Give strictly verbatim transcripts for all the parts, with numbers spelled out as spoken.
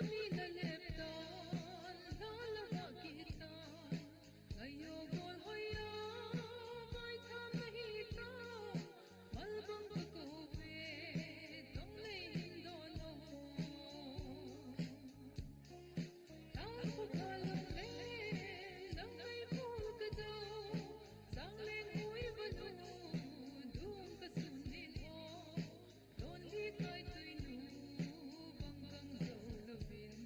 Ni na lep tan, na la ha ki tan. Ngayo gol hoya, mai tham na hi ta. Malbang ka ko ve, dong le hin don o. Tang ko ka lo le, dang mai ko ka do. Sang leng hui ba nu, dung ka sun nin o. Don hi kai tui nu, bang kang zo lo vin.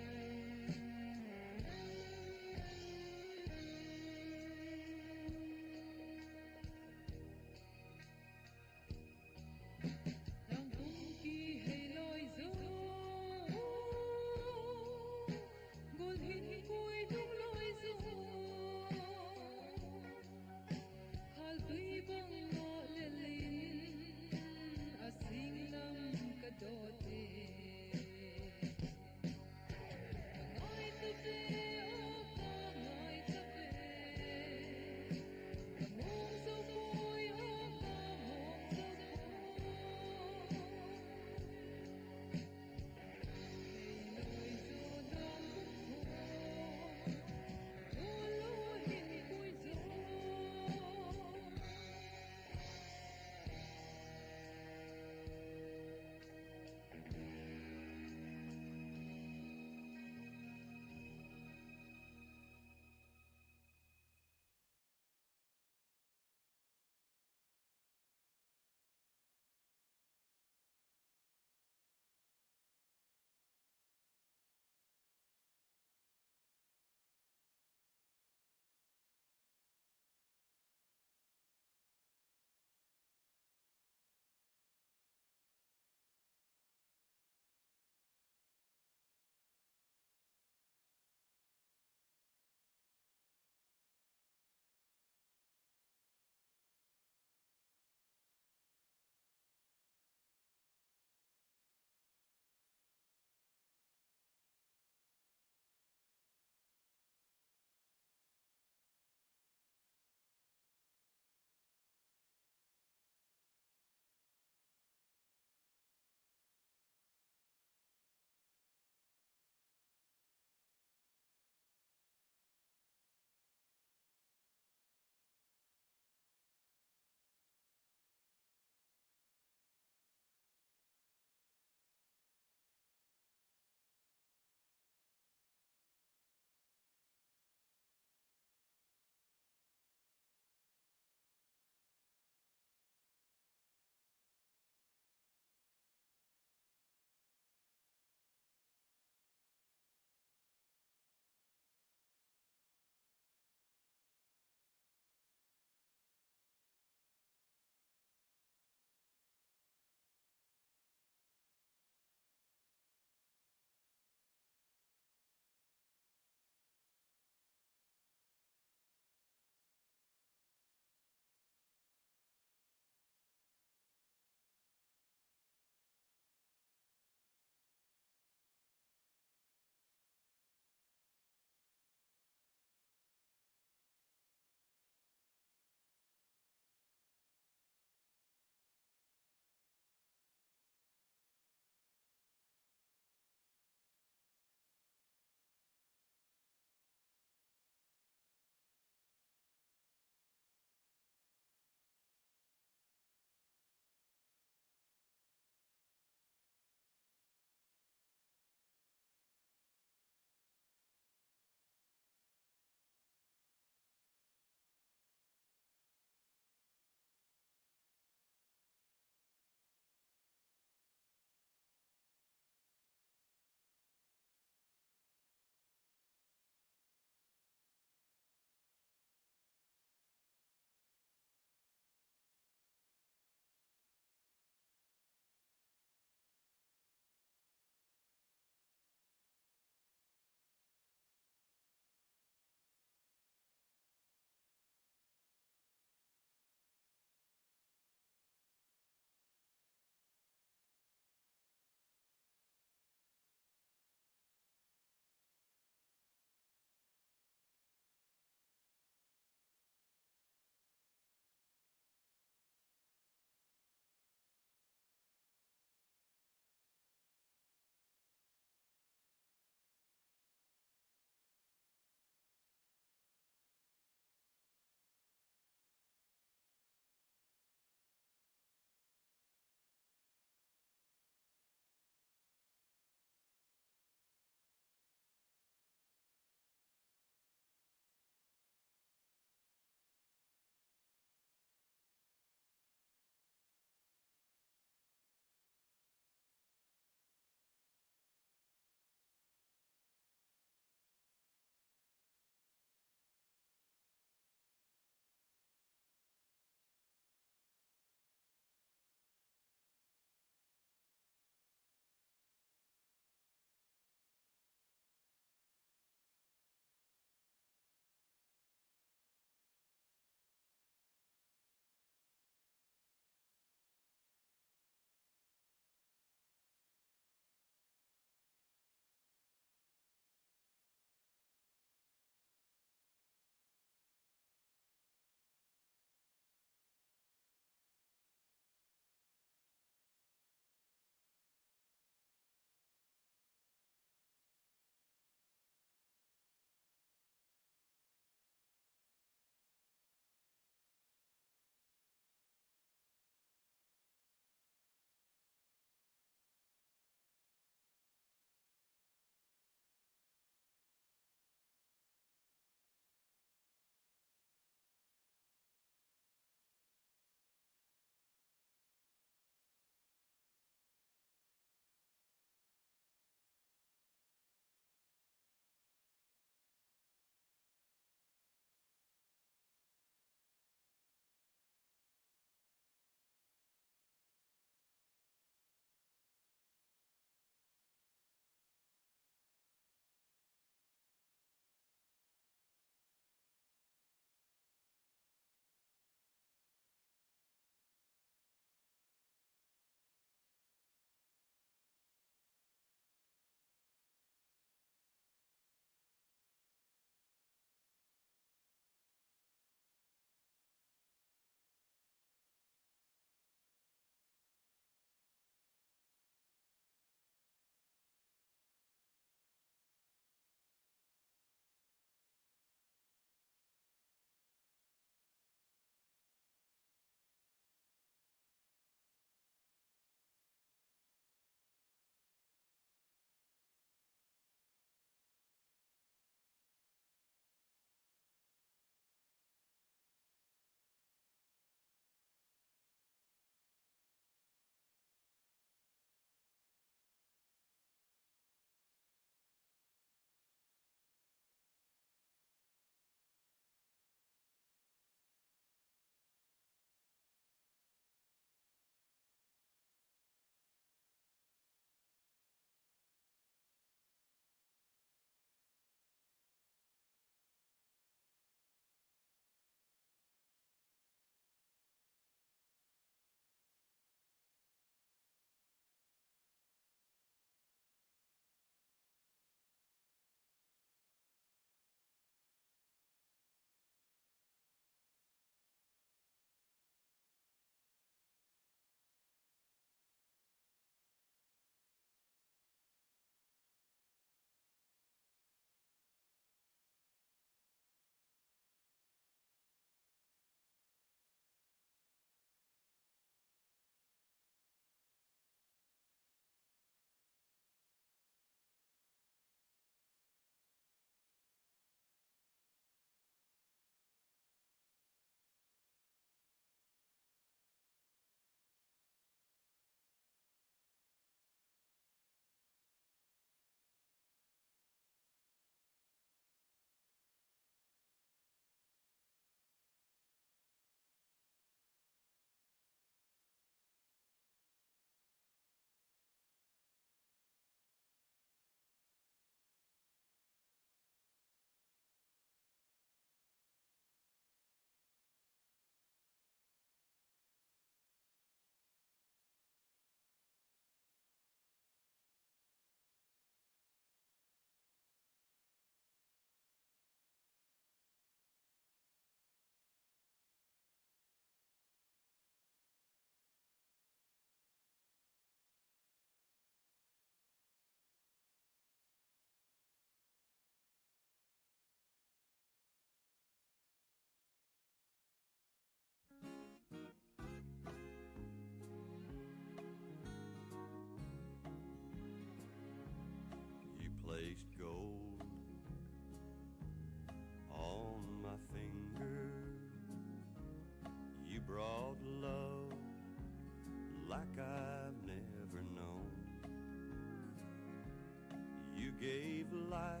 gave life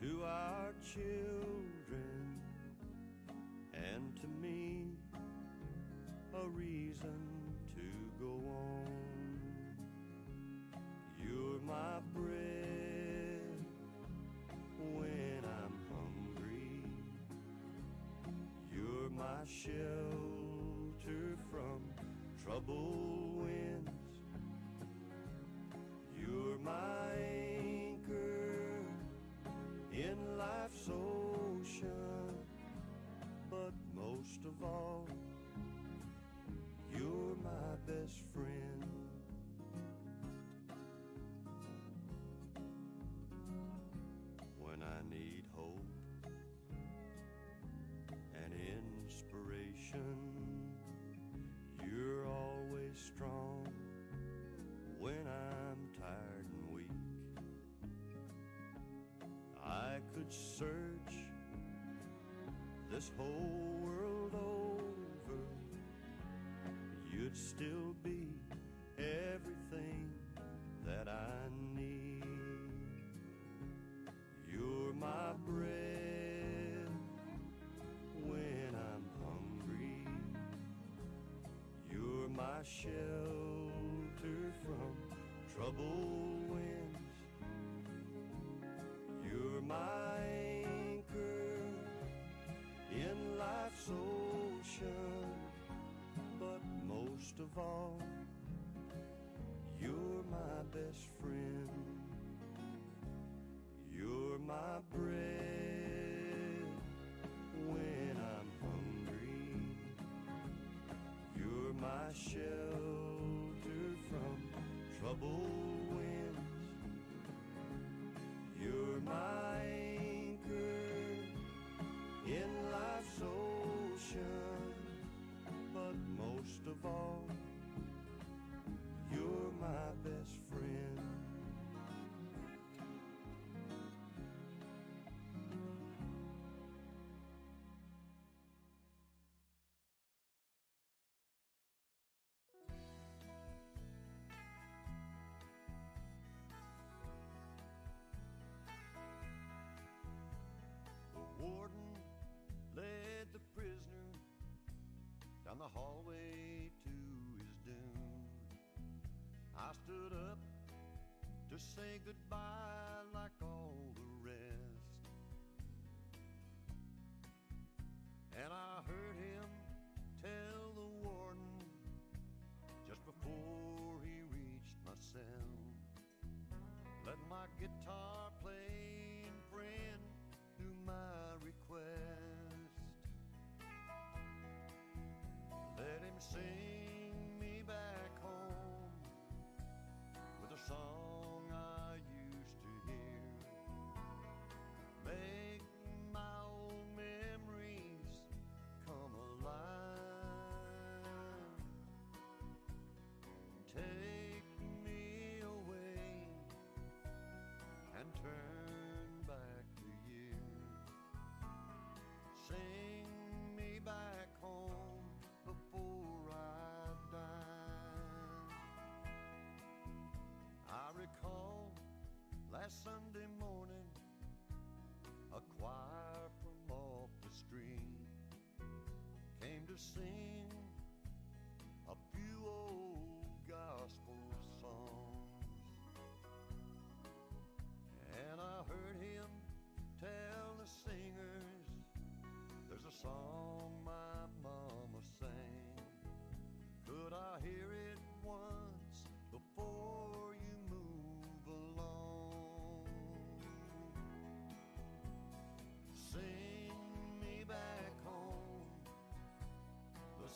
to our children and to me a reason to go on. You're my bread when I'm hungry. You're my shelter from troubled winds. You're my anchor in life's ocean. But most of all, you're my best friend. When I need hope and inspiration, you're always strong when I'm tired and weak. I could search this whole world over, you'd still be everything that I need. You're my bread when I'm hungry. You're my shelter from troubled winds. You're my anchor in life's ocean. But most of all, you're my best friend. You're my bread when I'm hungry. You're my shelter from troubled winds. You're my anchor in life's ocean. But most of all, you're my best friend. The warden led the prisoner down the hallway to his doom. I stood up to say goodbye like all the rest. And I heard him tell the warden just before he reached my cell, "Let my guitar playing friend do my request. Let him sing me back home with a song I used to hear. Make my old memories come alive. Take me away and turn back the years. Sing me back home before I die." I recall last Sunday morning, a choir from off the street came to sing a few old gospel songs. And I heard him tell the singers, "There's a song my mama sang. Could I hear it once before you move along? Sing me back home the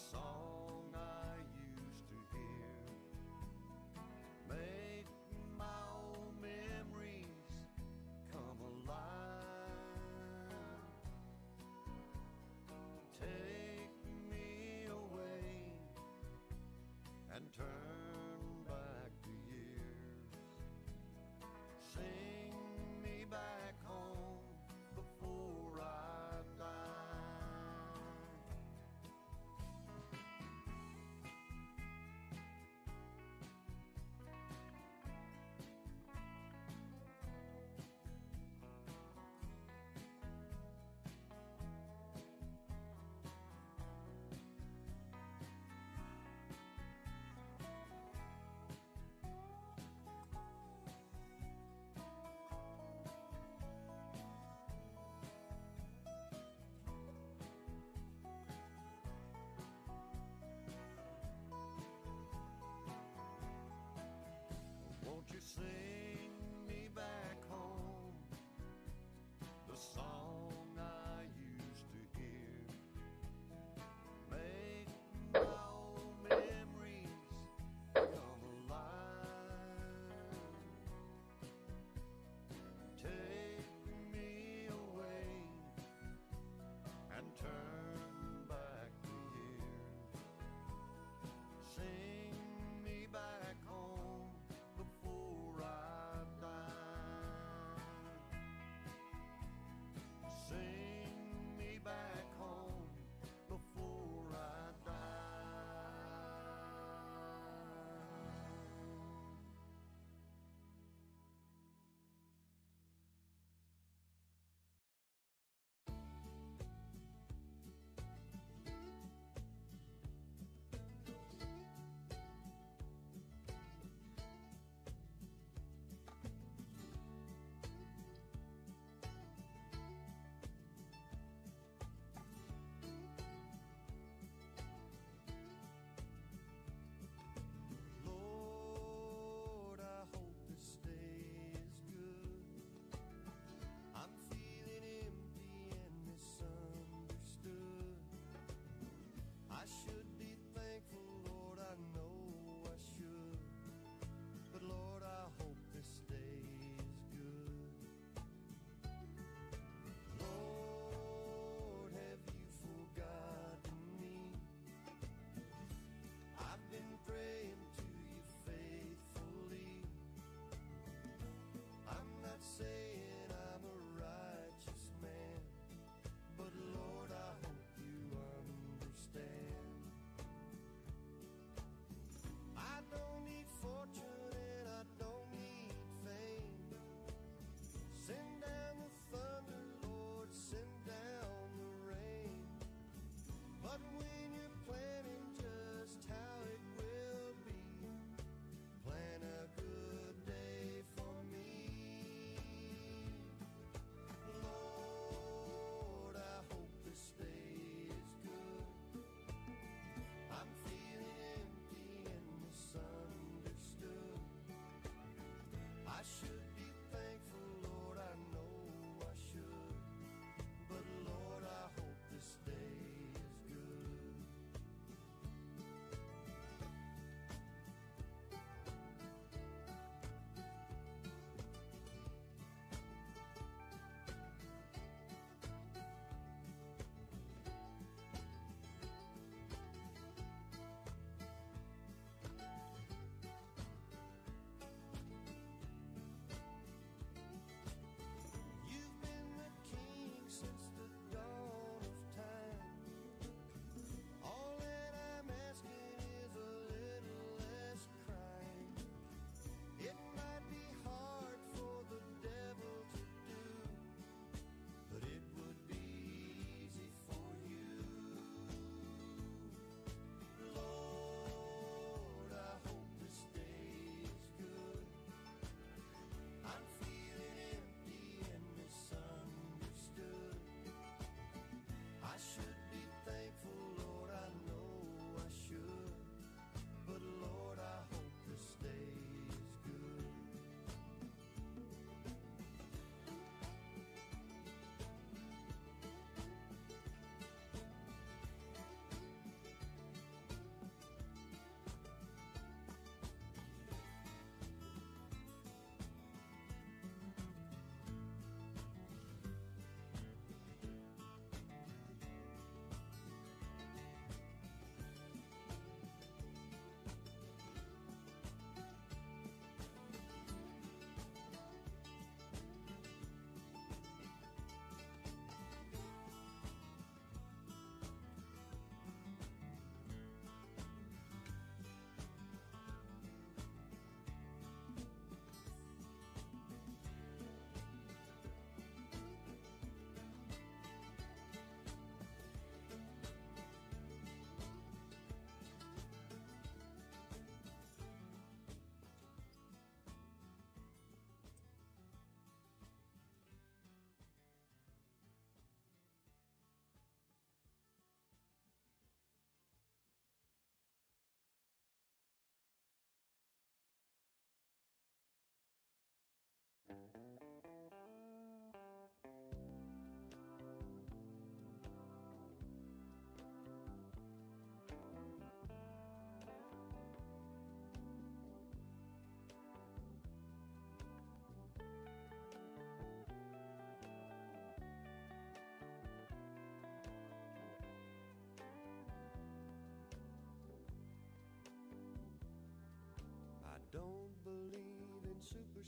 Sing me back home, the song I used to hear. Make my old memories come alive. Take me away and turn back the years. Sing me back home before I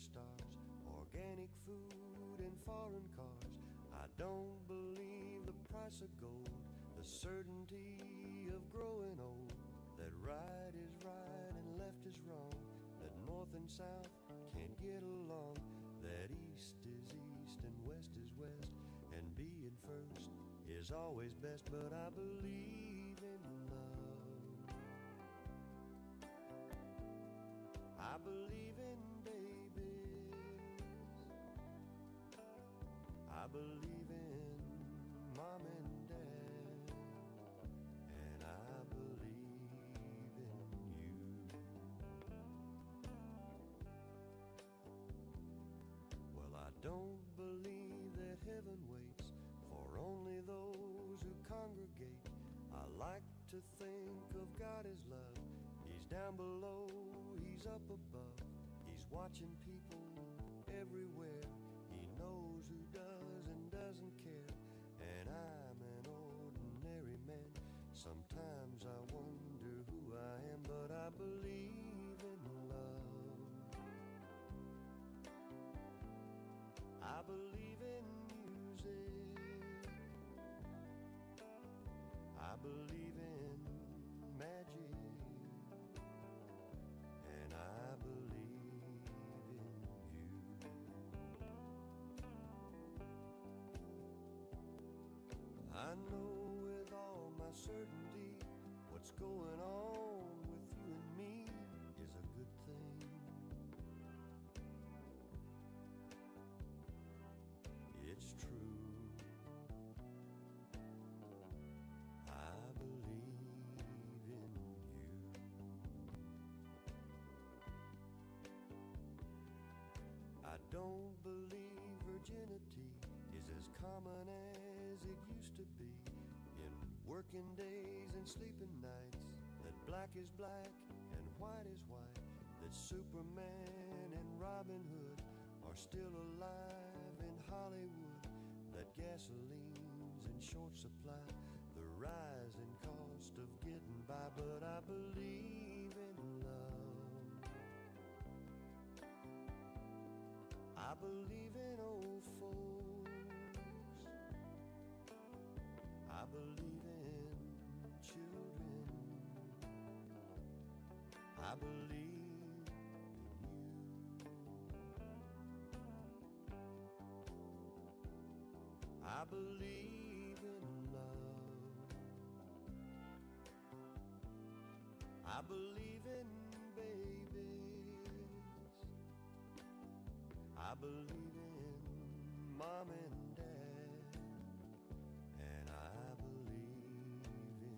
stars, organic food and foreign cars. I don't believe the price of gold, the certainty of growing old, that right is right and left is wrong, that north and south can't get along, that east is east and west is west, and being first is always best, but I believe in love. I believe in babies. I believe in mom and dad. And I believe in you. Well, I don't believe that heaven waits for only those who congregate. I like to think of God as love. He's down below, he's up above. He's watching people everywhere. He knows who does and doesn't care. And I'm an ordinary man. Sometimes I wonder who I am, but I believe in love. I believe in music. I believe in magic. And I believe in you. I know with all my certainty what's going on with you and me is a good thing. It's true. I believe in you. I don't believe virginity is as common as it used to be. In working days and sleeping nights, that black is black and white is white, that Superman and Robin Hood are still alive in Hollywood, that gasoline's in short supply, the rising cost of getting by, but I believe in love. I believe in old folks. I believe in children. I believe in you. I believe in love. I believe in babies. I believe in mom and dad. And I believe in you.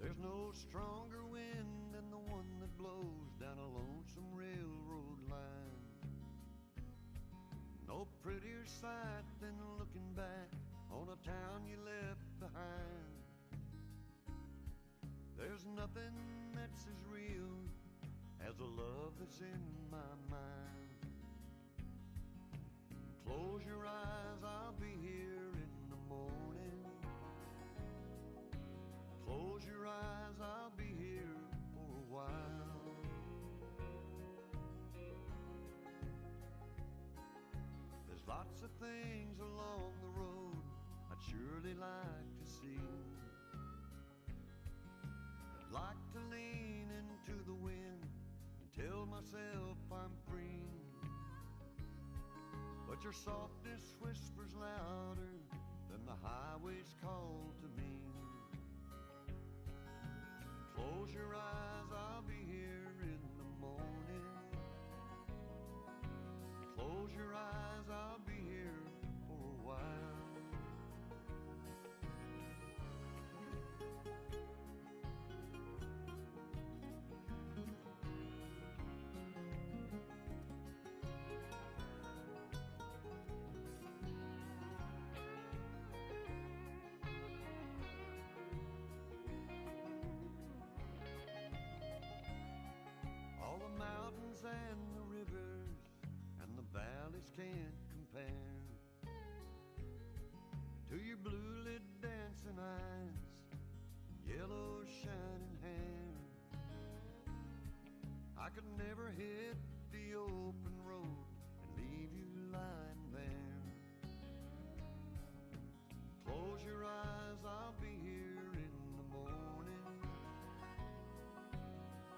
There's no stronger wind than the one that blows down a lonesome railroad line. No prettier sight than looking back on a town you left behind. There's nothing that's as real as the love that's in my mind. Close your eyes, I'll be here in the morning. Close your eyes, I'll be here for a while. There's lots of things along the road I'd surely like to see. I'd like to lean into the wind and tell myself I'm free. But your softness whispers louder than the highway's call to me. Close your eyes, I'll be here in the morning. Close your eyes, I'll be here for a while. can't compare to your blue lit dancing eyes, yellow shining hair. I could never hit the open road and leave you lying there. Close your eyes, I'll be here in the morning.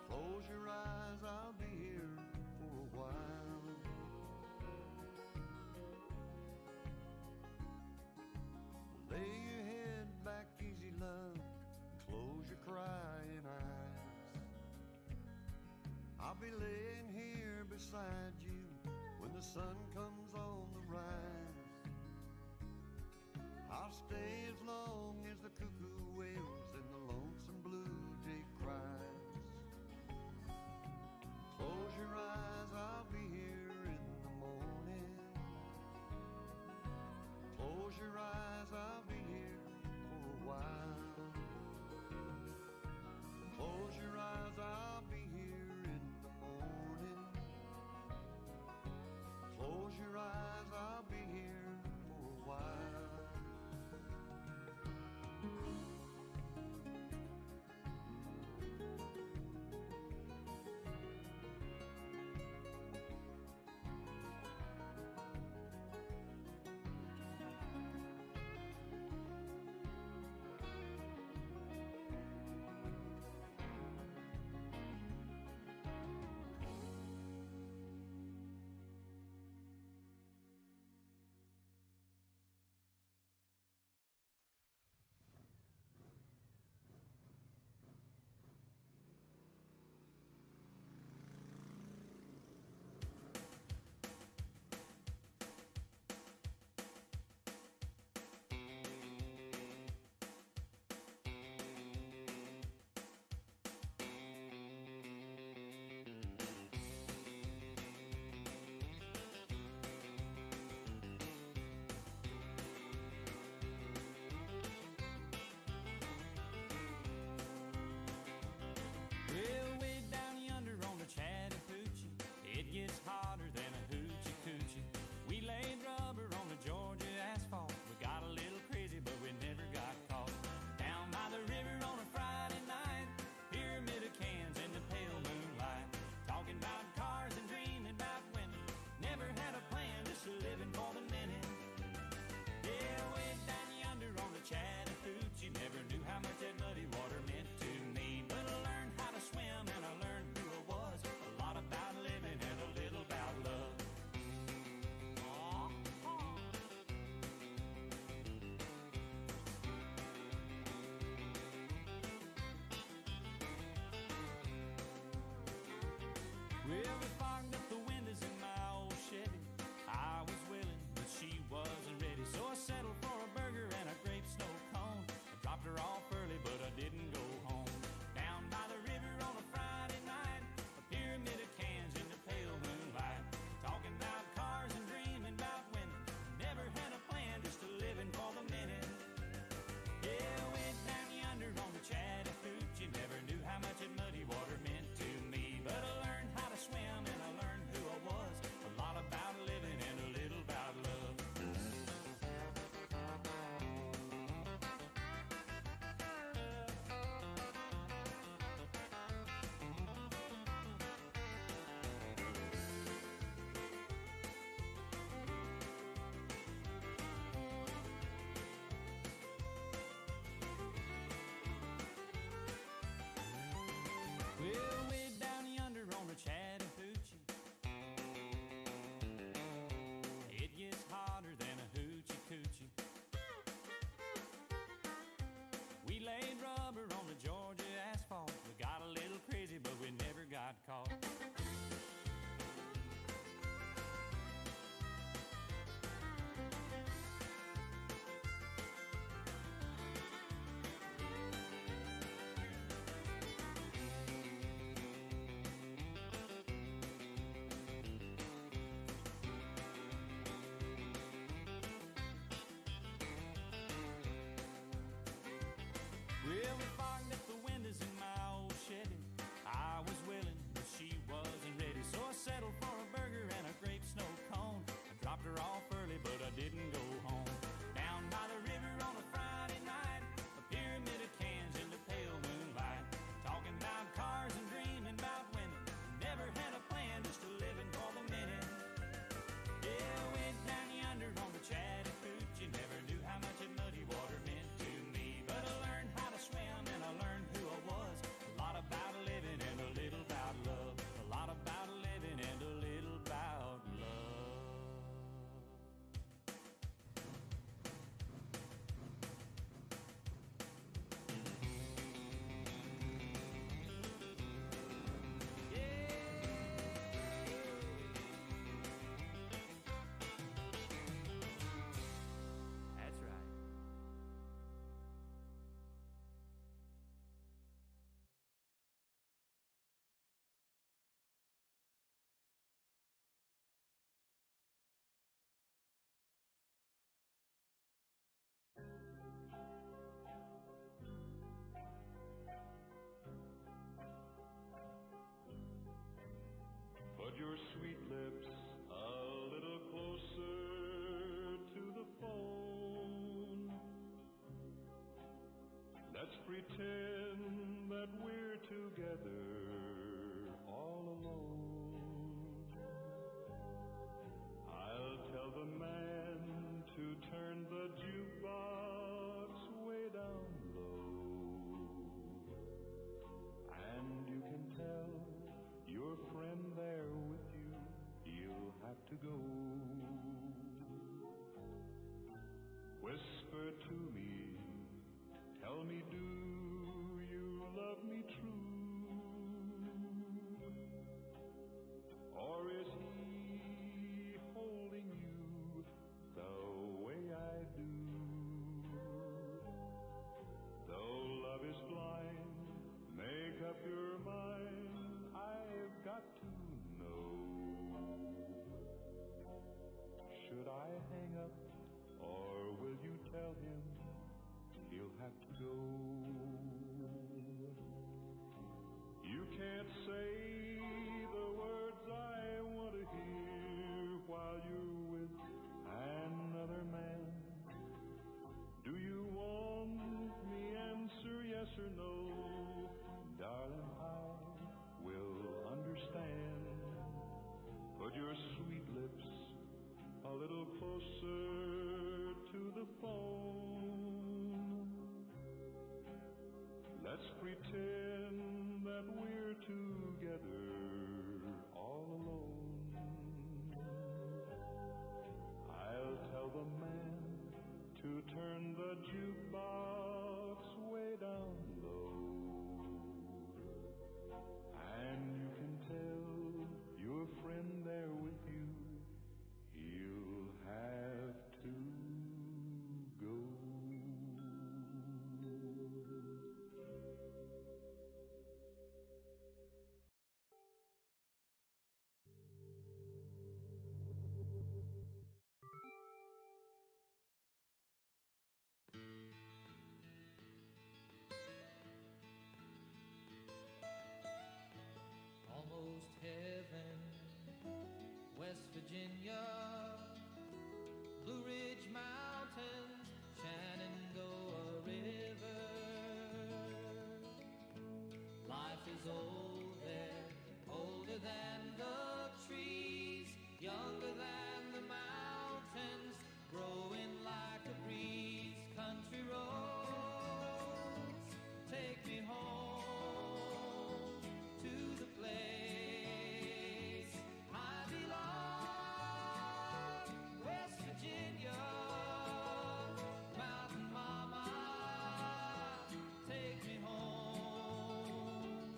Close your eyes, I'll be here for a while. Lay your head back easy, love, and close your crying eyes. I'll be laying here beside you when the sun comes on the rise. I'll stay as long as the cuckoo wails and the lonesome blue jay cries. Close your eyes, I'll be here in the morning. Close your eyes, I'll be here for a while. Close your eyes, I'll be here in the morning. Close your eyes, I'll be here for a while. Lips a little closer to the phone. Let's pretend that we're together all alone. I'll tell the man to turn the jukebox way down low. And you can tell your friend there with you, he'll have to go. Whisper to me, tell me, do you love me true? Or is he holding you the way I do? Though love is blind, make up your mind, I've got to know. Should I hang up, or will you tell him he'll have to go? You can't say the words I want to hear while you're with another man. Do you want me? Answer yes or no. Darling, I will understand. Put your sweet lips a little closer to the phone. Let's pretend that we're together all alone. I'll tell the man to turn the jukebox way down low. And you can tell your friend there with you, he'll have to go. Almost heaven, West Virginia, Blue Ridge Mountains, Shenandoah River. Life is old there, older than the trees, younger than the mountains, growing like a breeze. Country roads, take me home to the place I belong. West Virginia, mountain mama, take me home.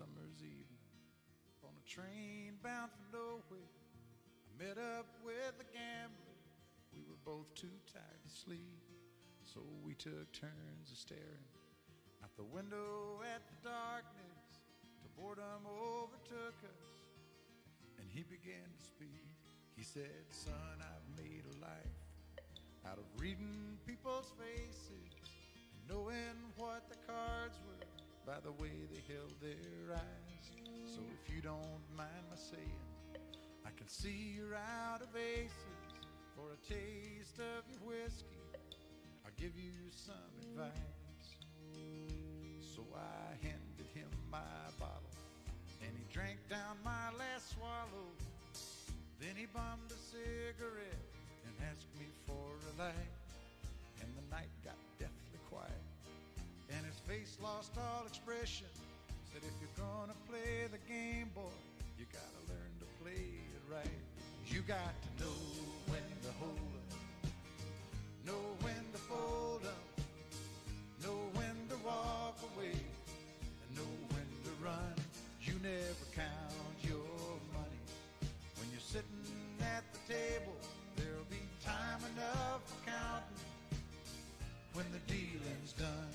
summer's evening. On a train bound for nowhere, I met up with a gambler. We were both too tired to sleep, so we took turns of staring out the window at the darkness till boredom overtook us and he began to speak. He said, "Son, I've made a life out of reading people's faces and knowing what the cards were by the way they held their eyes. So if you don't mind my saying, I can see you're out of aces. For a taste of your whiskey, I'll give you some advice." So I handed him my bottle, and he drank down my last swallow. Then he bummed a cigarette and asked me for a light, and the night got deathly quiet, and his face lost all expression. Said, "If you're gonna play the game, boy, you gotta learn to play it right. You got to know when to hold up, know when to fold up, know when to walk away, and know when to run. You never count your money when you're sitting at the table. There'll be time enough for counting when the dealing's done."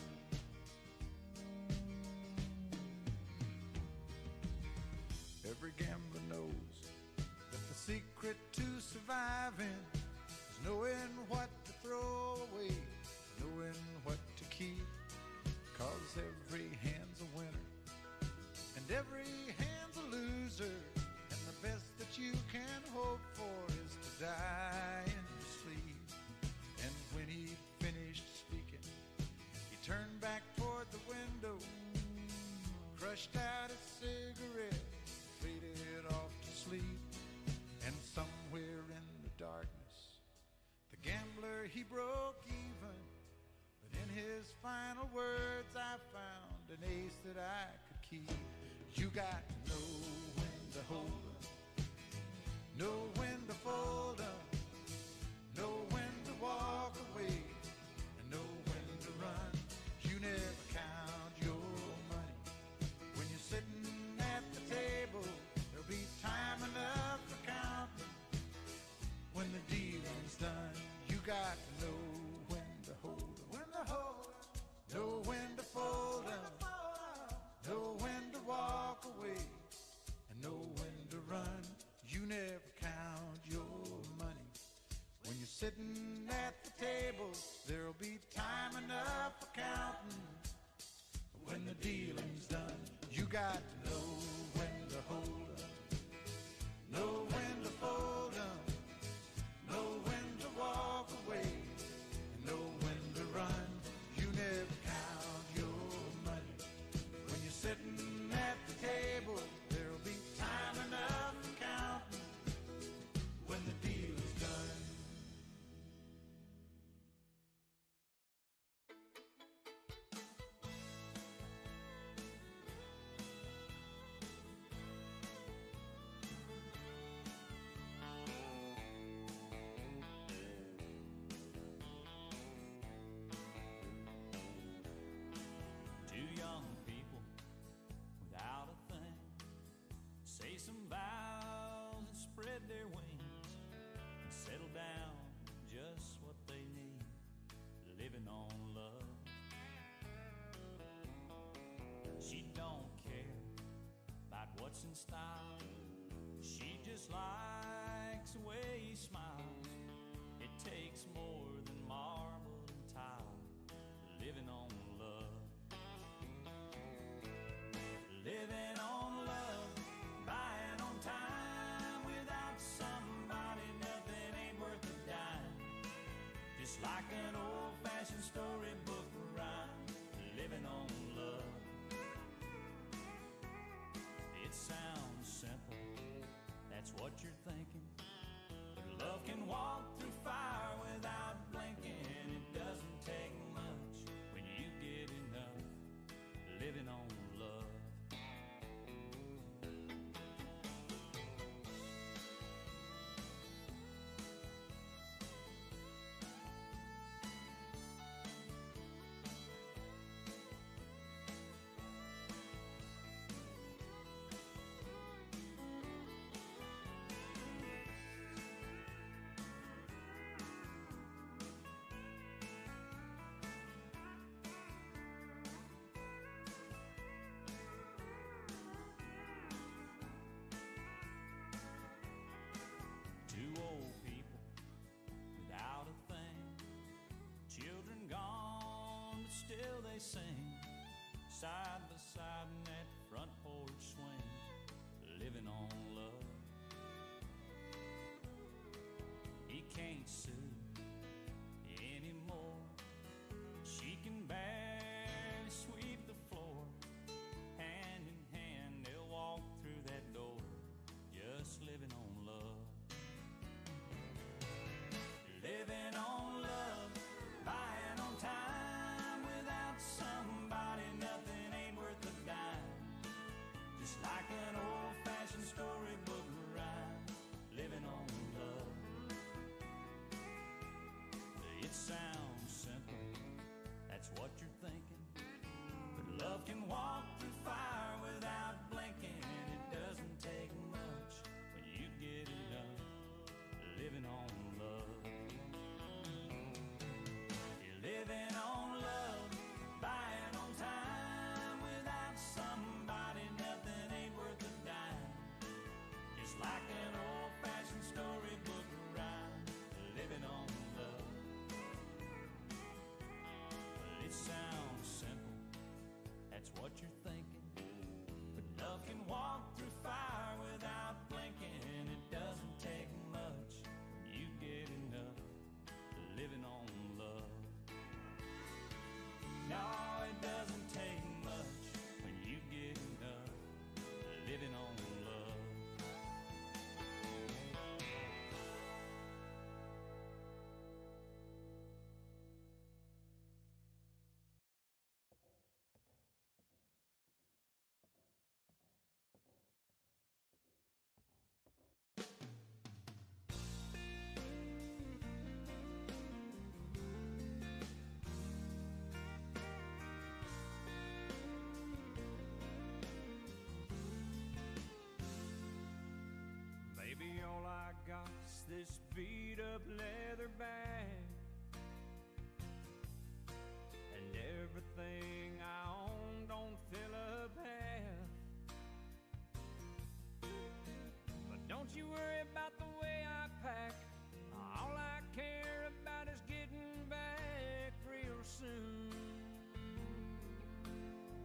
Every gambler knows that the secret to surviving is knowing what to throw away, knowing what to keep. 'Cause every hand's a winner and every hand's a loser, and the best that you can hope for is to die in your sleep. And when he finished speaking, he turned back toward the window, crushed out his cigarette, faded off to sleep. And somewhere in the darkness, the gambler, he broke even. But in his final words, I found an ace that I could keep. You got to know when to hold up, know when to fold up, know when to walk away, and know when to run. You never count your money when you're sitting at the table. There'll be time enough for counting when the dealing's done. You got to know when to hold 'em, when to hold 'em, know when to fold 'em, know when to walk away, and know when to run. You never count your money when you're sitting at the table. There'll be time enough for counting when the dealing's done. You got to know when to hold 'em, know when to fold 'em, know when to walk away, and know when to run. You never count your money when you're sitting at the table. There'll be time enough for counting when the deal is done. Two young people without a thing say some vows and spread their wings and settle down, just what they need, living on love. She don't care about what's in style. She just likes the way he smiles. It takes more than marble and tile, living on love. Living on love, buying on time. Without somebody, nothing ain't worth a dime. Just like an old-fashioned storybook rhyme, living on love. It sounds simple, that's what you're thinking. But love can walk through fire without blinking. It doesn't take much when you get enough, living on love. Still they sing side by side in that front porch swing, living on love. He can't sue anymore. She can barely sweep the floor. Hand in hand, they'll walk through that door, just living on love. Living on love, buying on time. Without somebody, nothing ain't worth a dime. Just like an old-fashioned storybook rhyme, living on love. It sounds simple, that's what you're thinking. But love can walk through fire without blinking. It doesn't take much when you get enough living on love. You're living on love, buying on time. Without somebody, nothing ain't worth a dime. Just like an old-fashioned storybook rhyme, living on love. Well, it sounds simple, that's what you're thinking. But love can walk through fire without blinking. It doesn't take much when you get enough living on love. No, it doesn't take much when you get enough living on love. Baby, all I got's this beat up leather bag, and everything I own don't fill up half. But don't you worry about the way I pack. All I care about is getting back real soon.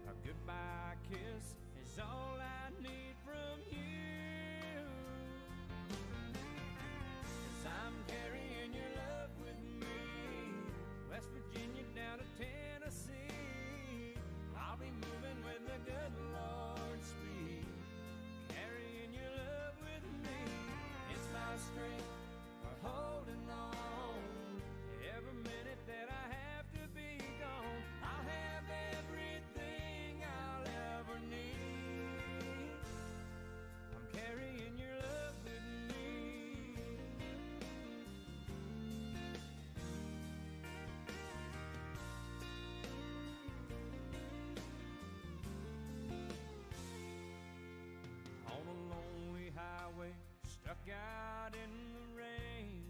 A goodbye kiss is all I need from you. 'Cause I'm carrying your love with me, West Virginia down to Tennessee. I'll be moving with the good Lord's speed, carrying your love with me. It's my strength for holding on. Every minute that I have to be gone, I'll have everything I'll ever need. I'm carrying your love with me. On a lonely highway, stuck out in the rain.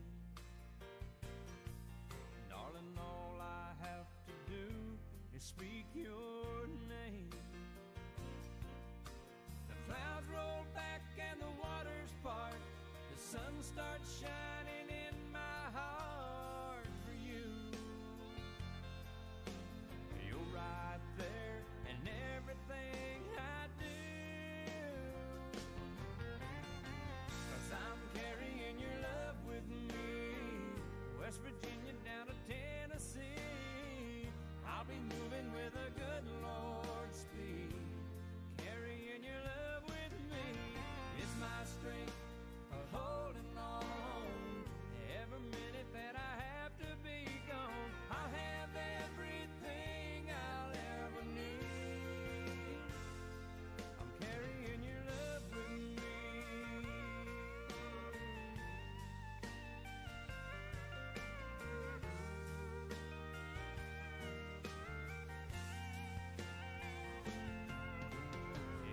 Darling, all I have to do is speak your name. The clouds roll back and the waters part. The sun starts shining in my heart for you. You're right there in everything I do. 'Cause I'm carrying your love with me, West Virginia down to Tennessee. I'll be moving with the good Lord's speed, carrying your love with me. It's my strength for holding on. Every minute that I have to be gone, I'll have everything I'll ever need. I'm carrying your love with me.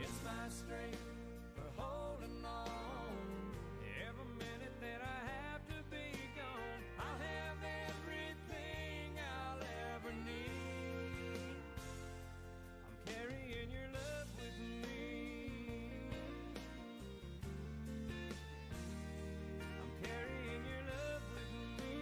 It's my strength for holding on. Every minute that I have to be gone, I'll have everything I'll ever need. I'm carrying your love with me. I'm carrying your love with me.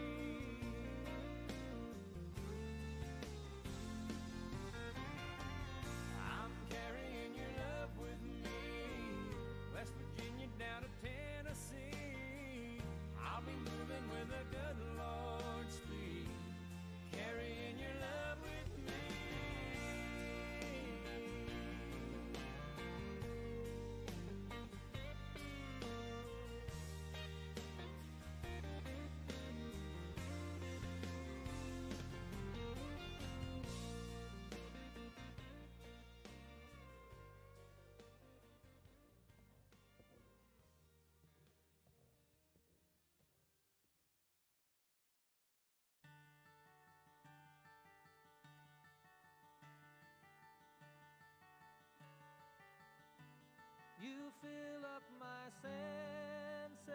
Fill up my senses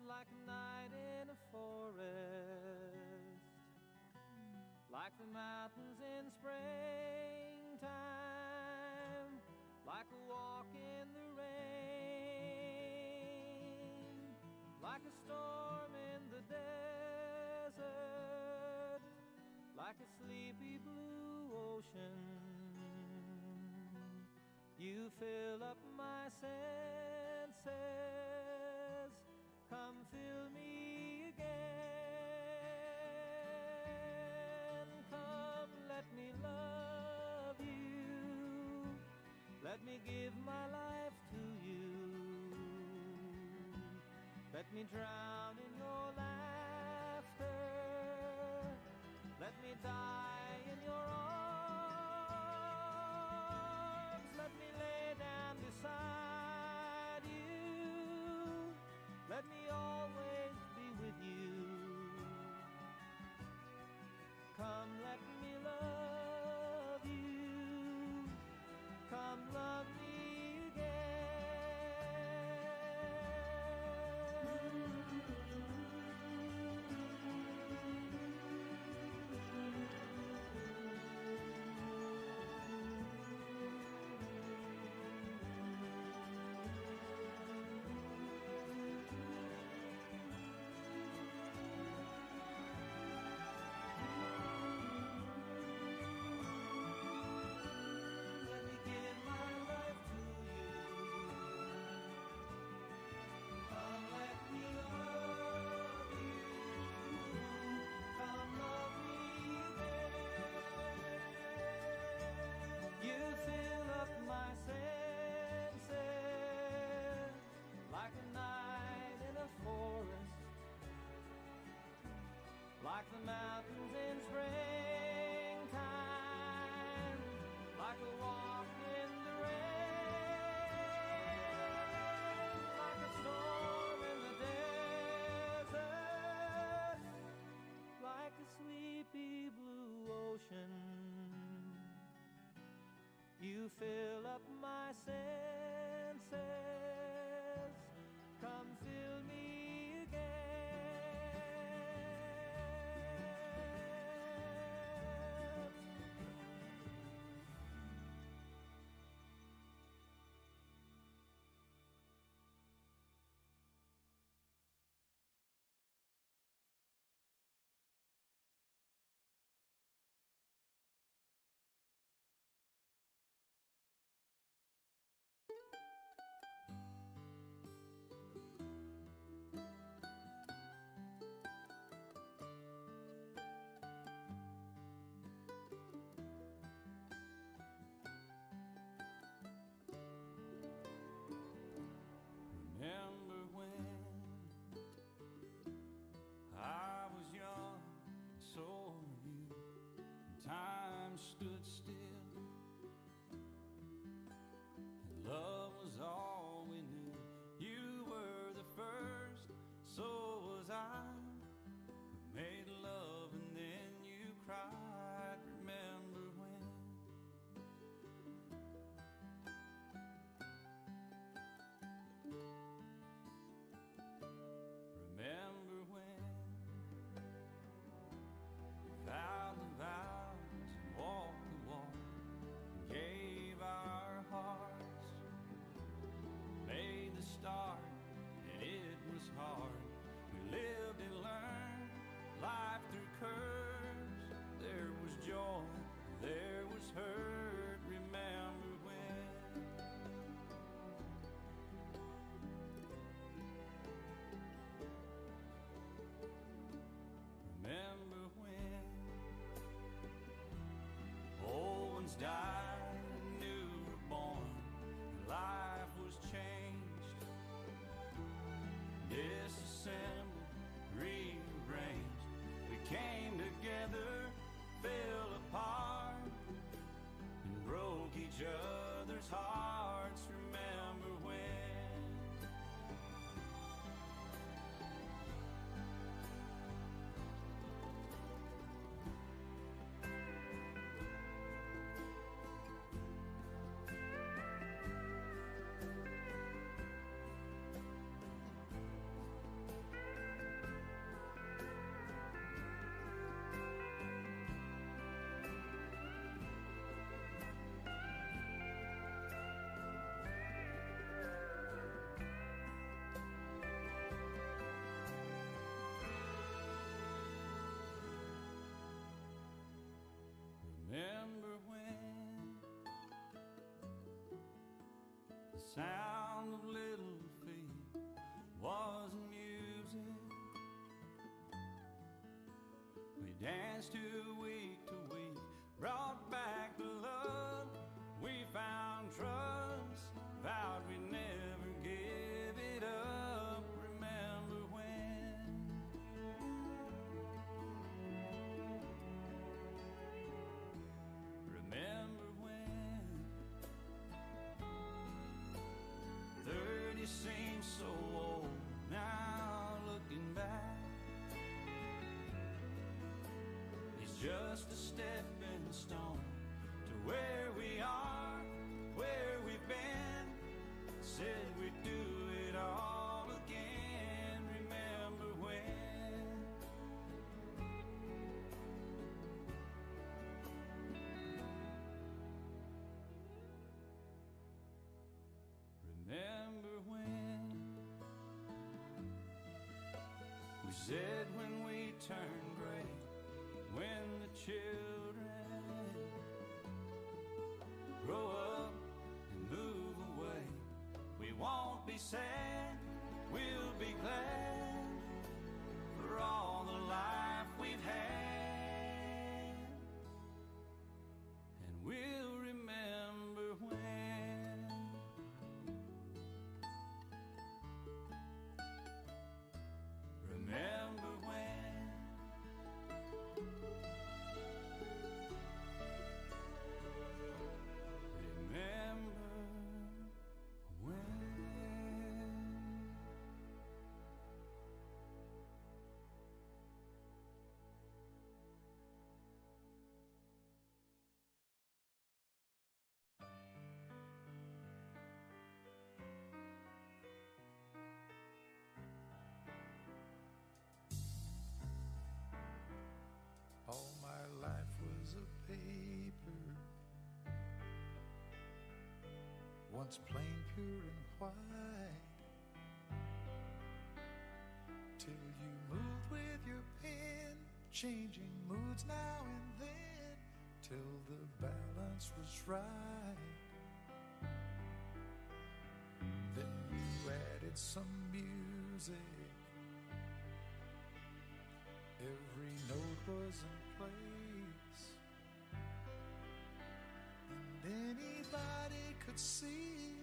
like a night in a forest, like the mountains in springtime, like a walk in the rain, like a storm in the desert, like a sleepy blue ocean. You fill up my senses. Come fill me again. Come, let me love you. Let me give my life to you. Let me drown in your laughter. Let me die in your arms. Let me lay down beside you. Let me always be with you. Come, let me love you. Come, love me again. Let me give my life to you. Come, let me love you. Come, love me again. You fill up my senses like a night in a forest, like the mountains in springtime, like a walk in the rain, like a storm in the desert, like a sleepy blue ocean. You fill up my senses. Come fill me again. Sound of little feet was music. We danced to week to week, brought back the love. We found trust, vowed we'd never give it up. Remember when? Remember when? Thirty seems so old now, looking back. It's just a stepping stone to where we are, where we've been. Said we'd do it all again. Remember when? Remember when? We said when we turn gray, when the children grow up and move away, we won't be sad, we'll be glad for all the life we've had. And we'll remember when. Remember when. Remember when. All my life was a paper, once plain, pure, and white, till you moved with your pen, changing moods now and then, till the balance was right. Then you added some music. Every note was in place, and anybody could see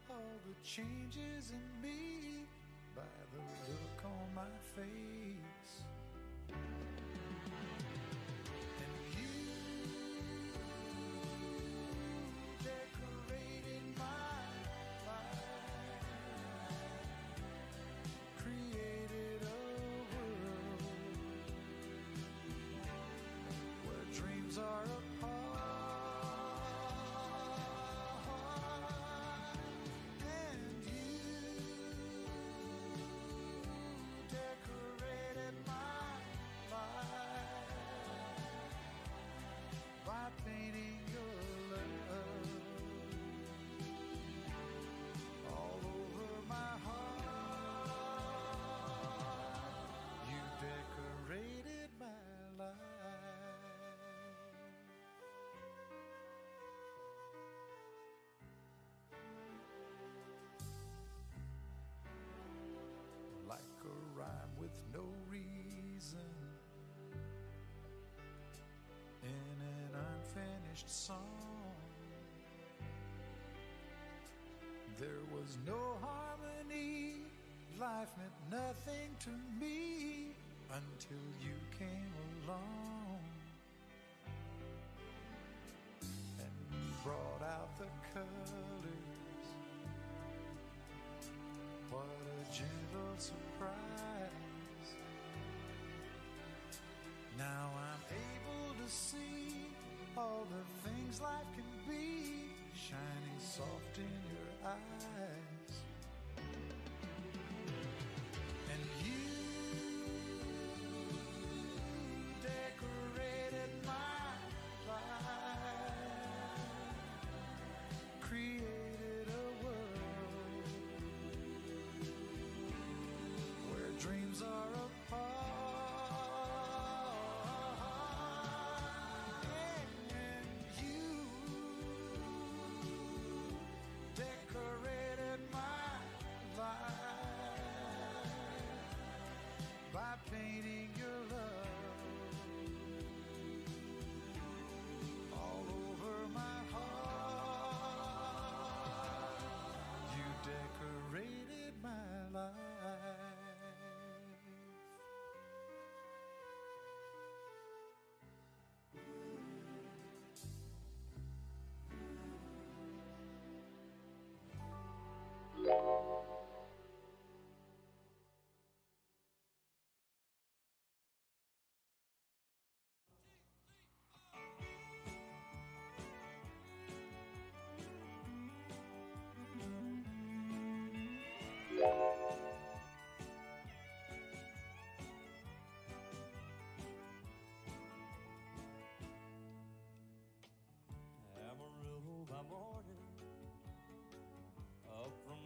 all the changes in me by the look on my face. And you decorated my life, created a world where dreams are apart. And you decorated my life by painting your love all over my heart. You decorated my life. Like a rhyme with no reason in an unfinished song. There was no harmony, life meant nothing to me until you came along and brought out the colors. What a gentle surprise. Now I'm able to see all the things life can be, shining soft in your eyes. And you decorated my life, created a world where dreams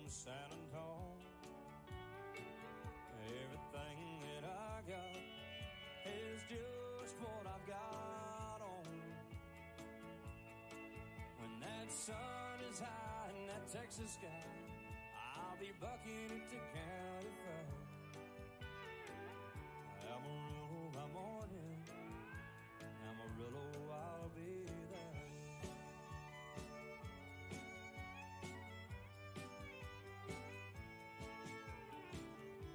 San Antonio. Everything that I got is just what I've got on. When that sun is high in that Texas sky, I'll be bucking it to County Fair. Amarillo, I'm on in. Amarillo, I'll be there.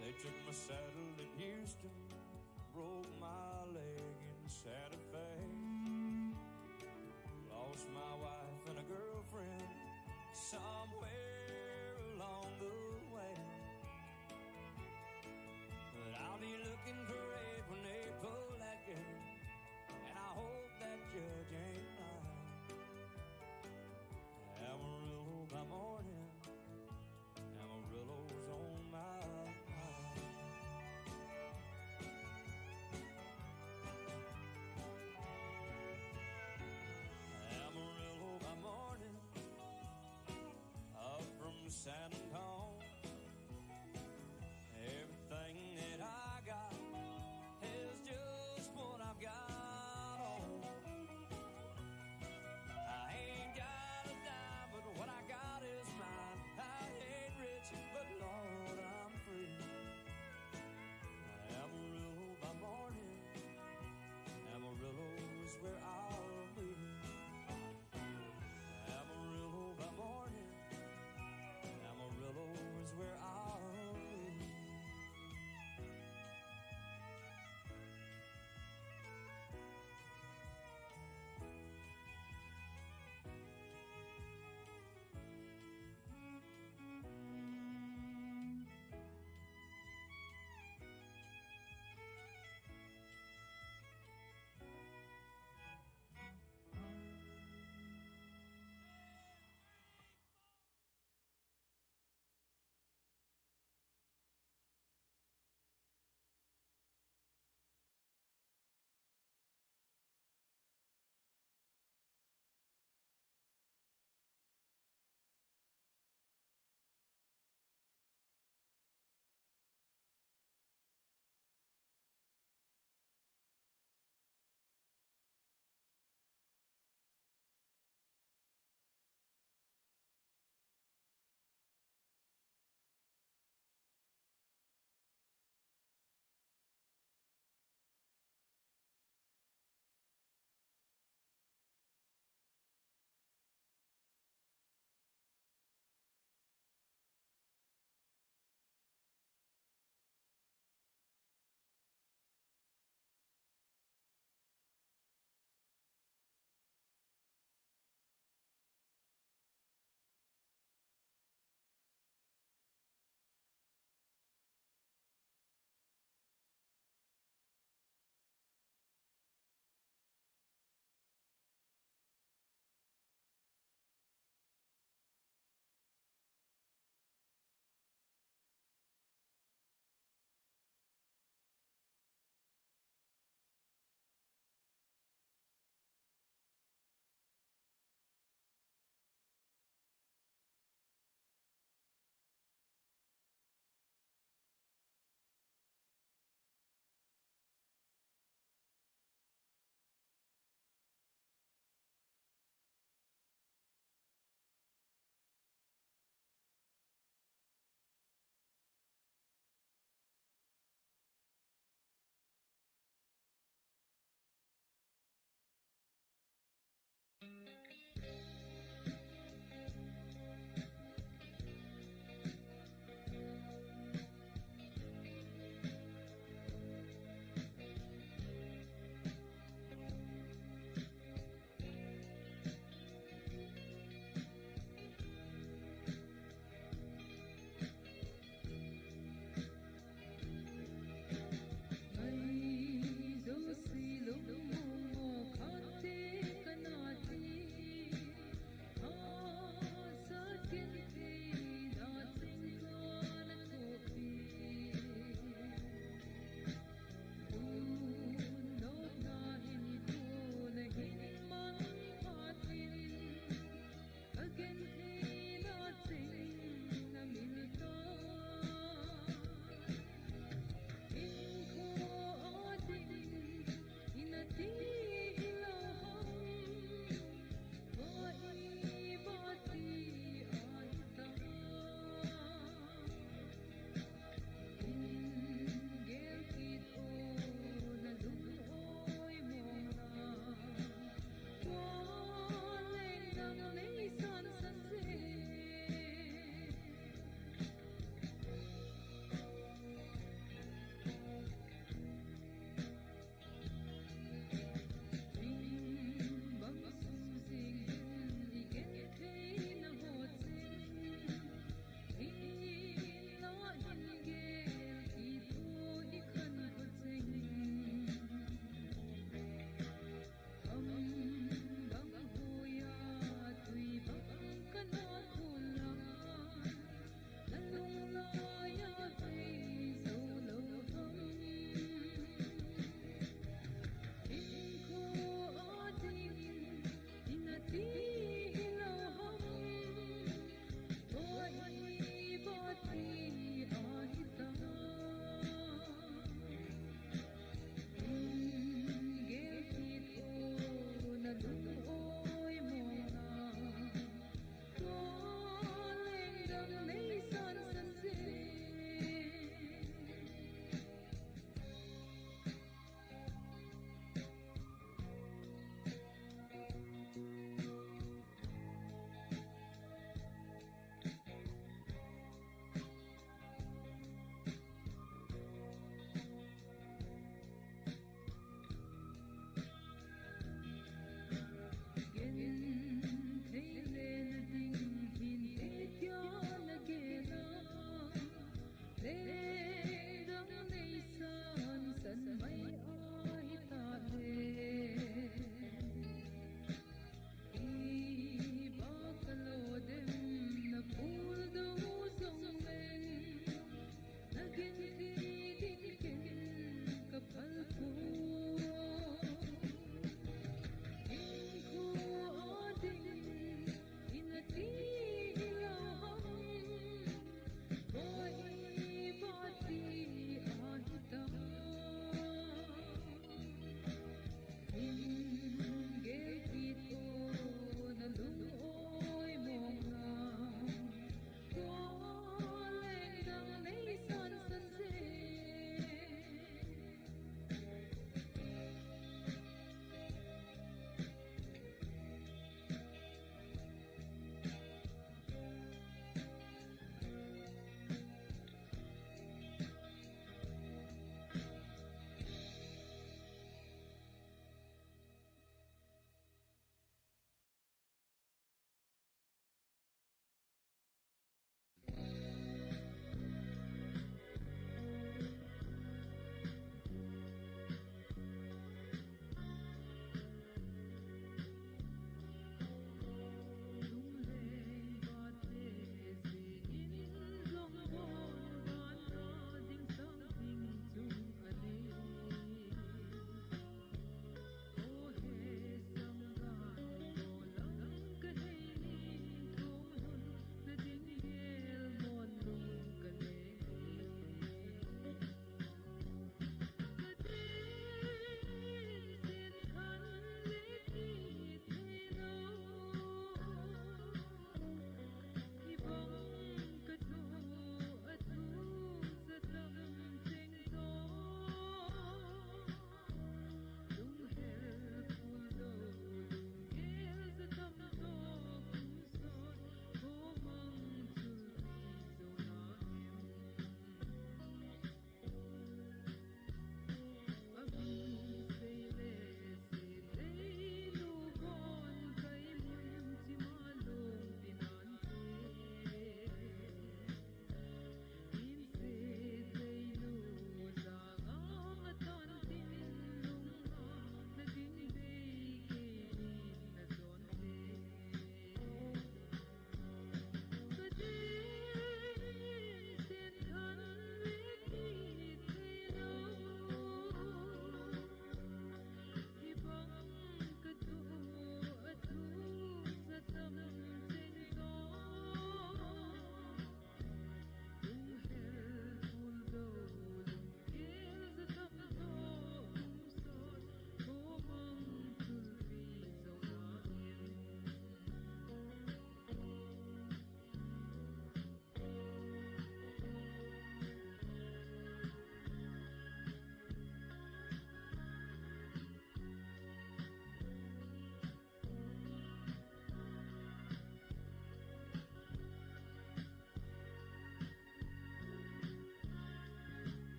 They took my saddle in Houston, broke my leg in Santa Fe. Lost my wife and a girlfriend somewhere along the way. But I'll be looking for April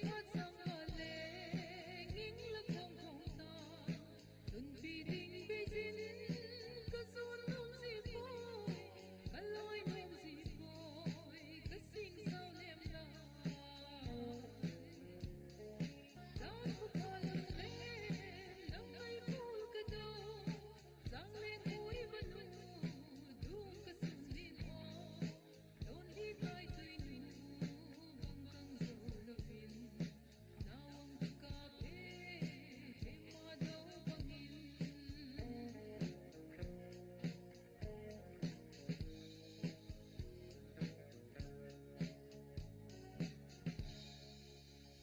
Khat sang khat le nging la khong khong ta. Tunpi ding beiyin ka sun nom ji poi, ka loi nom ji poi, ka sing sao nem lai. Dang khu pha lang le, dang ai pul ka do, sang le ui ba nu, dung ka sun din o. Don hi kai tui nu, bang kang zo lo pin. Nawang ka pe, he ma do bangin.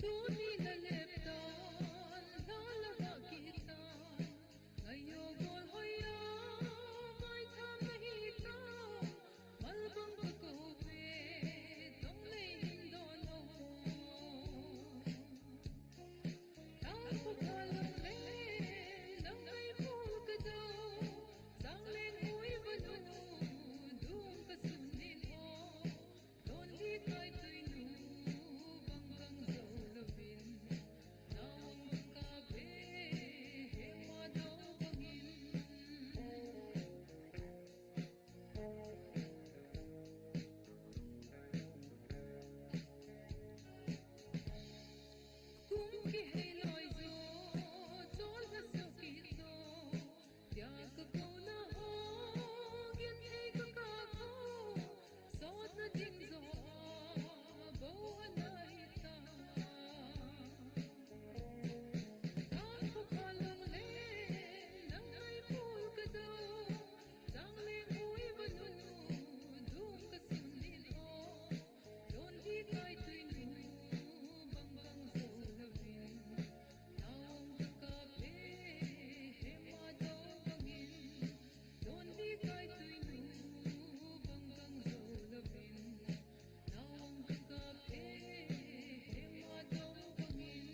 Tuni na lep tan, na la ba ki tan. Ngayo gol hoya, mai tham na hi ta. Mal bang ka ko pe, tong le ning don ho. Tang ko ka long le, nang ai pul ka do. Sang len ui ba nu, dung ka sun nin ho. Don hi kai tui nu, bang kang zo lo pin. Nawang ka pe, he ma do bangin. Kum kihei loi jo, chol na so ki to. Tia ka ko na ho, gen thei ka ka ko. Sot na ding jo, bo anai ta. Tang khu kha long le, nang ai pul ka do. Sang le ui ba nu, dung ka sun din o. Don hi kai tui nu, bang bang zo lo vin. Nawang ka ka pe, he ma do bangin. Don hi kai tui nu, bang bang zo lo vin. Nawang ka ka pe, he ma do bangin.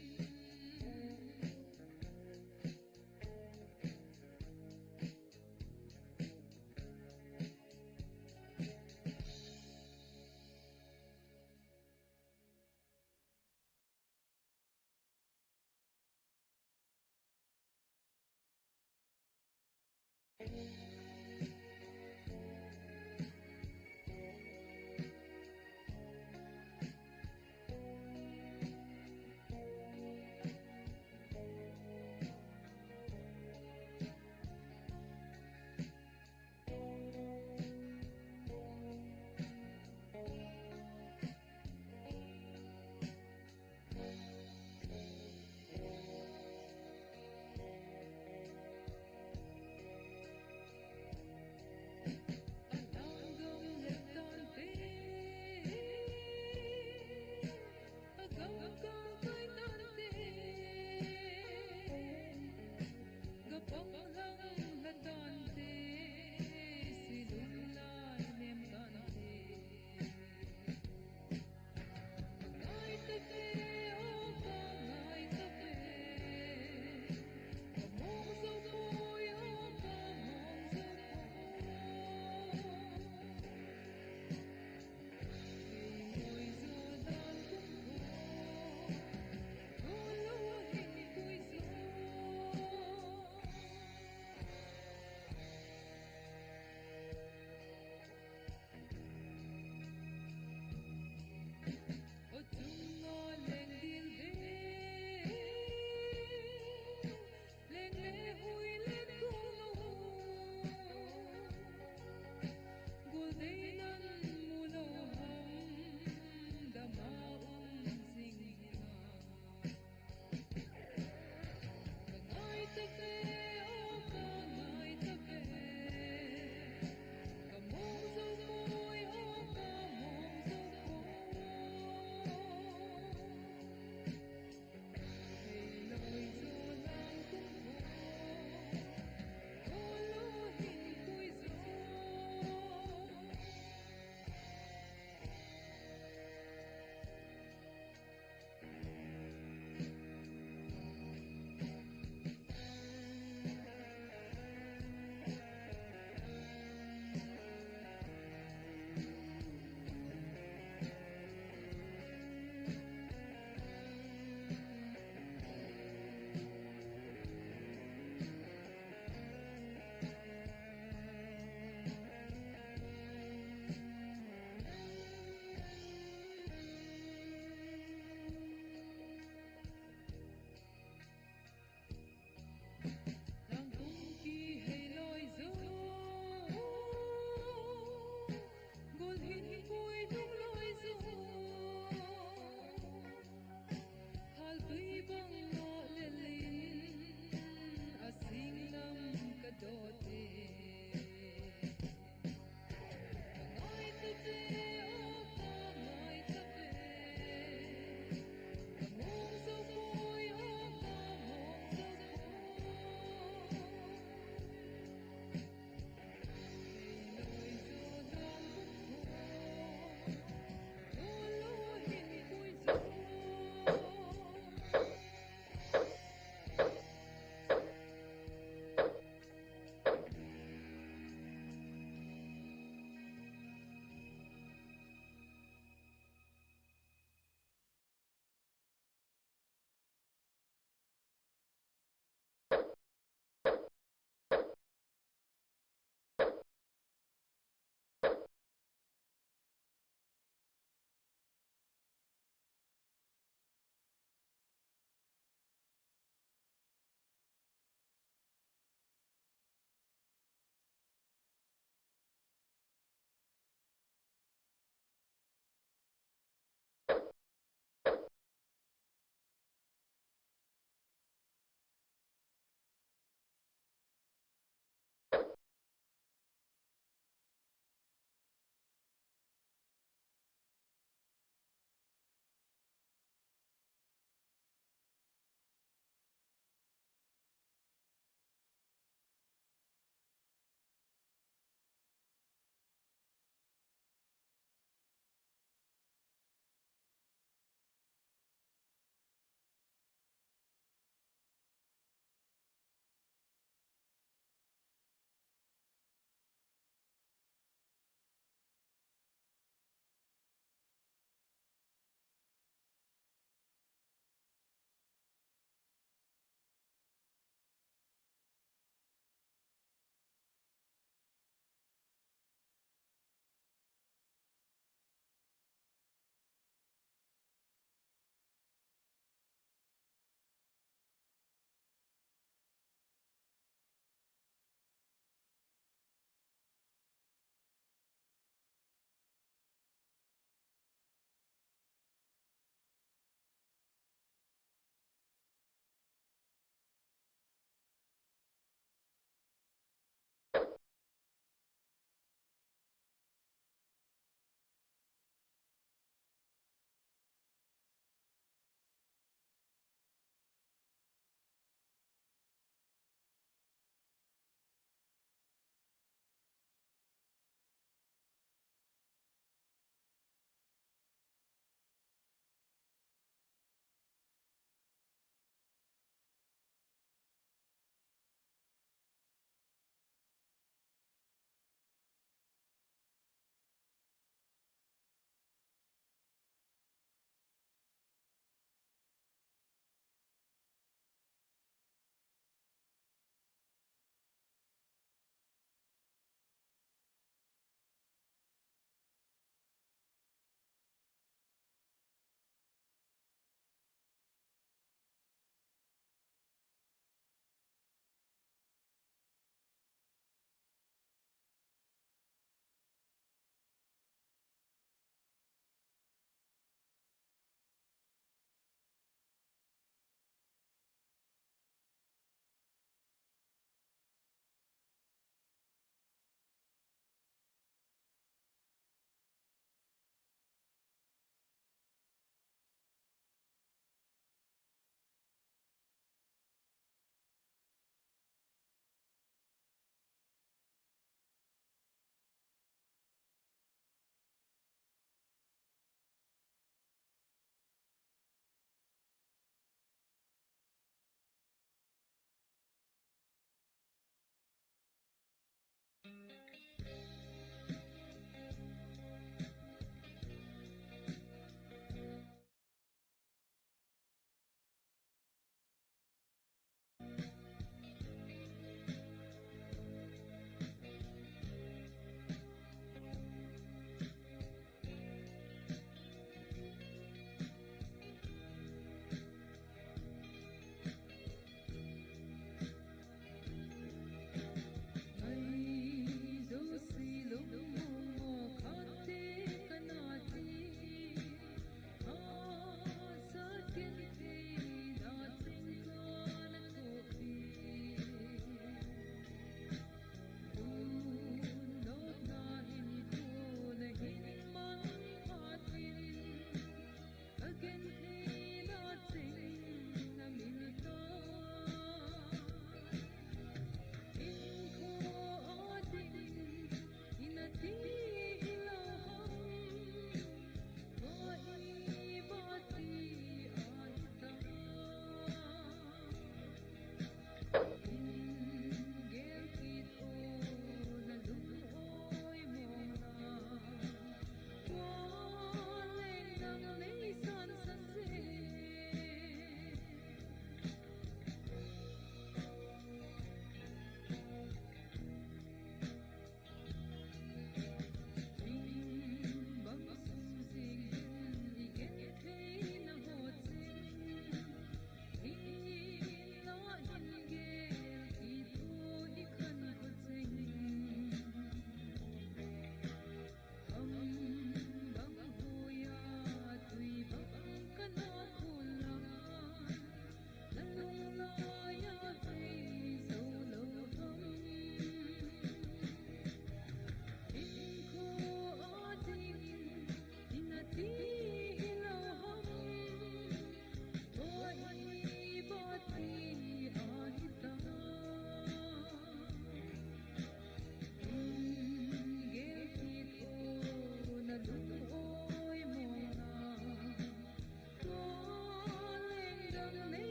Ahi,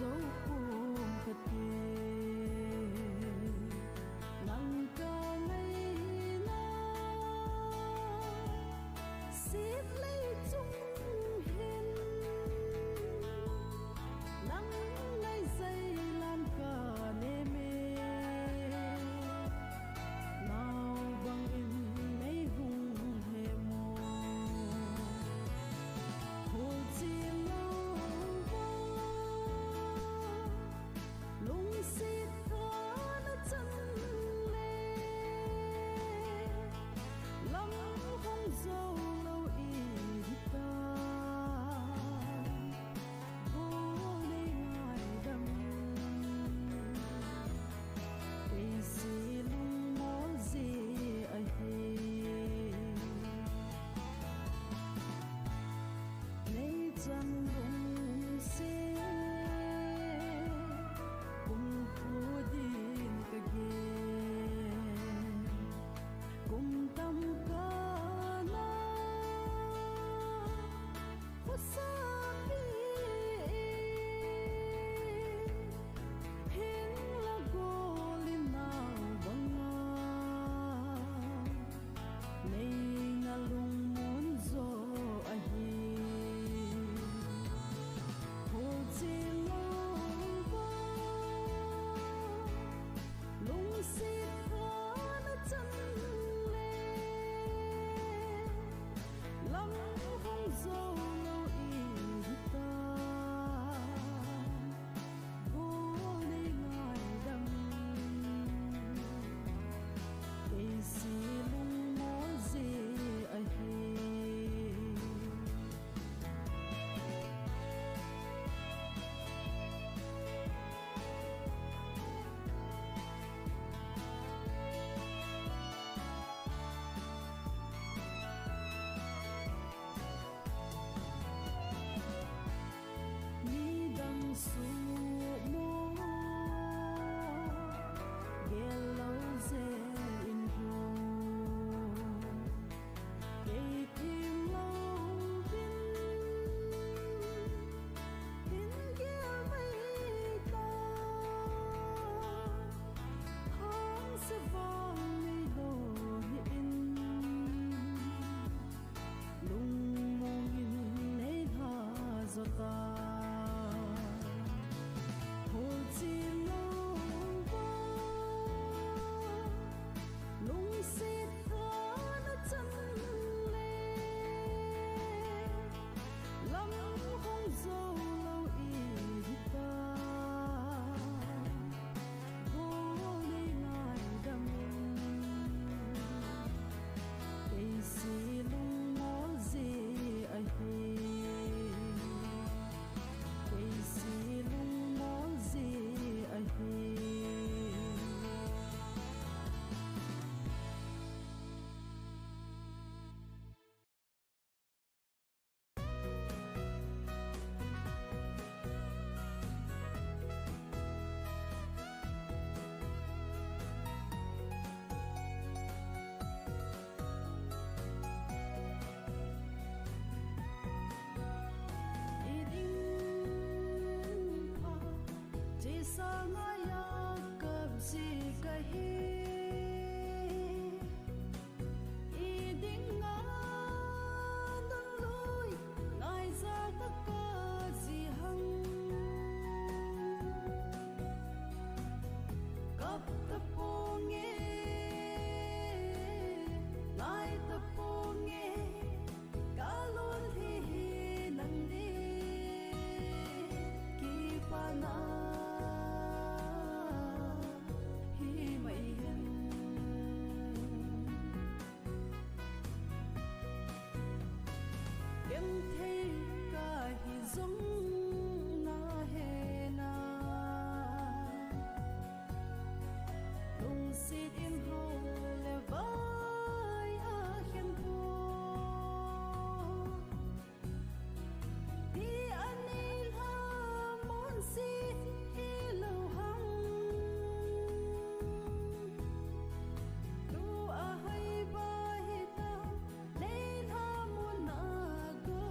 Zo pum kati, nang ka ngaina, sit lei chung hin, nang ngai zai lam ka neme, nau bang in nei hung he mo. Khol chi lo va, lungsit tha na chan le, lam hong zo lo i hi ta. Vo nei ngaidam, kei si lungmol ji ahi. Nei chan lungse, kum thu din ka gen, kum tam ka na khosa pi, hin la gol in nau banga, nei na lungmon jo ahi. Khol chi lo va, lungsit tha na chan le, lam hong zo lo i hi ta. Vo nei ngaidam, kei si lungmol ji ahi. Midang suhmo gel lou jeh in ho, kei thim louvin hin gel mai ta. Hangse vang nei lou hi in, lungmong in nei lha jo ta. Khol chi lo va, lungsit tha na chan le, lam hong zo lo i hi ta. Vo nei ngaidam in, kei si lungmol ji ahi. Kei si lungmol ji ahi. I ding pha, chesa ngaiya kap ji kahi. I dinga nang loi ngaija tah kaji hang. Kap taponge, ngai taponge, kalon hi hi nang di kipana hi mai hen. Genthei kahi jong nahe na, lungset in hol le vai a khen po. Ti ani lhamon si hilou ham. Tua hai ba hita, nei lhamon a go.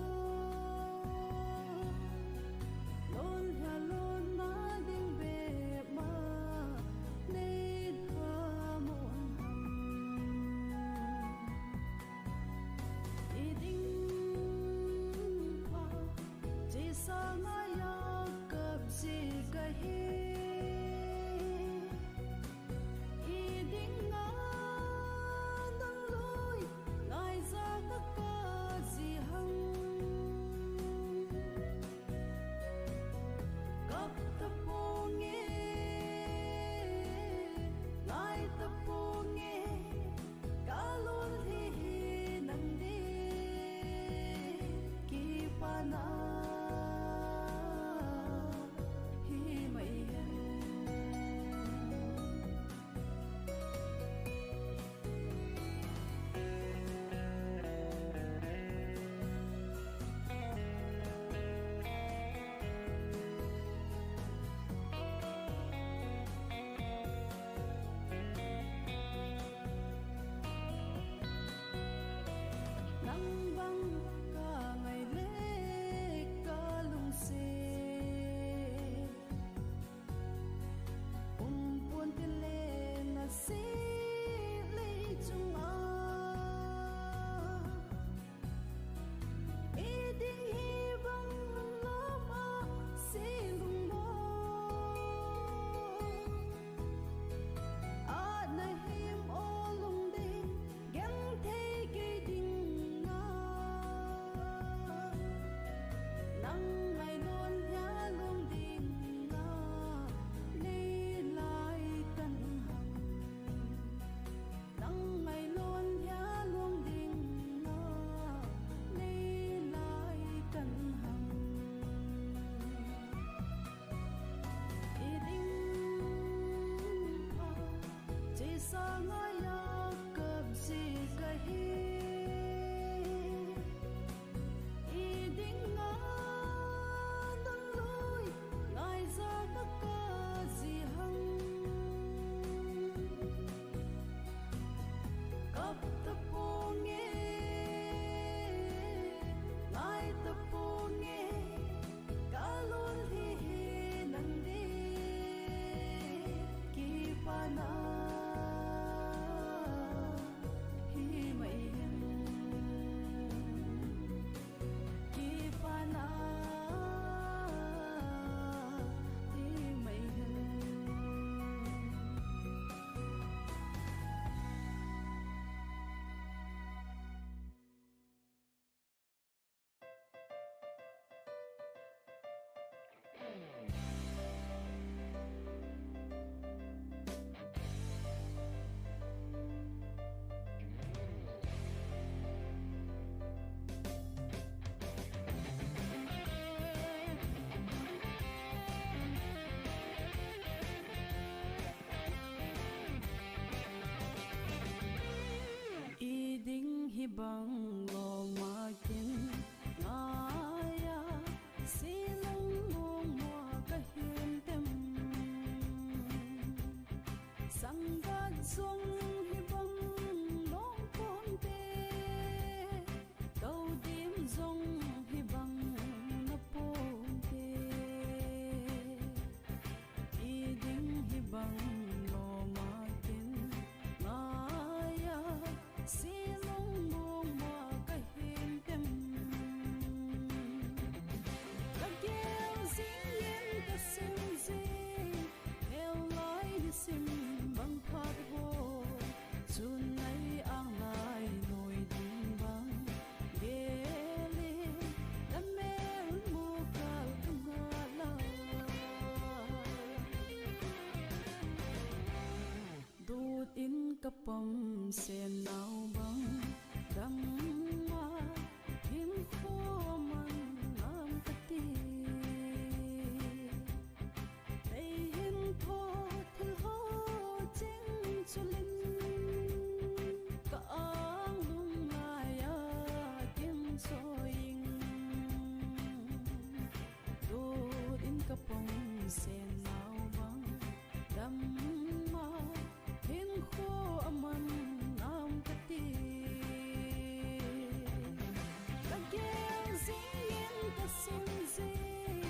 Sangaiya kapji kahi, idinga nunglui ngaija kakaji ham. Kap taponge, ngai taponge, kalol hi hi nang di kipana hi mai hin, kipana hi mai hin. Iding hibang loma kin ngaiya, sinung mong mo kahin tem. Sanggat jong hibang long ponte, Todim jong hibang na ponte, iding hibang loma kin ngaiya, sinung mong mo kahin tem. Kagel jingin kasim jing, neolai nisim bang phat ho, chun nai anglai noi ding bang. Gele, lamel mukal kangala. Dut in kapom sen nau bang, gamma hin khoman ngam kati. Tei hin tho thil ho ching chulin, ka ang lung laiya kin soing. Dut in kapom sen nau bang, gamma hin khoman ngam kati. Kagel jingin kasim jing,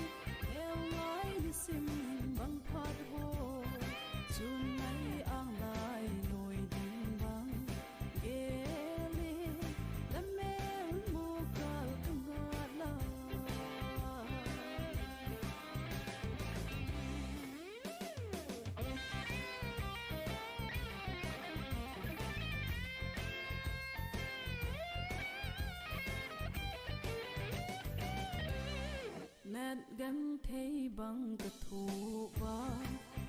neolai nisim bang phat ho, chun nai anglai noi ding bang. Gele, lamel mukal kangala. Nat genthei bang kathu uva,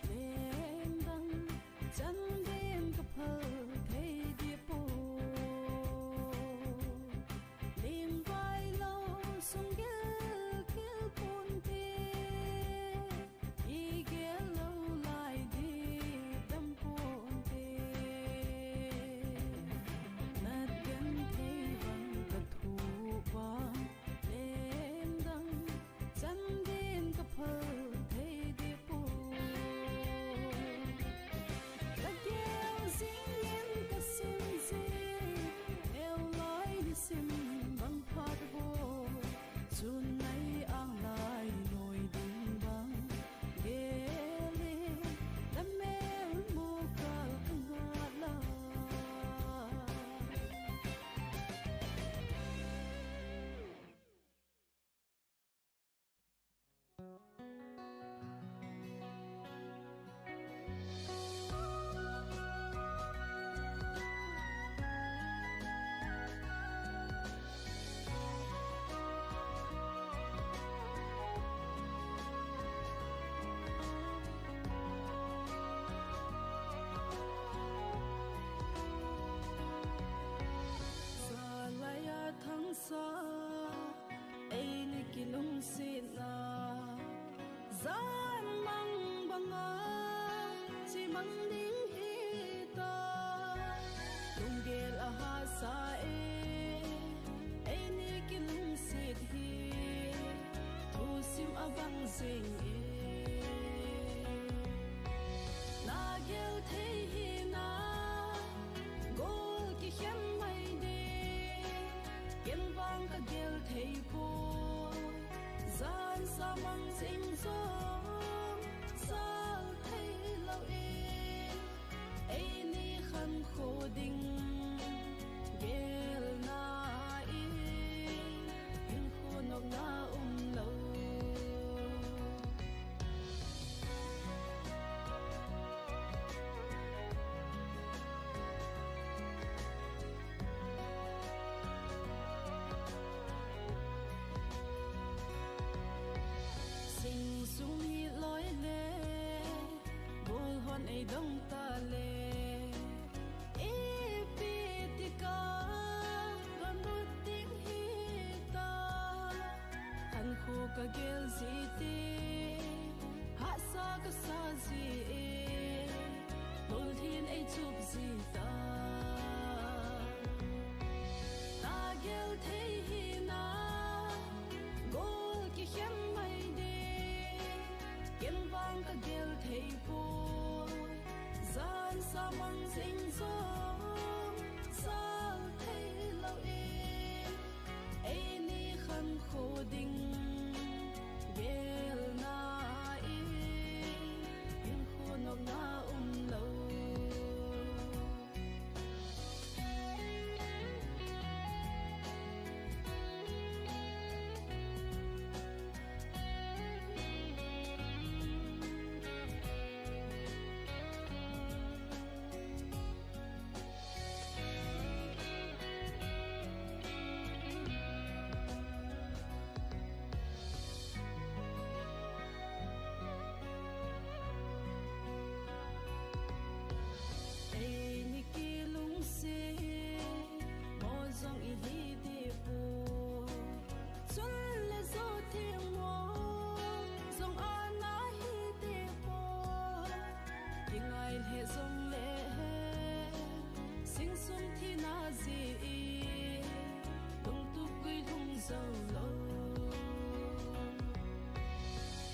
lengdang chanden kaphal thei dipoi. Lingvai lou sunggel kil ponte, igel lou lai di dam ponte. Nat genthei bang kathu uva, lengdang chanden kaphal thei dipoi. Kagel jingin kasim jing, neolai nisim bang phat ho, chun nai anglai noi ding bang. Gele, lamel mukal kangala. Salaiya thangsa, eini kilungsetna, jan mang banga, chimang ding hita. bang jing e. Na gel thei hi na, gol kikhen mai de. Ken vang ka gel thei poi, jan sa mang jing jong, sal thei lou e. Eini khankho ding gelna in, hinkho nopna um lou. Sing sung hi loi le, bul hon ei dong ta le, ipi tika, don but ding hi ta, khankho ka gel ji ti, hahsa ka sa ji e, bul hin ei chup ji ta. Na gel thei hi na, gol kikhen mai de. Ken vang ka gel thei poi, jan sa mang jing jong, sal thei lou e. Eini khankho ding gelna in, hinkho nopna um lou. Eini kilungset, mo jong ihi deh poi. Chun le jo theng mo jong ana hi deh poi. Kingai le jong le he, sing sung thina ji i, lungtup gui lung jou lou.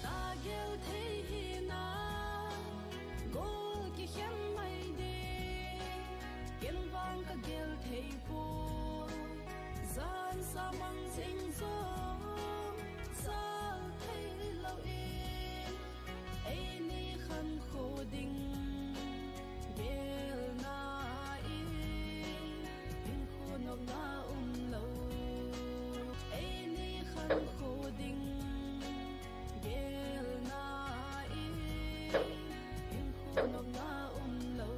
Na gel thei hi na, gol kikhen mai de. Ken vang ka gel thei poi, jan sa mang jing jong, sal thei lou e. Eini khankho ding gelna in, hinkho nopna um lou. Eini khankho ding gelna in, hinkho nopna um lou.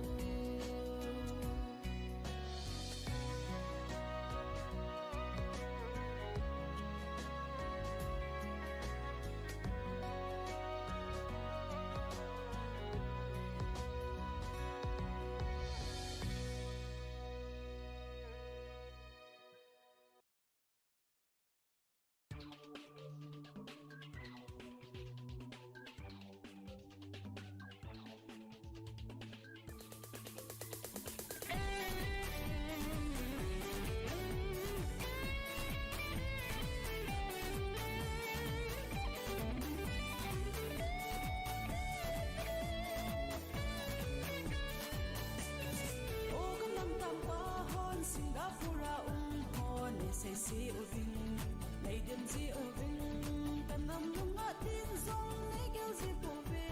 O ka nam tampa hon, Singapore a um hon, nei seise uvin, nei dem ji uvin, ka nam nunga tin jong nei gel ji pouve.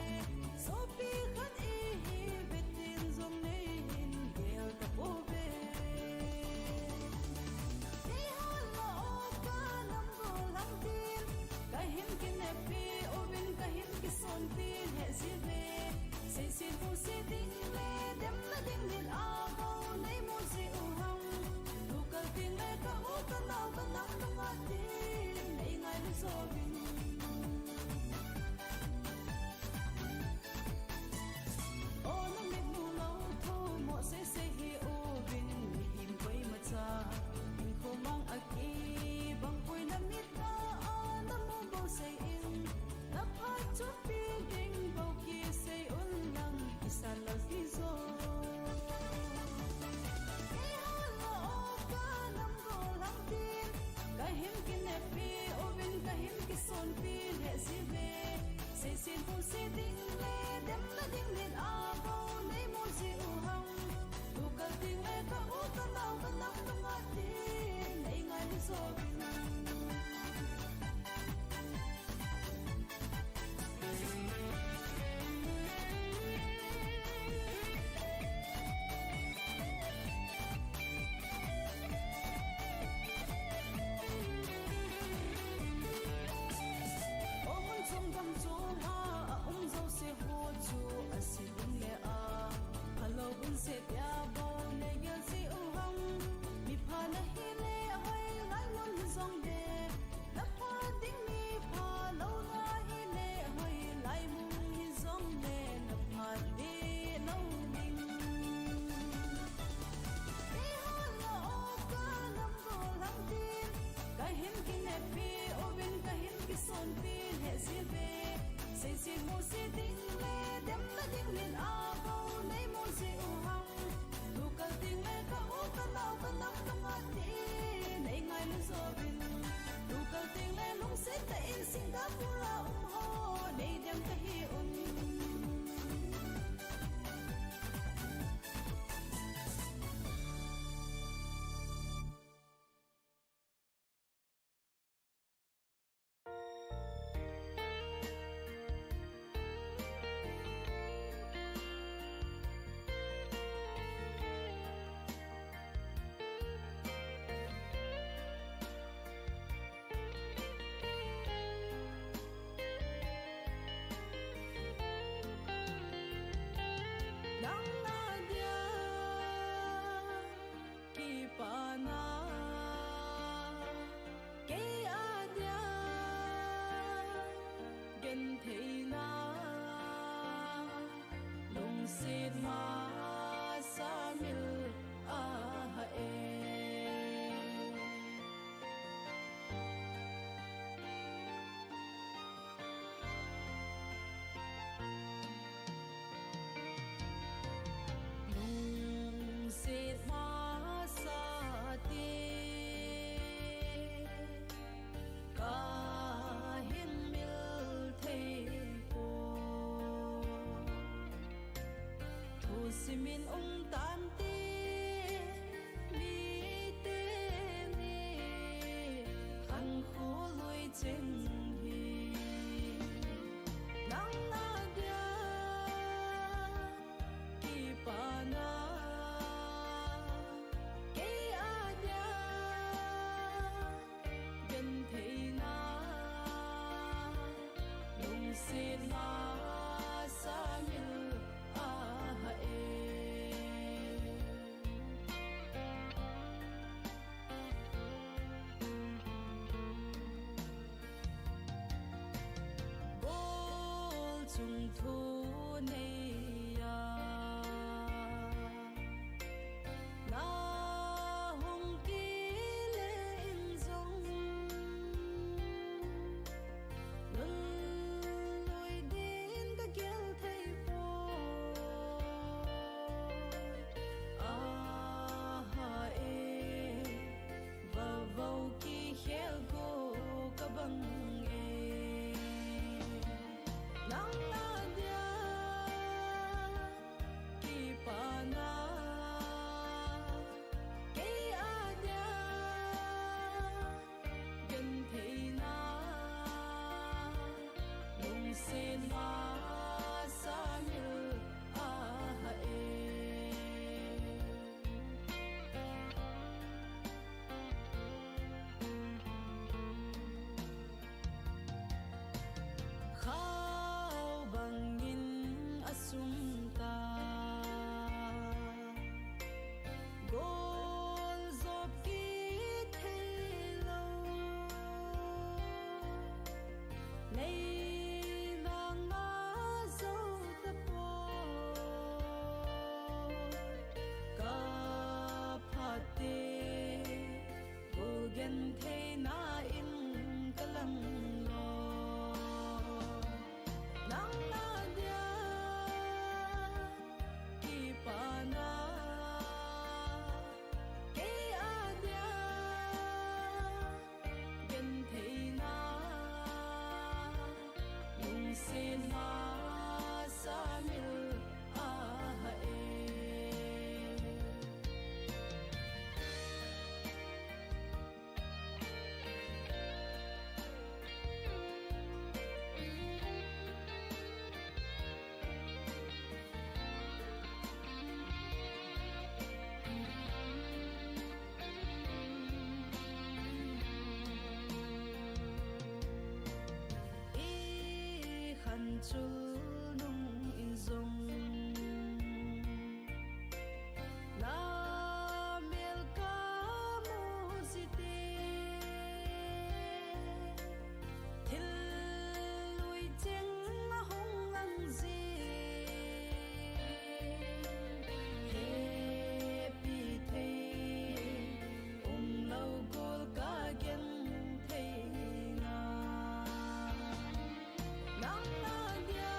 Sopi khat ihi ve tin jong nei hin gel tapouve. Nei hal ma o ka nam gol lang tin, ka hin kineppi uvin, ka hin kisonpi he ji ve. Seisin pu se ding le, demna ding din a bou nei mu ji u ham. Tukal tin le ka u ka nao ka nam nunga tin, nei ngailu jouvin. O na mit nu lou tho mo seise hi uvin, mihem koima cha hinkho mang a kibang poi, na mit na a na mu bou sei in, na phat chompi ding bou kisei un lang, kisa lal kijo. Kei hal na o ka nam gol lang tin, ka hin kineppi uvin, ka hin kiso Omun chung gam chung a, a um jouse ho chu a si ding le a, a lo bun se tia bou nei gel ji u ham. Mi pha na hi le hoi lai mun hi jong le, na pha ding mi pha lo na hi le hoi lai mun hi jong le, na pha ding lo ding. Kei hon la o ka lam go lam tin, ka hin kinepi uvin ka hin kisonpi le ji ve. Sei sei mu si ding le dem na ding min a bou nei mu ji u ham. Lukal ding le ka u ka nao ka nam ka mati nei ngai lu jo vin. Lukal ding le lungset tah in Singapore a um ho nei dem ka hi un. Nang a dia kipana, kei a dia gentheina, lungset masa mil a ha e. Lungset masa te ka hin mil thei poi. Thusim in um tante, mite ni khankho lui cheng hi. Nang a dia kipana, kei a dia gentheina, lungset masa mil a ha e. Bol chung thu nei a, na hung kile in jong, lun lui din ka gel thei poi. Aha e, vavau kikhel go ka bang e. Nang a dia Chulnung in jong na mel ka mu jite, thil lui cheng a hung lang je. Hepi thei um lo kol ka gen thei na. Nang a dia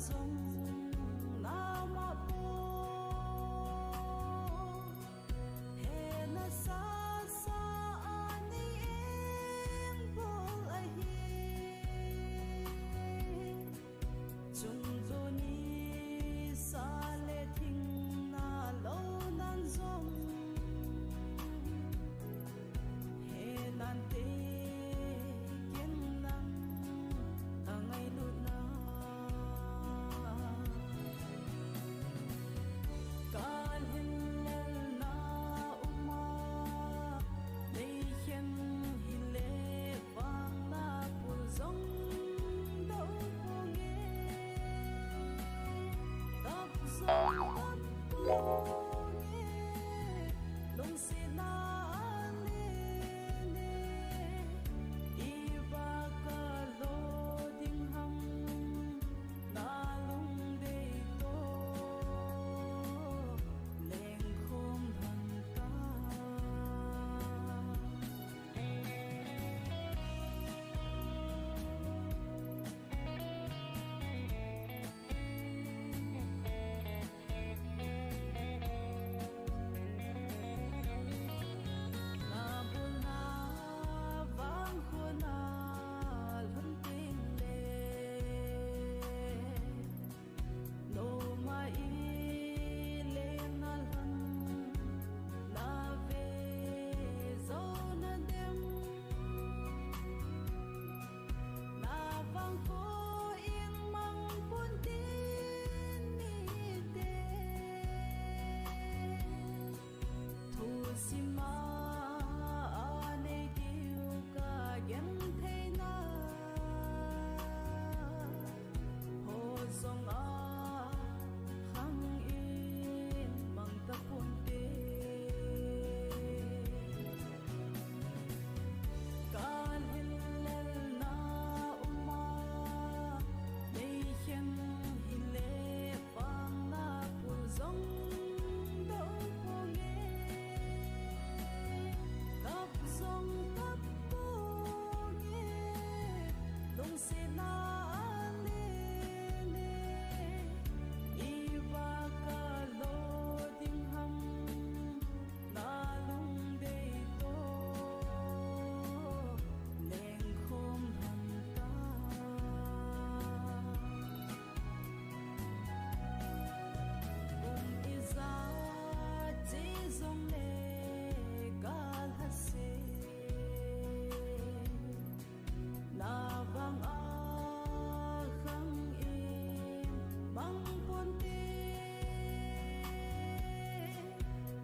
Jong nama po, he na sa sa ani eng bol ahi. Chung tu ni sa le thing na lo nan jong, he nan te ken lang ka ngailut na. Kalhin lel na uma, nei khen hile vang na pul jong do ponge, kap jong kap ponge, lungsetna le ne, i ba ka lo ding ham. Na lungdei to lengkhom lhon ta. Na bul na vang khona lhun ting le, loma i le na lhun na ve zo na dem. Na vang kho in mang pun tin ni te. Thusim a nei diu ka genthei na ho jong a khang in mang ta pon te. Kalhin lel na uma, nei khen hile vang na pul jong do ponge, kap jong kap ponge, lungsetna le ne, i ba ka lo ding ham. Na lungdei to lengkhom lhon ta. Kum ijat che jong le ka lhase. Na vang a khang in mang pon te,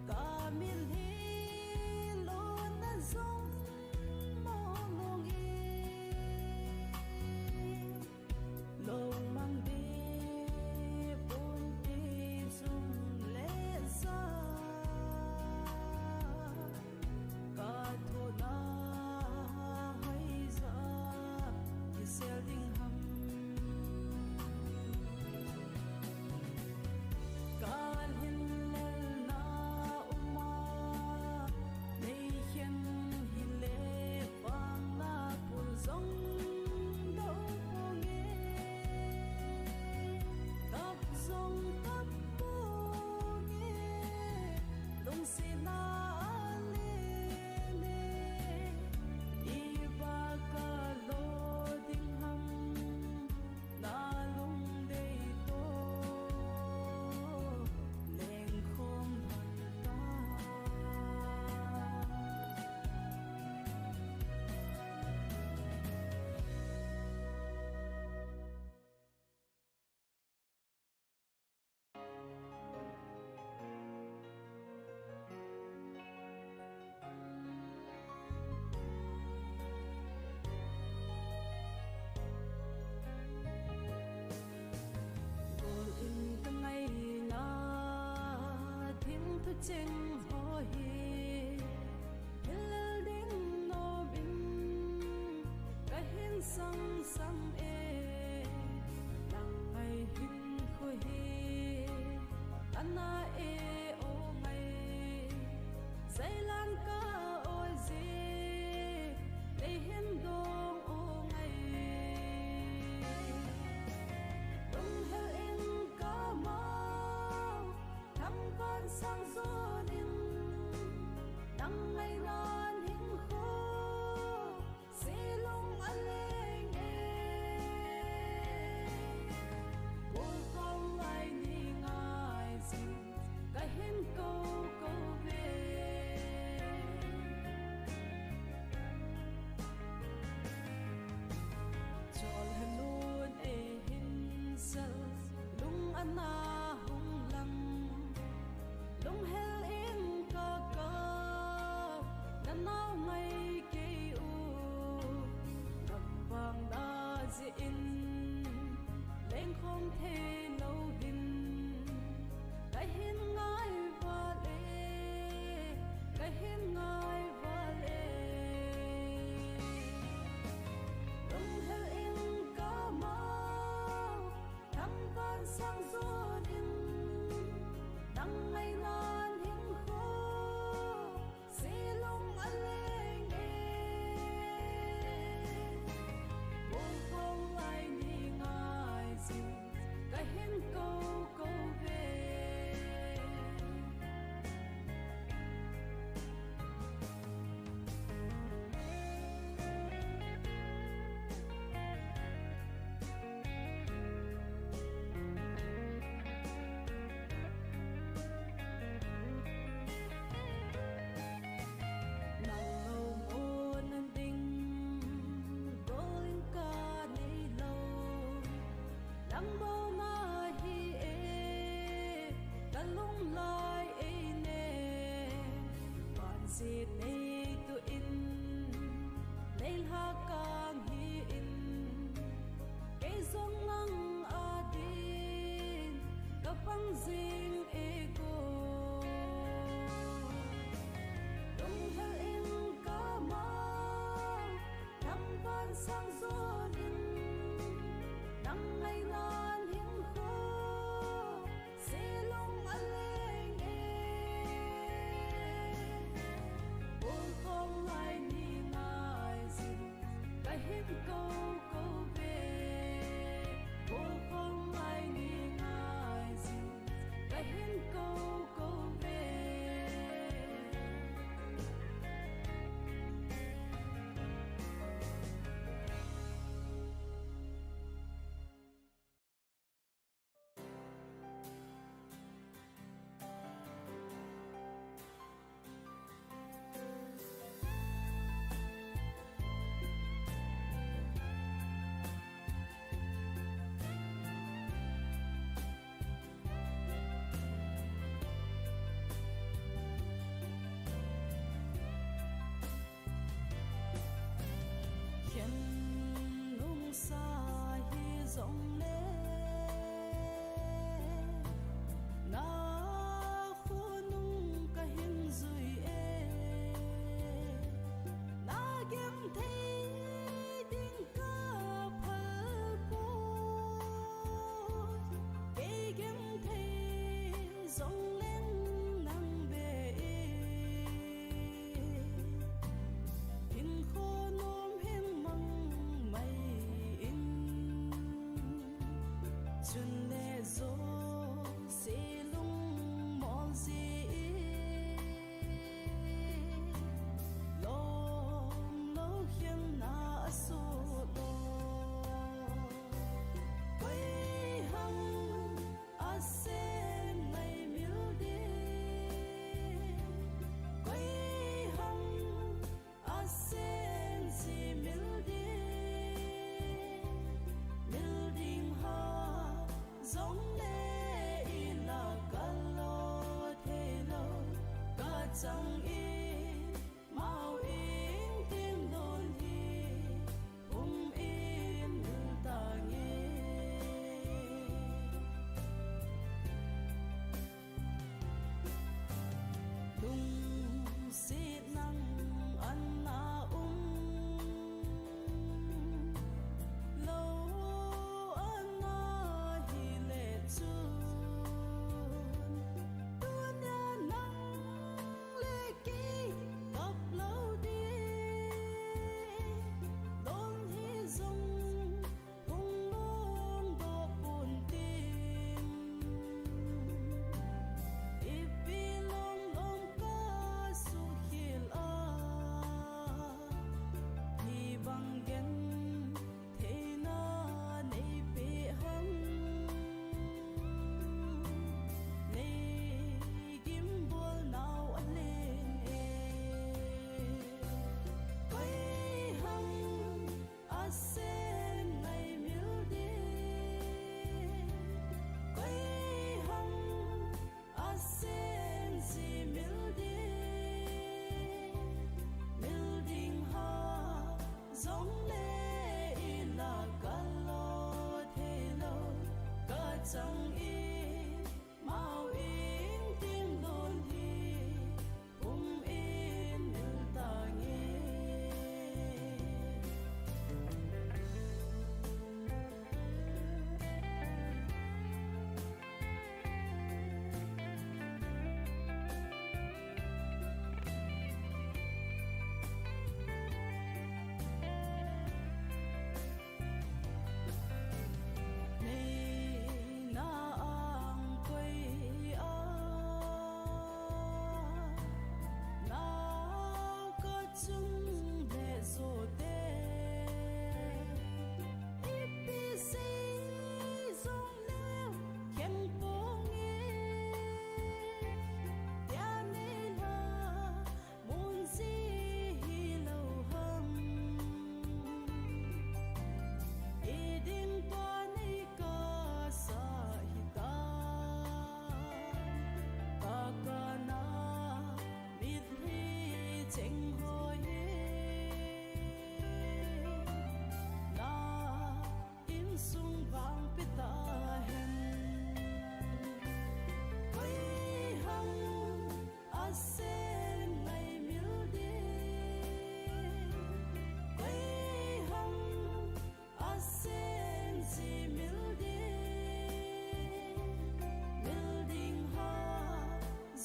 ka mil hi lo na jong mo long in. Lungmang di pun ti sum le sa, ka thuna hoi ja kisel ding ham. Kalhin lel na uma, nei khen hile vang na pul jong do ponge, kap jong kap ponge, lungsetna le ne, i ba ka lo ding ham. Na lungdei to lengkhom lhon ta. Gol in ka ngaina thil thucheng ho hi, hilel ding nom in ka hin sangsang e, nang ngai hinkho hi ana e o ngai, zailang ka o ji, ei hin dong o ngai. Lunghel sang zonin, nang ngaina hinkho se lung aleng e. Bulkhong lai ni ngai jing, kahin kou kou ve. Chol halun e hin sal, lung ana hung lang, lunghel in ka ka, na nau ngai kei u, ka pang da jeh in, lengkhom thei lou hin, kahin ngai vale, kahin ngai vale. Lunghel in ka mau, thangvah sang zonin, nang ngaina hinkho se lung aleng e. Bulkhong lai ni ngai jing, kahin kou kou ve. Nang lou mun ding, bol in ka nei lou, nang bou na hi e, ka lung lai ei ne, van sit nei tu in, nei lha kang hi in, kei jong nang a din, ka pang jing e ko. Lunghel in ka mau, thangvah sang zonin, nang ngaina hinkho se lung aleng e. Bulkhong lai ni ngai jing, kahin kou kou ve. Bulkhong lai ni ngai jing, kahin kou kou ve. Khen nungsa hi jong le, na khonung kahin jui e, na genthei ding ka phal poi, kei genthei jong leng nang be e. Hinkho nom hin mang mai in, chun le jo se lung mol ji e, lom lou khen na a su lo. Koi ham a sen ngai mil ding, koi ham a sen ji mil ding, mil ding ha jong le i la ka lo thei lo, ka chang in mau ing tin don hi um in mil ta nge. Lungset nang ana um lou ana hi le chun, tunia nang le kei Chang in, mau in ting don hi, um in mil tange. Mun si hi lo ham. I ding tua nei ka sa hi ta. Ka ka na mit hi cheng hoi hi. Na insung vang pita hen. Koi ham asen ngai mil ding. Koi ham asen ji mil ding. Mil ding ha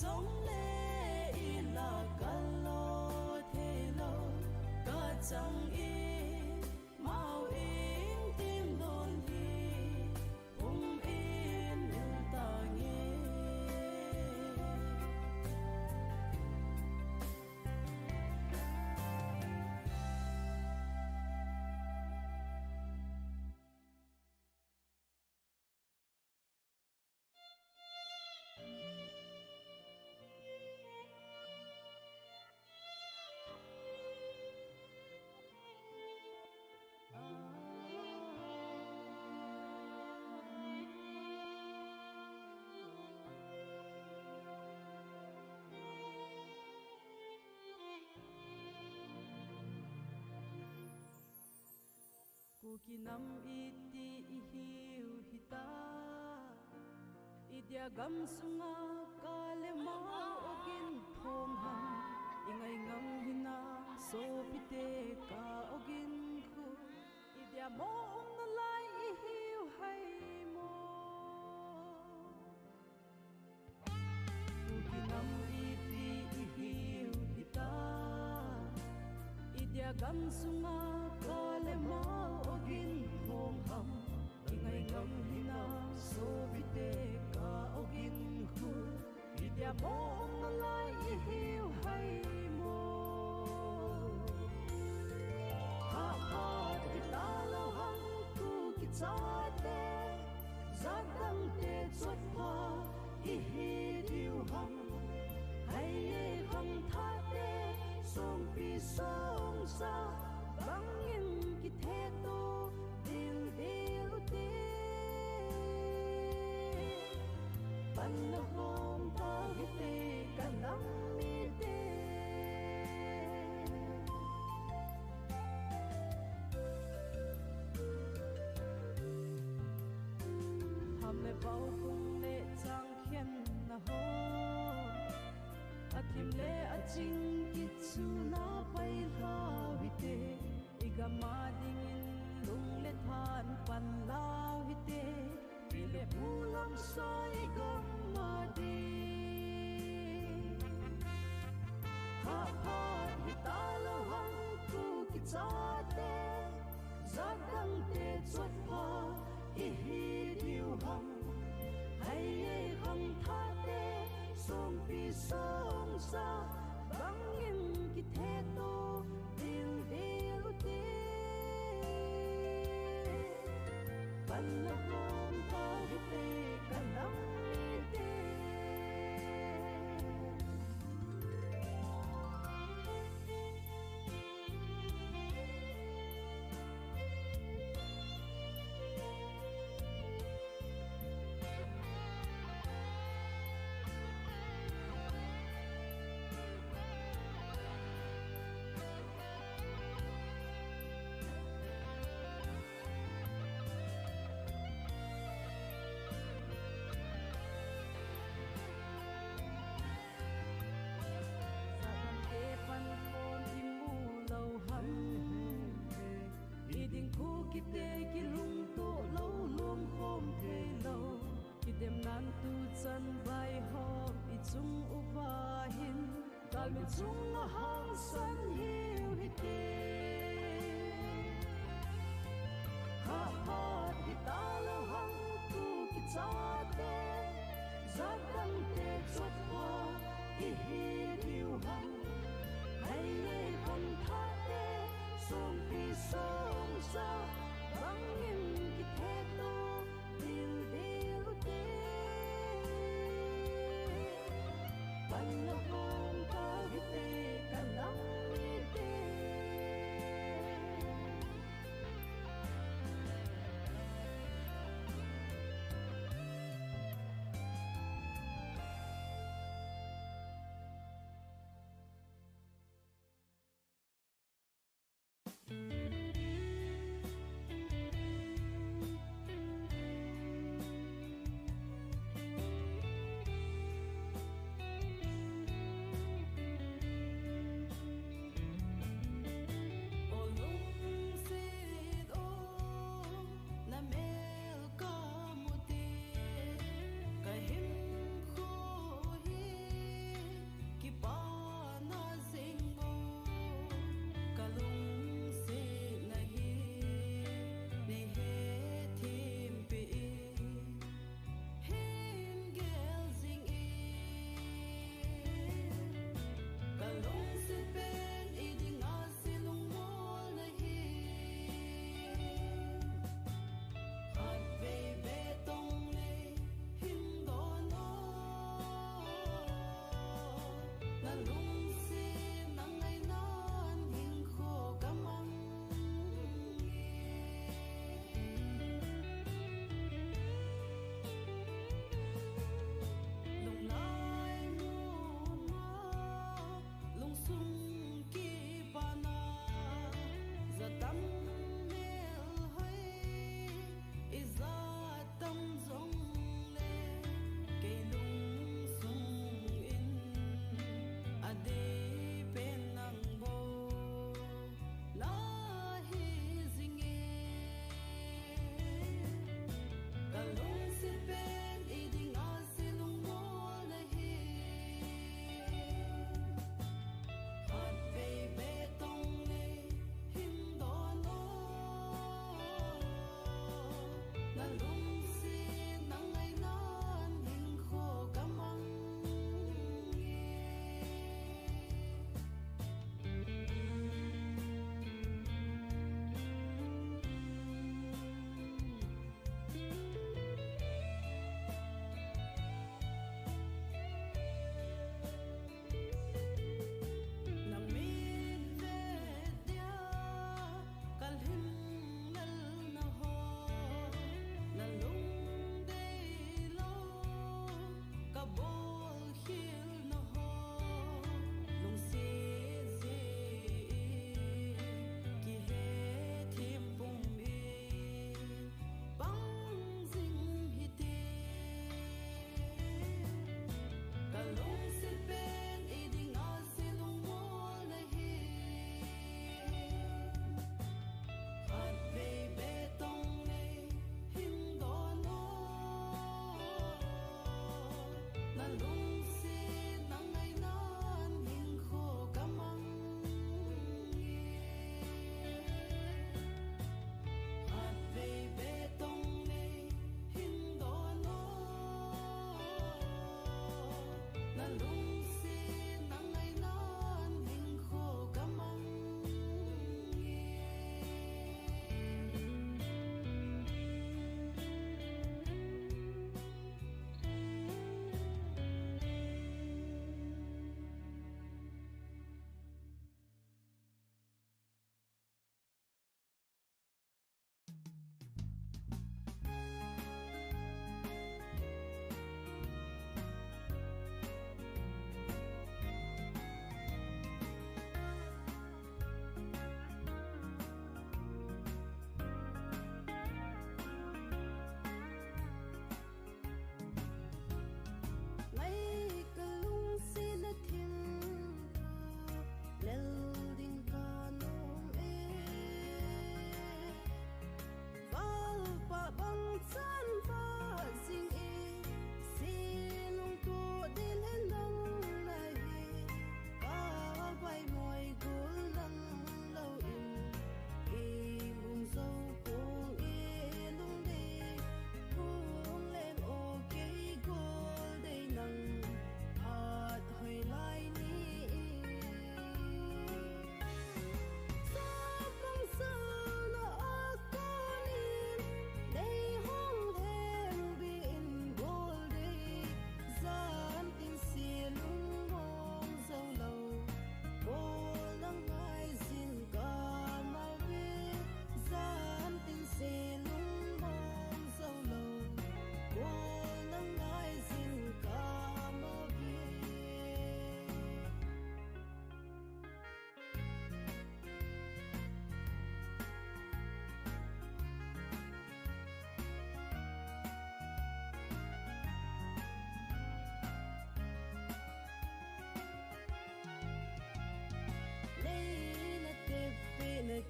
jong le i la ka lo thei lo ka chang i. Mau in tim don hi, um in mil tange. Kuki nam iti i hiu hita. Idia gam sunga ka le mau ogin phong ham. I ngai ngam hina sopite ka ogin khu. Idia mo um nalai i hiu hai mo. Kuki nam iti i hiu hita. Idia gam sunga ka le mau ogin phong ham. I ngai ngam hina sopite ka ogin khu. Idia mo um nalai i hiu hai mo. Haphat hita lo ham Kuki chate. Jat dangte chotpha i hi diu ham. Hai e khangthahte, songpi songsa, bangin kithe to dildil u te. Pan na hom tau hite ka nam mite. Ham le pau kung le chang khen na ho. A thim le a ching kit chu na pai hlau hite. I gam a dingin lung le than pan lau hite. Pi le pu lam sa i gam a ding. Haphat hita lo ham Kuki chate. Jat dangte chotpha i hi diu ham. Hai e khangthahte, songpi songsa, bangin kithe to dildil u te. Pan na hom tau hite ka nam mite. Kite kilungtoh lou, lungkhom thei lou, kidem nan tu chan vaihom i chung uva hin, kalmi chunga hangsan hiu hite. Khahat hita lou hang tu kichate, jat dangte chotpha i hi diu ham. Hai le khangthahte, songpi songcha, bangin kithe to, dildil ute. Pan la hong ka hite, ka nang mite.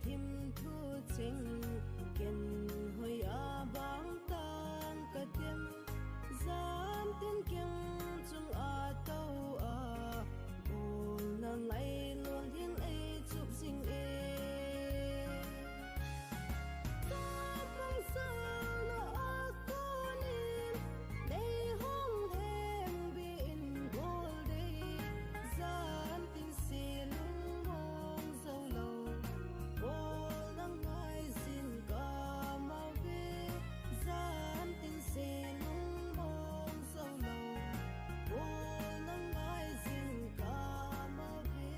Thim thu cheng ken hoi a bang tang ka tem. Zan tin ken chung a tau a, bul na ngai lon hin ei chup zing e. Tapang sa na a konin, nei hong heng bi in gol dei. Zan tin se lung mong zo lo, bol na ngai zin ka mau ve. Zan tin se lung mong zo lo, bol na ngai zin ka mau ve.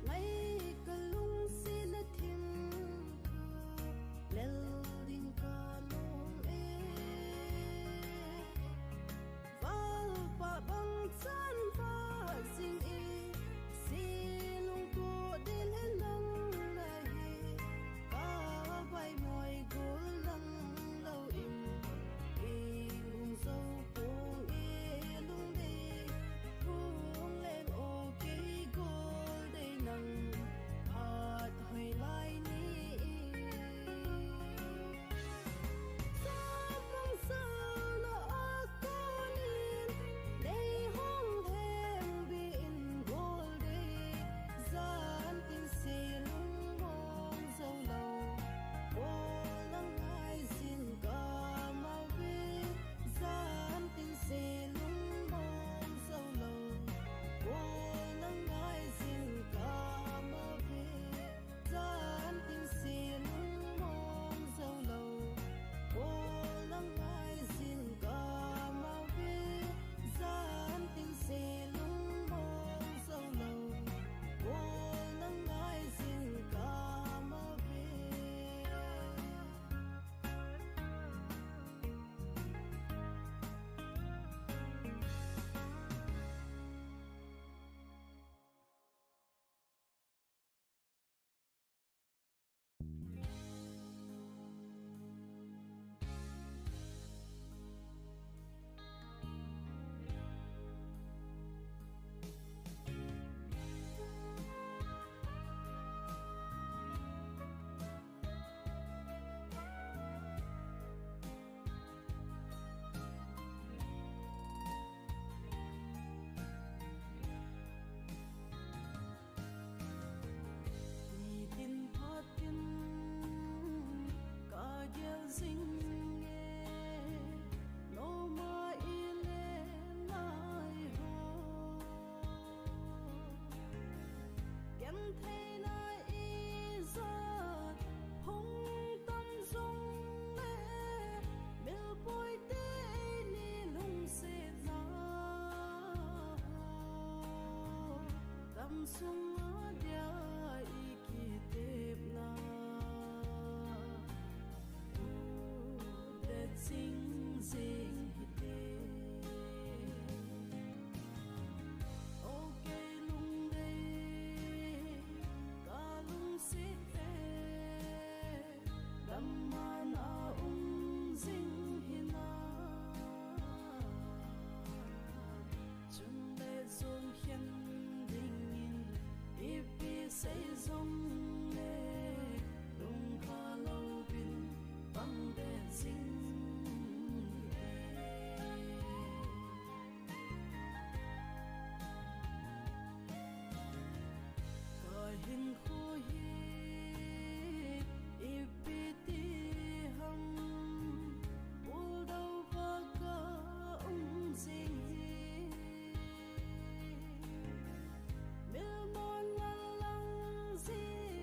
Ngai ka lungset na thim thu, lel ding ka nom e. Valpa bang chan va zing e, se lung ko ding le nang na hi, ka vai moi gol nang lo in, e lung zo pong e lung dei, pong leng o kei gol dei nang, phat hoi lai ni. Sa mong sa na a konin, nei hong heng bi in gol dei. Zan tin se lung mong zo lo, bol na ngai zin ka mau ve. Zan tin se lung mong zo lo, bol na ngai zin ka mau ve. Zan tin se lung mong zo lo, bol na ngai zin ka mau ve. Zan tin se lung mong zo lo, bol na ngai zin ka mau ve. Nitin phatin ka gel zing e, noma i le nai ho. Gentheina i zat hung tam zong le, milpoi te ni lungsetna ho. Gamsung a dia i kitepna u det sing sing hite. O kei lungdei ka lungset e, damna a um zing hina. Chun le zong hian dingin ipi sei zong le, lungkha lo bin bang det zing e. Ka hinkho hi ipi ti ham, puldou va ka um zing hi. Milmon na lang zing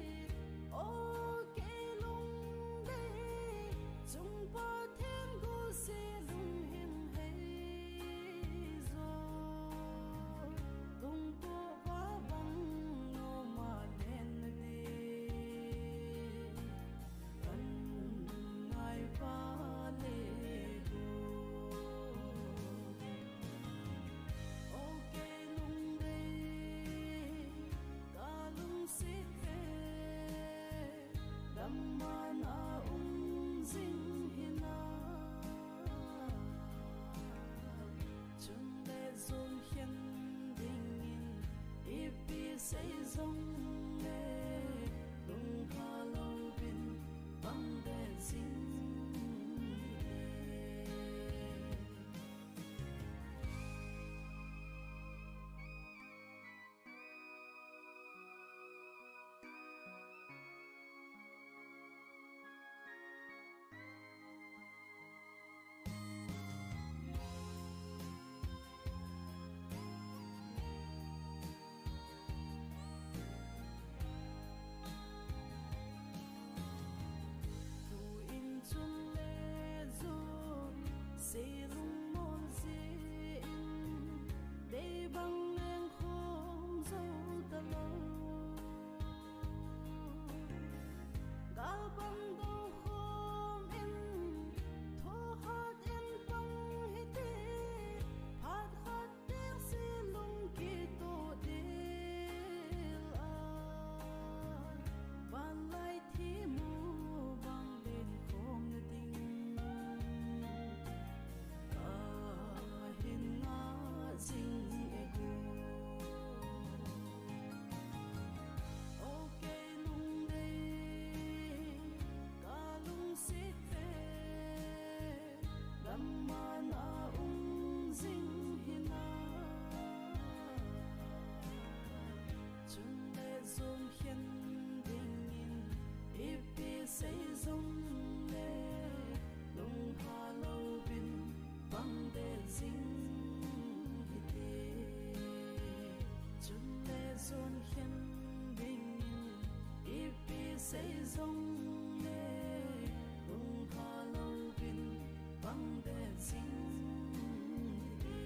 Seijongle lungkha louvin pang deh jing hite. Chule jon khen dingin ipi seijongle lungkha louvin pang deh jing hite.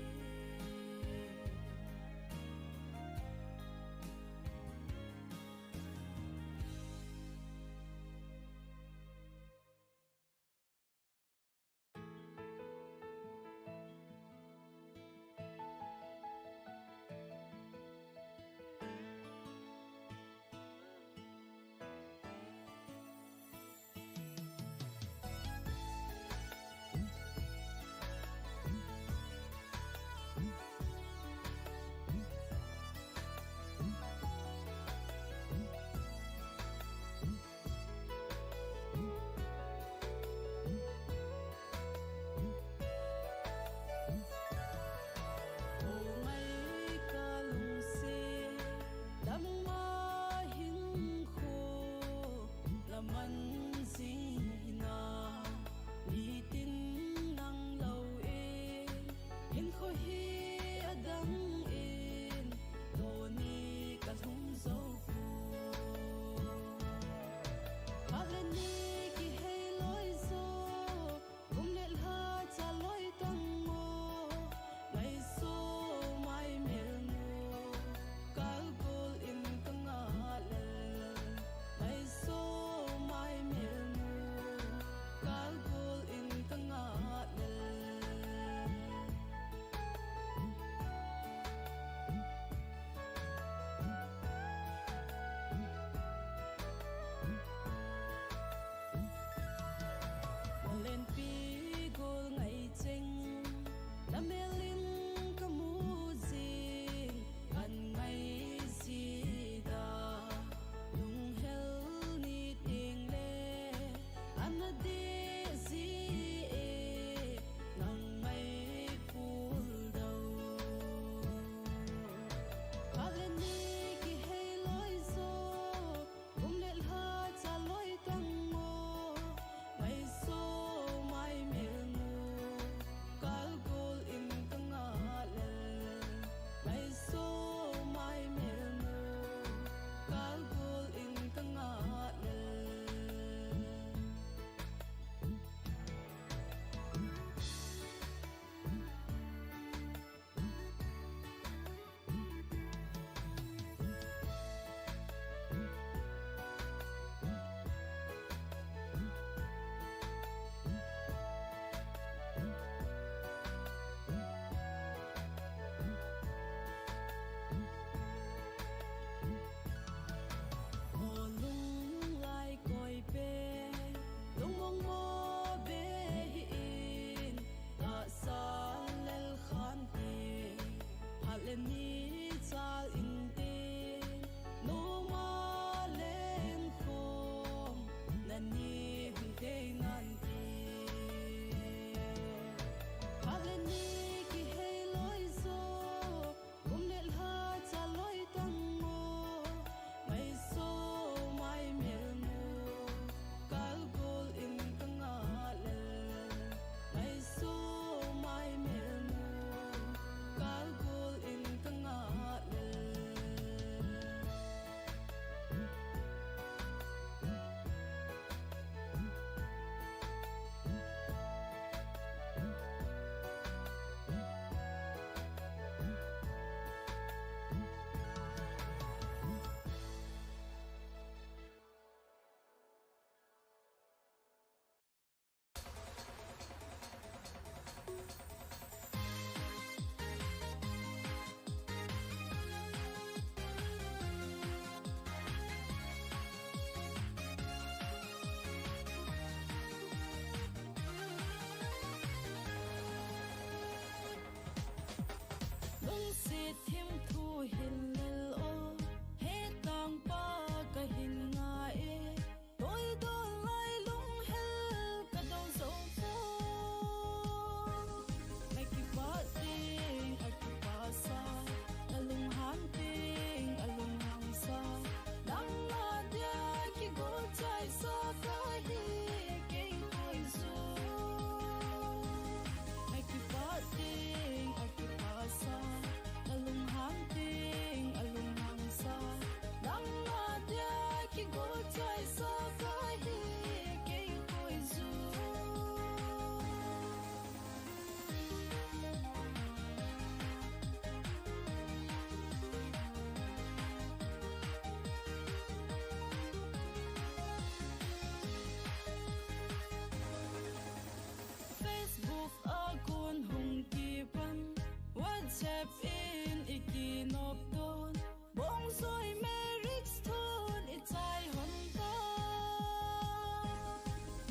Chep in i kinop ton, bong soi marriage thon i chai hon ta.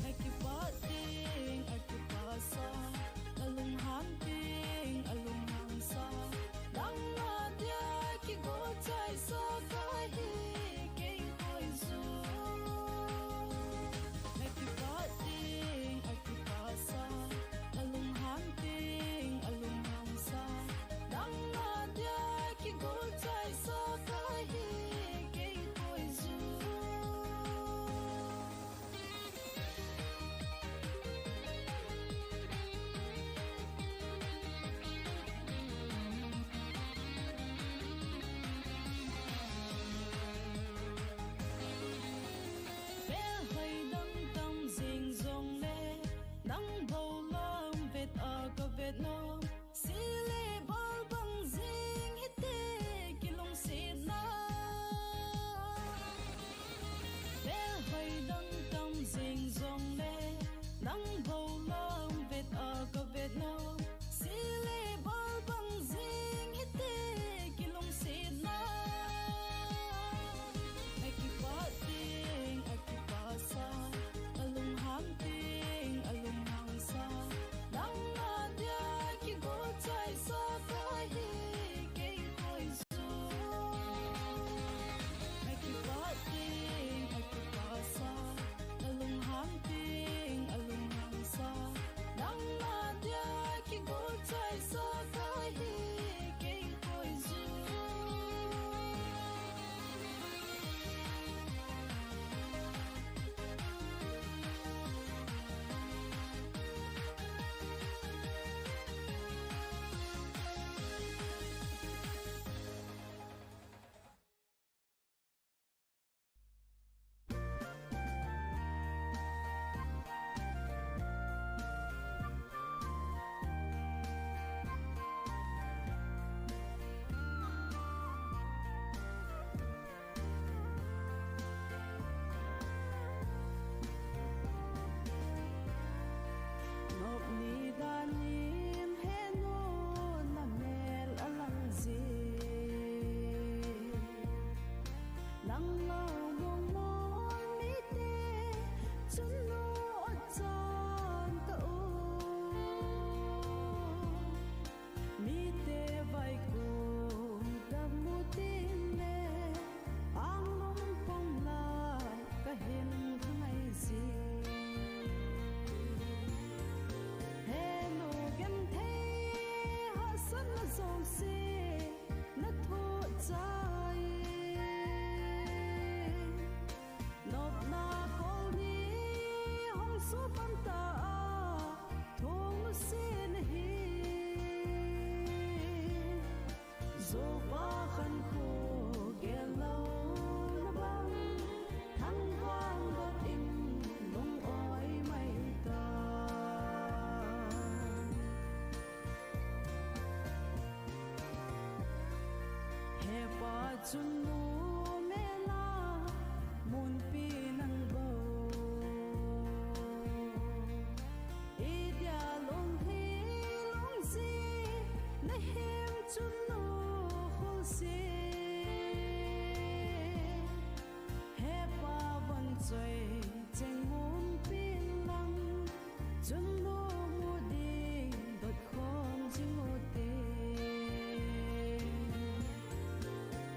Na kipah ting a kipah sa, na lunghang ting a lunghang sa. Nang na dia kigo chai sa ka hi kei koi zu. Na kipah ting a kipah sa, na lunghang ting a lunghang sa. Nang na dia kigo chai sa ka hi kei koi zu. Bel hoi dang tam jing jong le, nang bou lam vet a ka vet nom. Si le bal bang jing hite kilungsetna. Bel hoi dang tam jing jong le, nang bou lam vet a ka vet nom. Si le bal bang jing hite kilungsetna. A kipah ting a kipah sa, a lunghang ting a lunghang sa. Nang na dia kigo chai sa ka hi kei koi zu. A kipah ting a kipah sa, a lunghang ting a lunghang sa. Nang na dia kigo chai sa ka hi kei koi zu. Nop ni danin henu na mel a lang jin. Lang lo mong mong mite chun nu a chan ka u. Mite vai kum ka mu tin le, ang lung pom lai ka hin ngai jin. Henu genthei hahsatna jouse na thoh chai. Nopna kol ni hung supan ta a, thong nu se na hi. Zopa khankho gel lou na bang, thangvang got in lung oi mai ta. He pa chun nu mel a munpi nang bou. Idia lunghi lungji na him chun nu khol se. He pa von choi cheng mun pin lang, chun nu mu ding dot khom jing u te.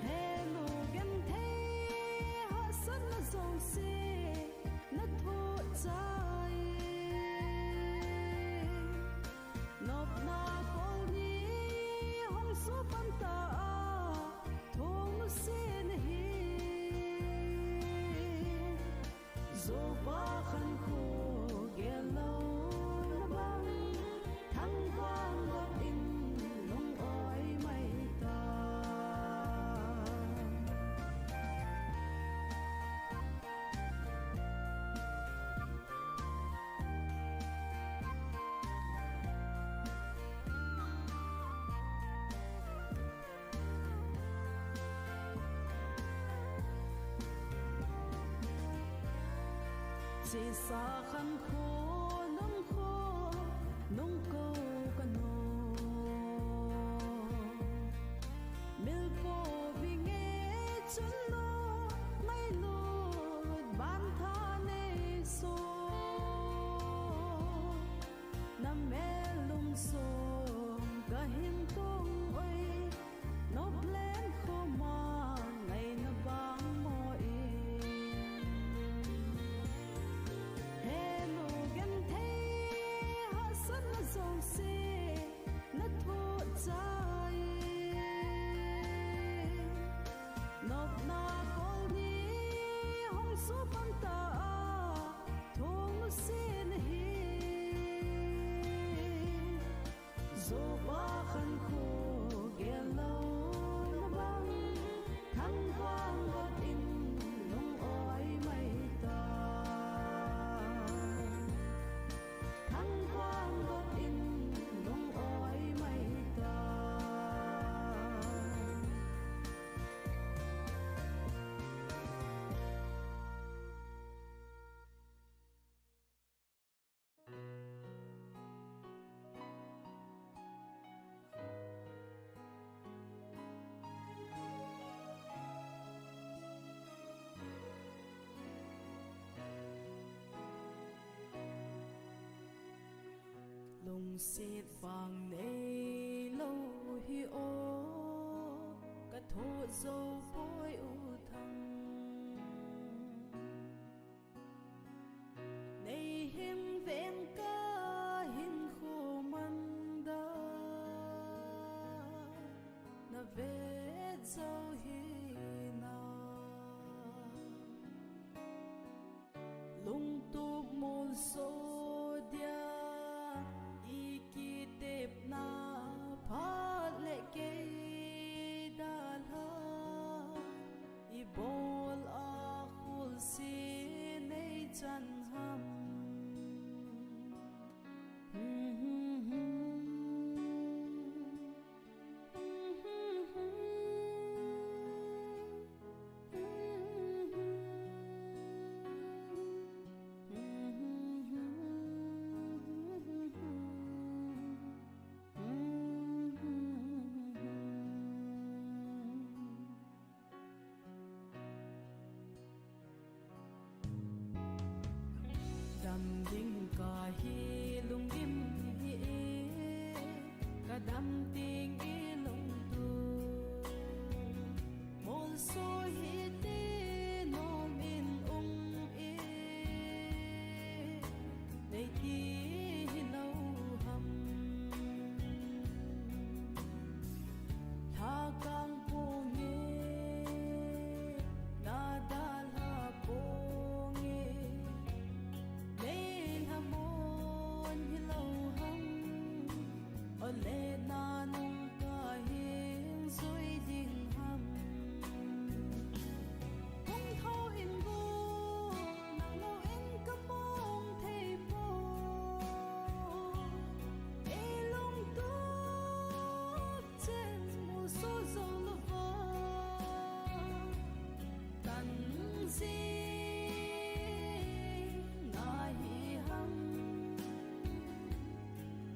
He nu genthei hahsatna jouse na thoh chai. Nopna kol ni hung supan ta a, thong nu se na hi. Zopa khankho gel lou na bang, thangvang got in lung oi mai ta. Chesa khankho nung kho nung ko ka no. Lungset vang neilou hi o, kathoh jou poi u Thang. Nei hing veng kahinkho man dan, navet jou hinam. Lungtup molso dia ikitepna phat le kei dalha, ibol a khul sin nei chan ham. Dam ding kahi lungdim hi e, kadam ding i lungtup. Molso hite nom in um e, nei ti hilou ham. Lhakang ponge, nadalha ponge, nei lhamon hilou ham. Ole nanung kahin jui ding ham. Hung thou in bu, nang lou in kamong thei po. Ei lungtup chen molso jou louva, tan jing nahi ham.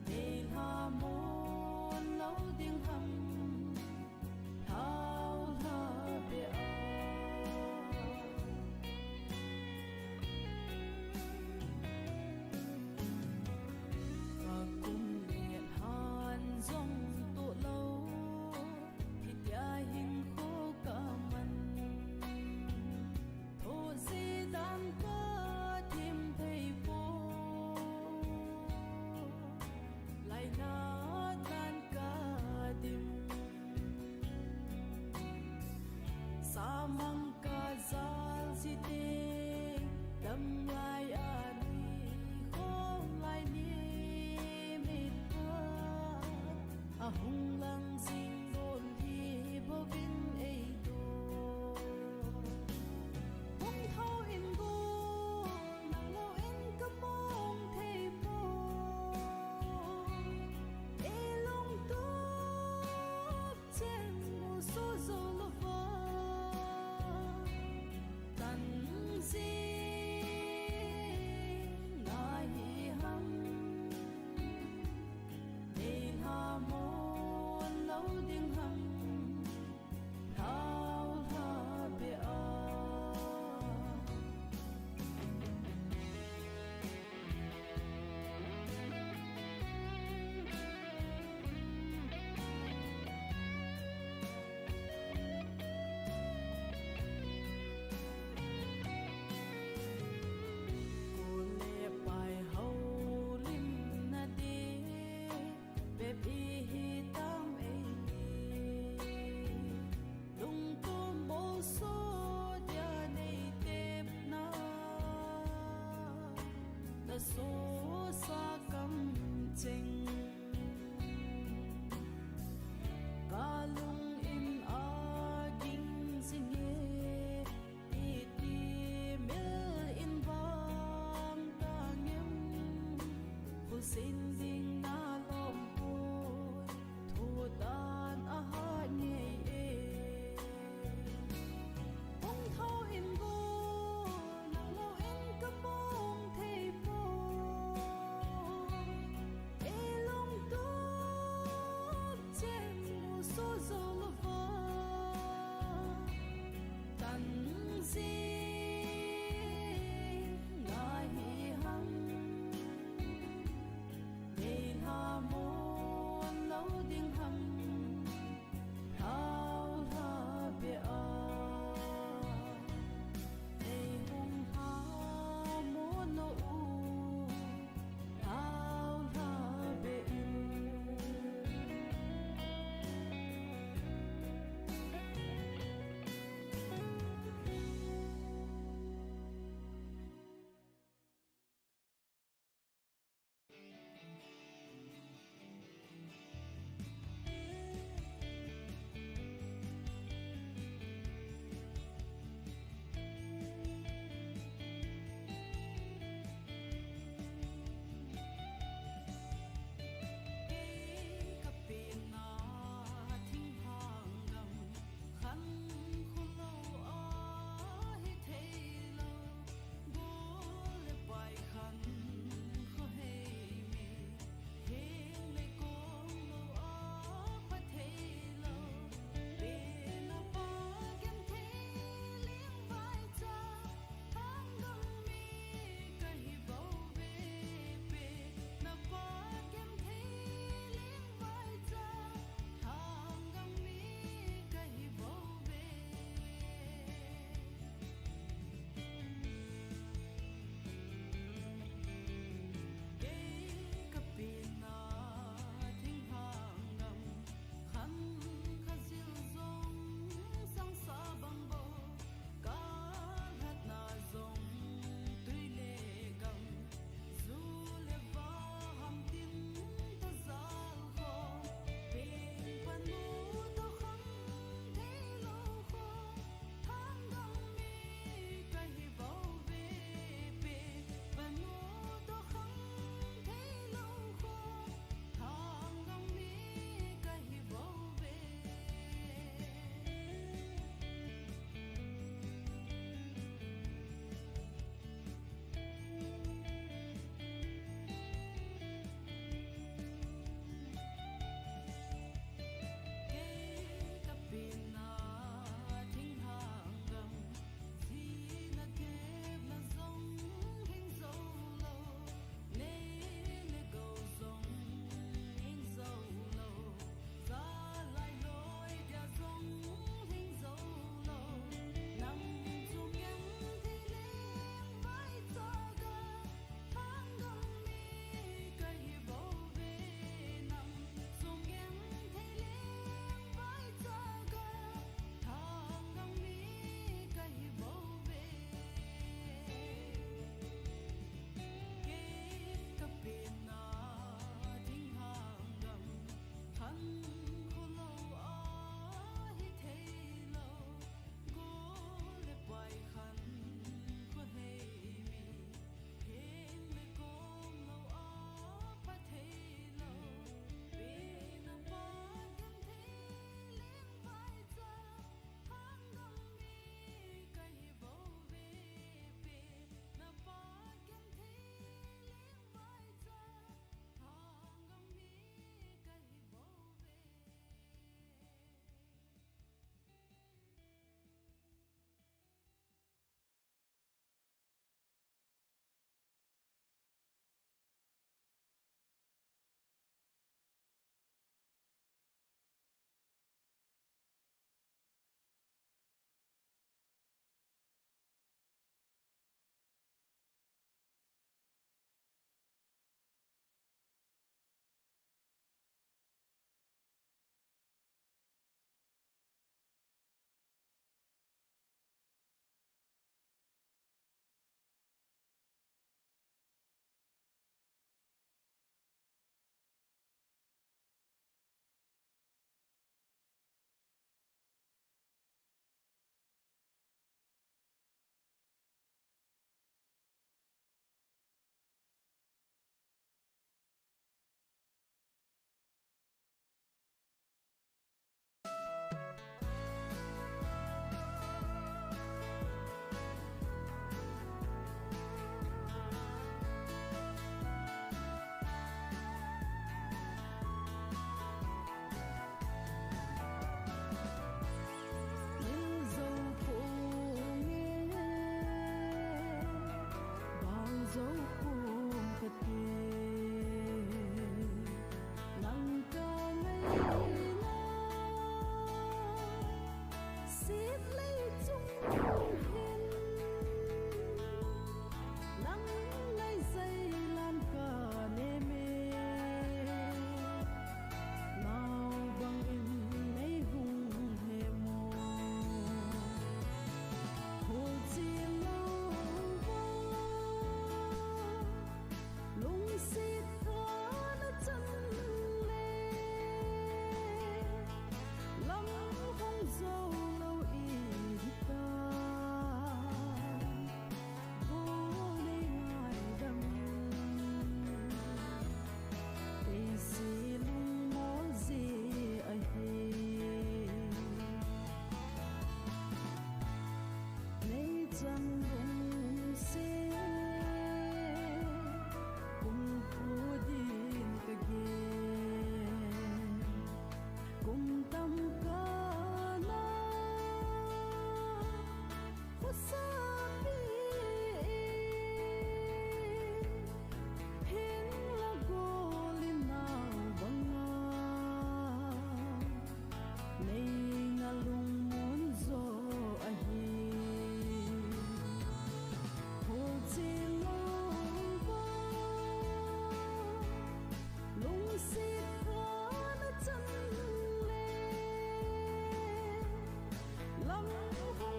Nei lhamon lou ding ham, lhau lha be a. Kakum le lhan jong toh lou, hitia hinkho kaman. Thoh ji dan kathim thei po, lainat dan kadim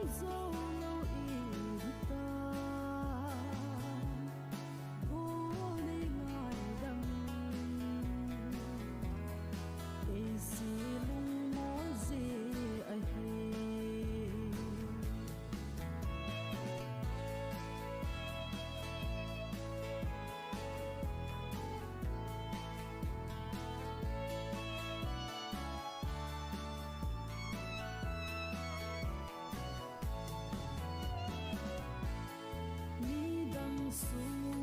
Zo lo i hita, go nei ngaidam in, kei si lungmol ji ahi. Midang suhmo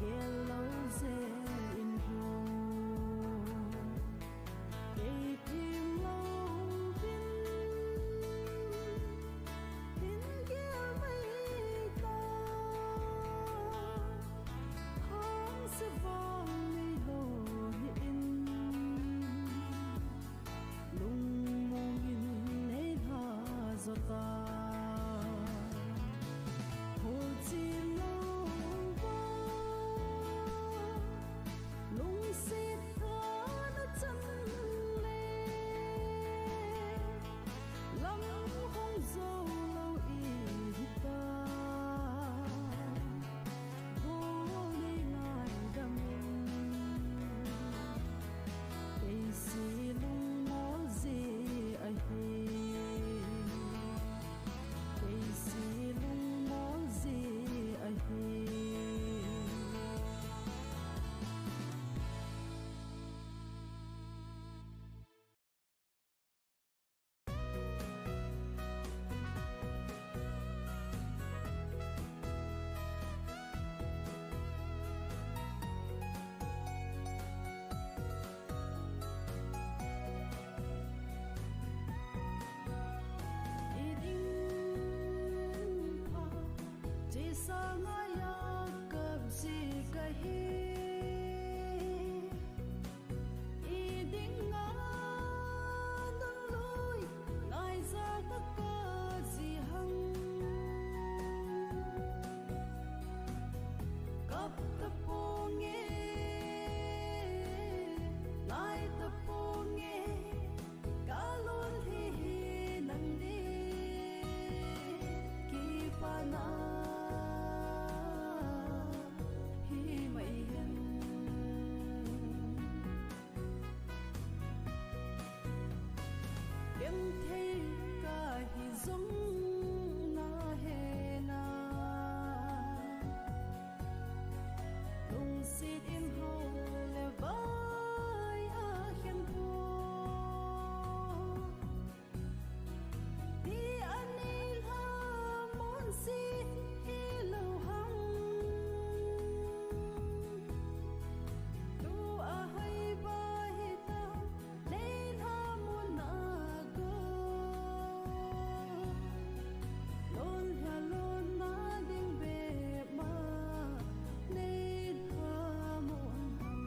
gel lou jeh in hung, kei thim louvin hin gel mai ta. Hangse vang neilou hi in, lungmong in nei lha jo ta. Holchil louva lungset tha na chan le, lam hong jou lou i hita, go nei ngaidam in, kei si lungmol ji ahi, kei si lungmol ji ahi. I ding pha, chesa ngaiya kap ji kahi. I dinga nang loi ngaija tah kaji hang. Kap taponge, ngai taponge, kalon hi hi nang ding kipana hi mai hen. Genthei kahi jong nahe na, lungset in hou le vai a khen poi. Ti a nei lhamon si hilou ham. Tua hoi ba hita, nei lhamon a go. Lon lha lonna ding bep ma, nei lhamon ham.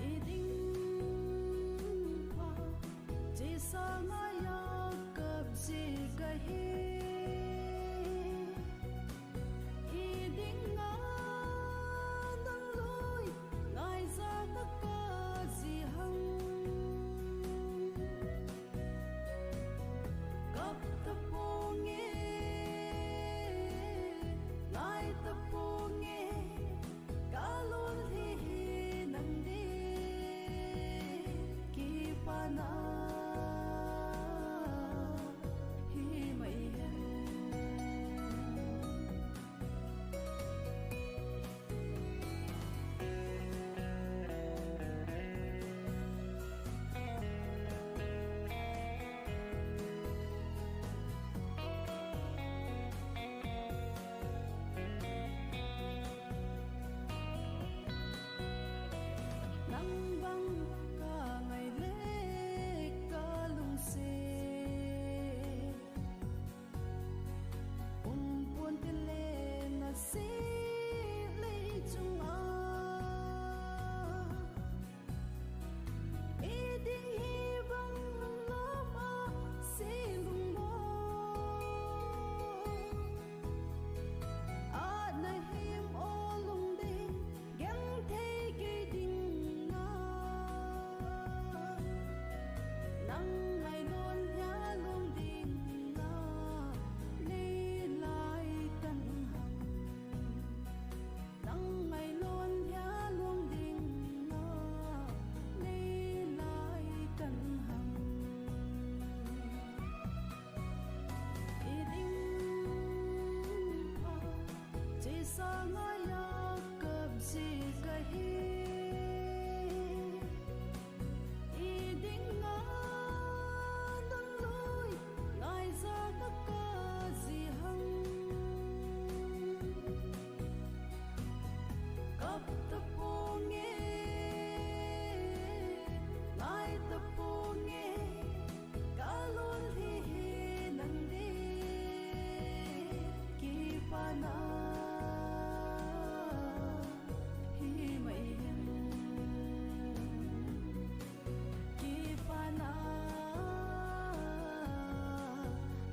I ding pha, chesa ngaiya kap ji kahi. I dinga nang loi ngaija tah kaji hang. Kap taponge, ngai taponge, kalon hi hi nang ding kipana hi mai hen. Hi, i dinga dang lui, ngai ja ka ka ji hang. Kap ta ponge, ngai ta ponge, ka lolhin nang di kipana hi mai hin, kipana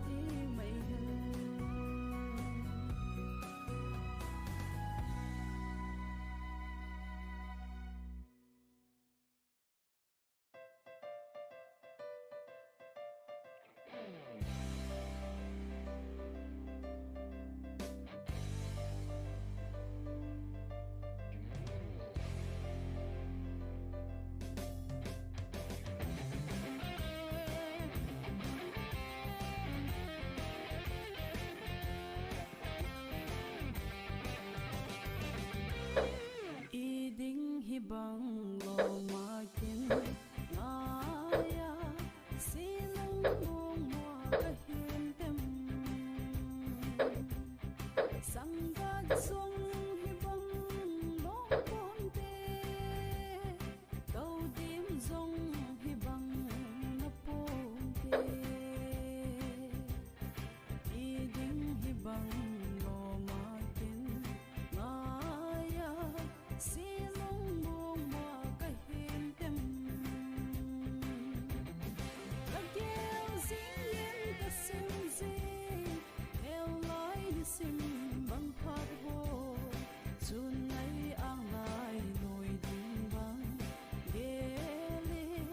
hi mai hin. I ding hi bang lom a kin ngai a, si lung mong mo ka hin tem. Sanggat jong hi bang lom ponte, kau dim jong hi bang na ponte. I ding hi bang lom a kin ngai a, si lung mong mo ka hin tem. Ka gel jing in ka sim jing, neo lai ni sim bang phat ho, chun ngai ang lai noi ding bang. Gel in,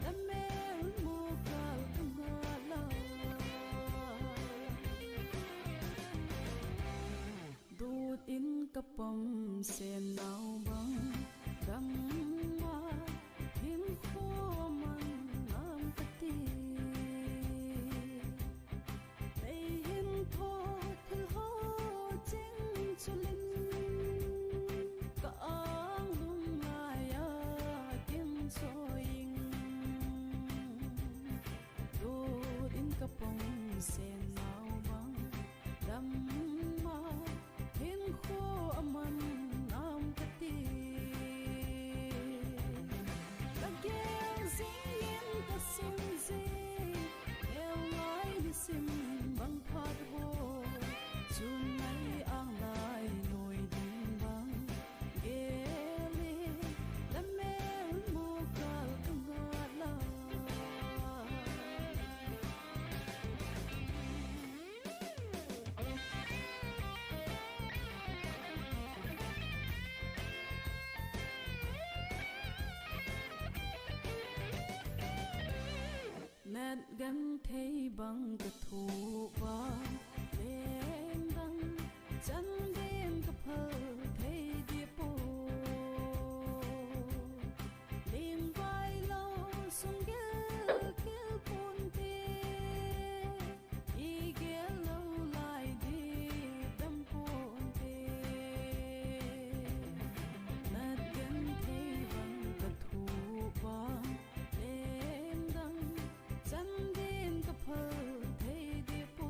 la mel mu kal ka nga la. Dut in ka pom sen nau bang, dam ma, hin kho man ngam ka ti. Nei hin tho thil ho ching chulin, ka ang lung ngai a kin so ing. Dut in ka pom sen nau bang, dam ma, hin kho a man ngam ka ti. Ka gel jing in ka sim jing, neo lai ni sim bang phat ho, chun ngai ang lai noi ding bang. Gel in, la mel mu kal ka nga la. Nat genthei bang ka thu bang, leng dang chan den ka phal thei di po. Ling vai lo sung gel gel ponte, i gel lo lai di dam ponte. Nat genthei bang ka thu bang, leng dang chan den ka phal thei di po.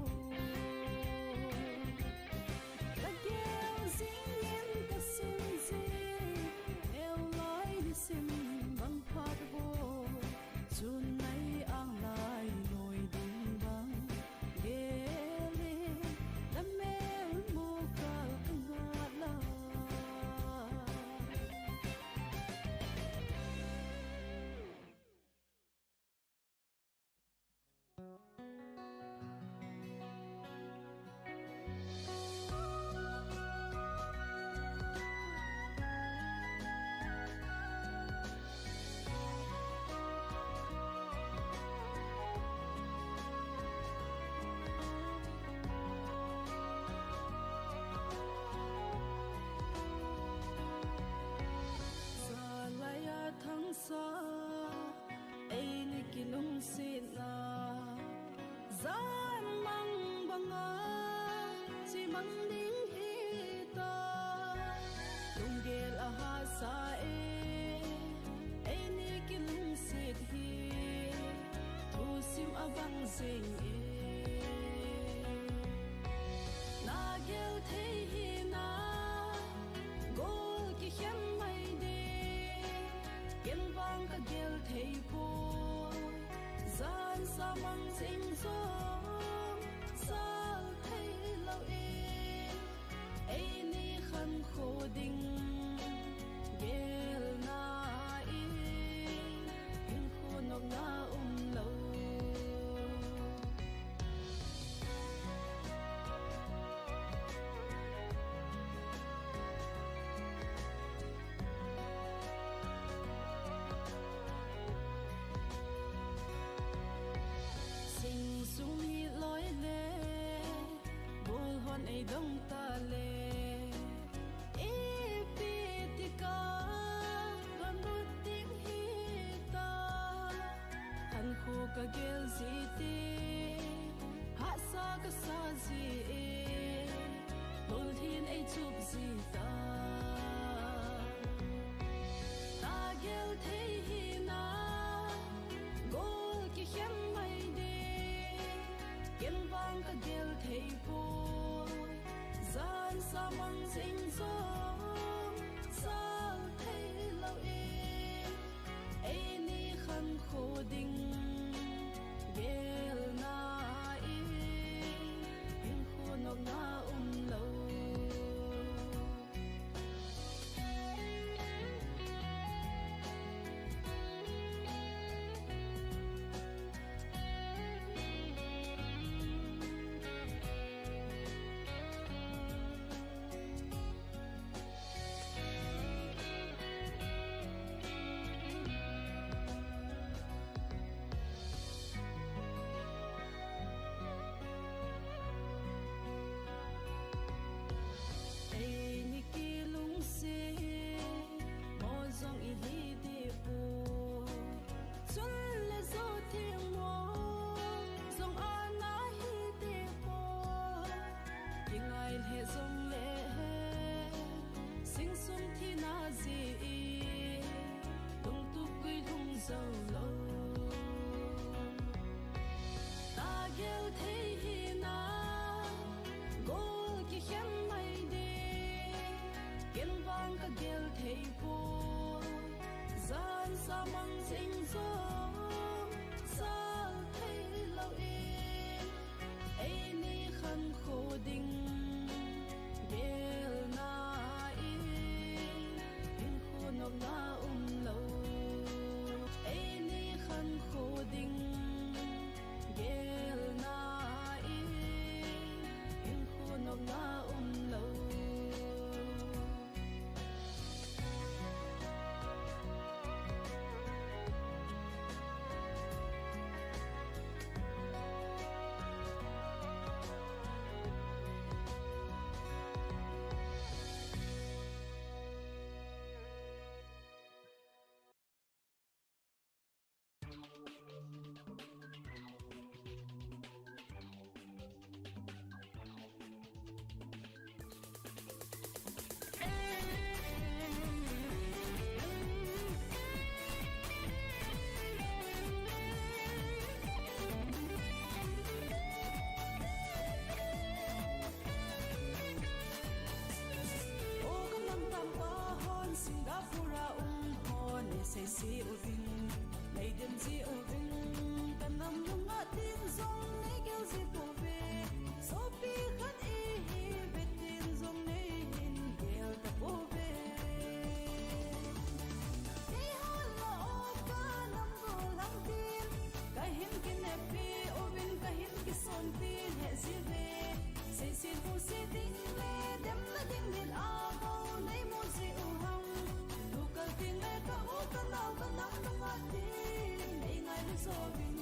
Ka gel jing in ka sim jing, neo lai ni sim bang phat ho, chun nai ang lai noi ding bang. Gel in, la mel mu kal ka nga la. Sa lai a thangsa, eini kilungsetna, jan mang banga chimang ding hita. Lunggel a Hahsa e, eini kilungset hi, thusim abang jing e. Na gel thei hi na, gol kikhen mai de, ken vang ka gel thei poi, jan sa mang jing jong, sal thei lou e. Eini khankho ding gelna in, hinkho nopna umlou. Sing sung mi loi le, bul hon ei dong ta le, ipi tika, van but ding hita. Khankho ka gel ji te, hahsa ka sa ji e, lolhin ei chup ji ta. Na gel thei hi na, gol kikhen mai de, ken vang ka gel thei poi, jan sa mang jing jong, sal thei lou e. Eini khankho ding gelna in, hinkho nopna umlou. Eini kilungset, mo jong ihi deh poi. Chun le jo theng mo jong ana hi deh poi. Kingai le jong le, sing sung thina ji e, lungtup gui lhung jou lou. Na gel thei hi na, gol kikhen mai de, ken vang ka gel thei poi, jan sa mang jing jong, sal thei lou e. Eini khankho ding gelna in, hinkho nopna umlou. Eini khankho ding gelna in, hinkho nopna umlou. O ka nam tampa hon, Singapore a um hon, nei sei sei uvin, nei dem ji uvin, ka nam nunga tin jong nei gel ji pouve. Sopi khat ihi ve tin jong nei hin gel ta pouve. Kei hon la o ka nam gol lang tin, ka hin kineppi uvin, ka hin kison tin he ji ve. Seiset phuset ding le demna ding nit a bou nei mu ji u ham. Tukal tin le ka u ka nao ka nam nunga tin nei ngailu jouvin.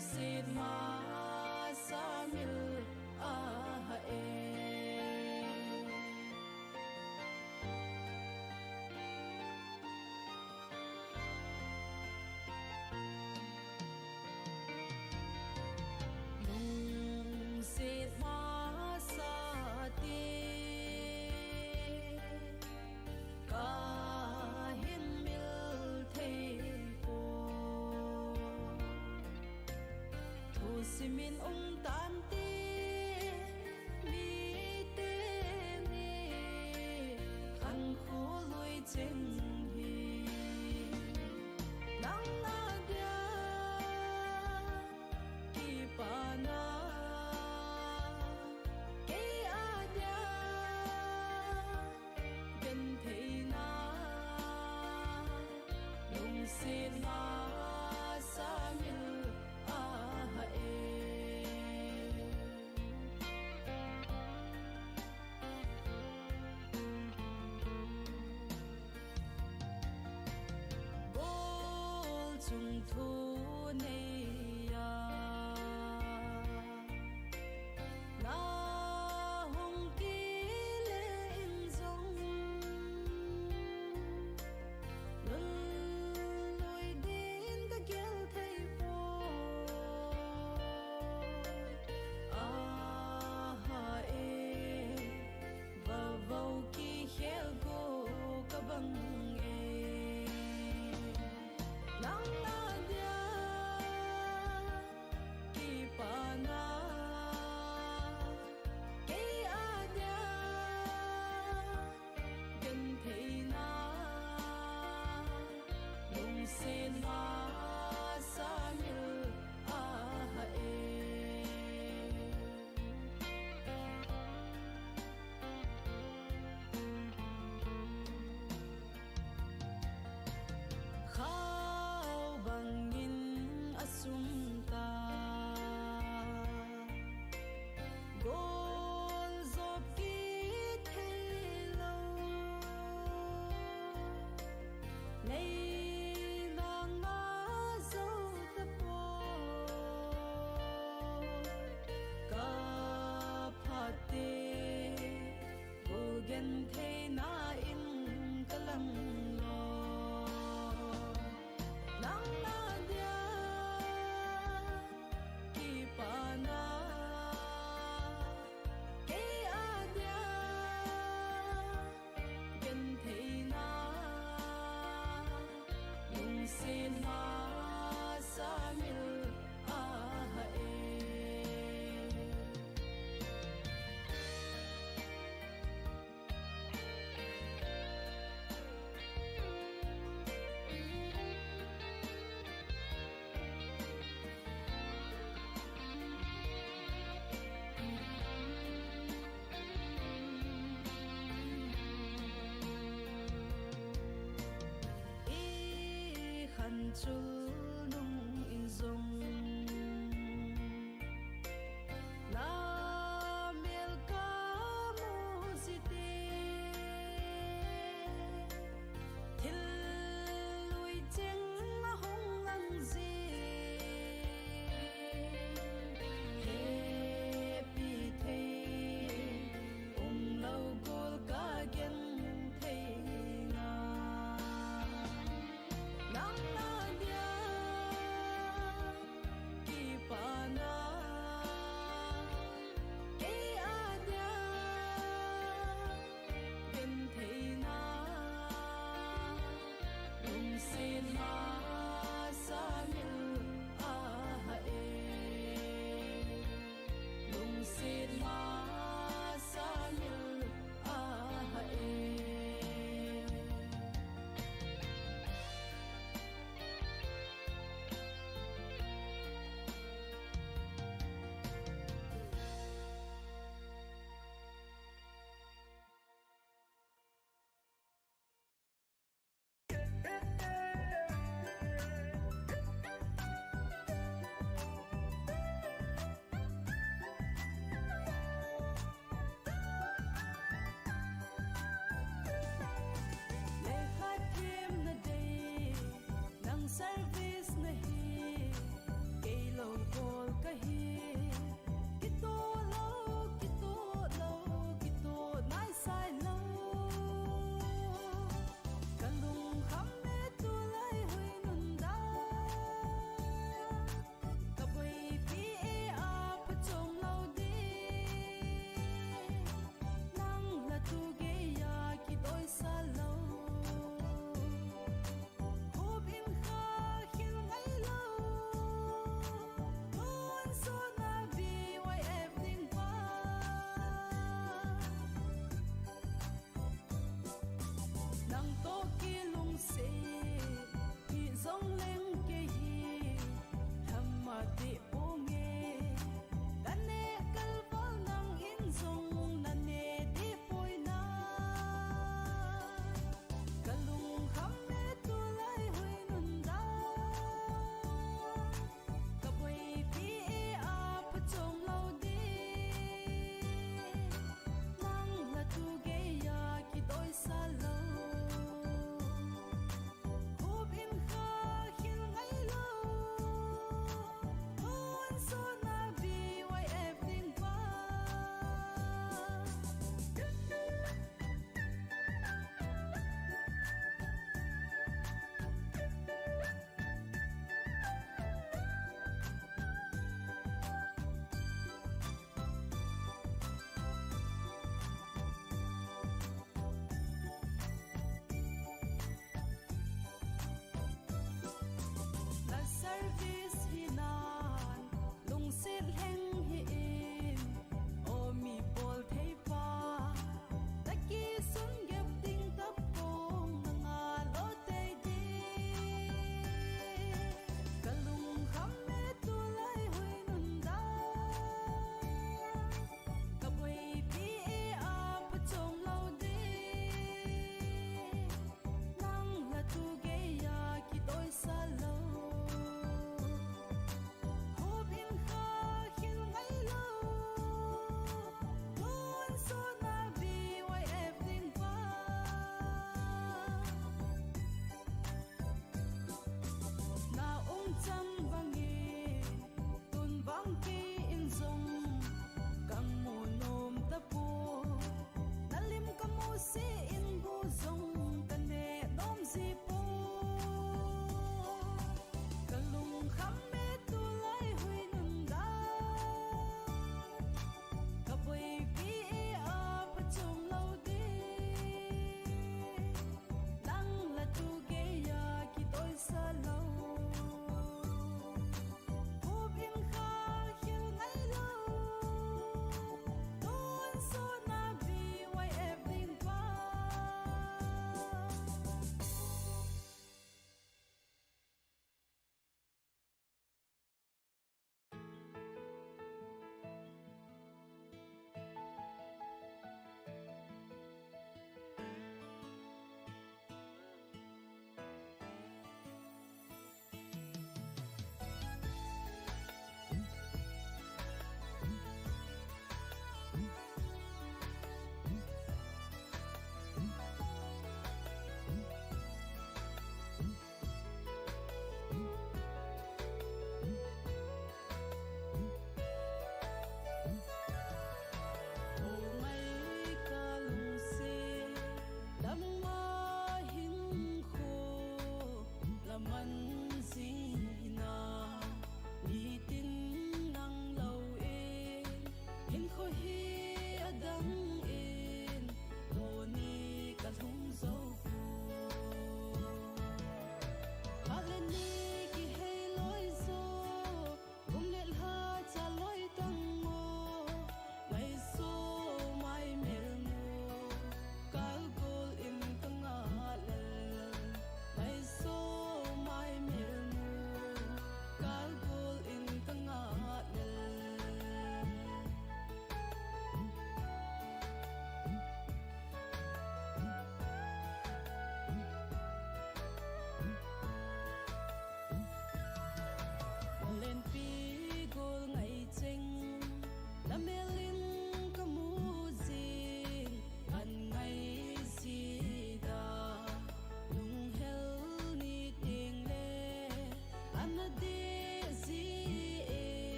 Lungset masa mil aha e. Lungset masa te kahin mil thei poi. Thusim in um tante, mite ni khankho lui cheng hi. Nang adia kipana, kei adia gentheina, lungset masa mil aha e. Gol chung thu neiya na hung kile in jong, lunglut din ka gel thei poi. Aha e, vavau kikhel go ka bang e. Nang adia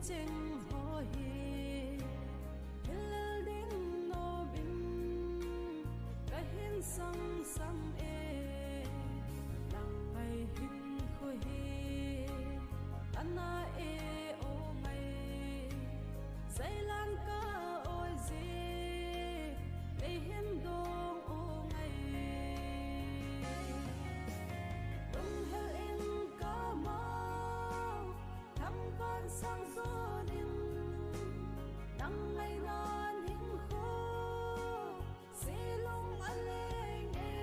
Cheng ho hi hilel ding nom in kahin sangsang e, lang mai hin khu hi ana e o ngai, zailang ka oi ji ei hin dong o ngai. Lunghel in ka mau Thangpan sang zonin nang ngainan hinkho silung a leng e.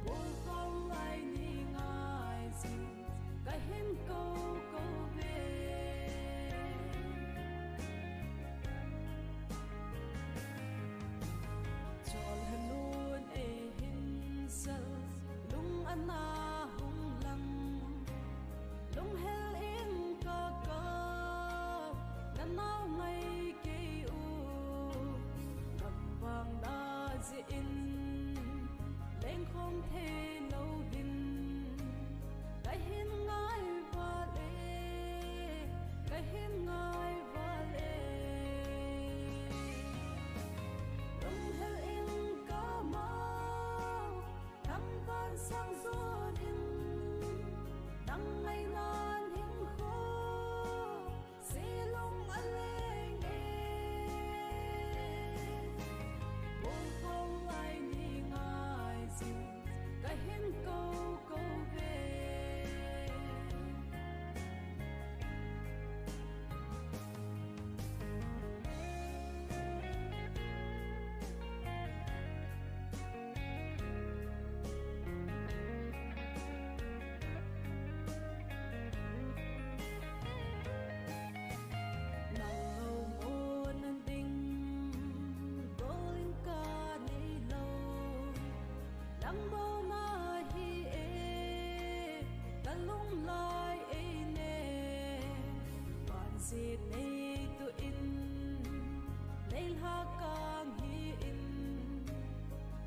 Bulkhong lai ni ngai jin kahin ko ko ve. Chol hanun e hin sal lung ana hung lang, lunghel in ka ka na nau ngai kei u, ka pang na ji in leng khom thei lo din, kahin ngai vale, kahin ngai vale. Lunghel in ka mau Thangpan sang zonin nang ngainan hinkho silung a leng e. Bulkhong lai ni ngai jin kahin ko ko ve. Nang lo mo nan ding, bol in ka nei lo. Nang bol na hi e, ka lung lai ei ne. Van sit nei tu in, nei lha kang hi in.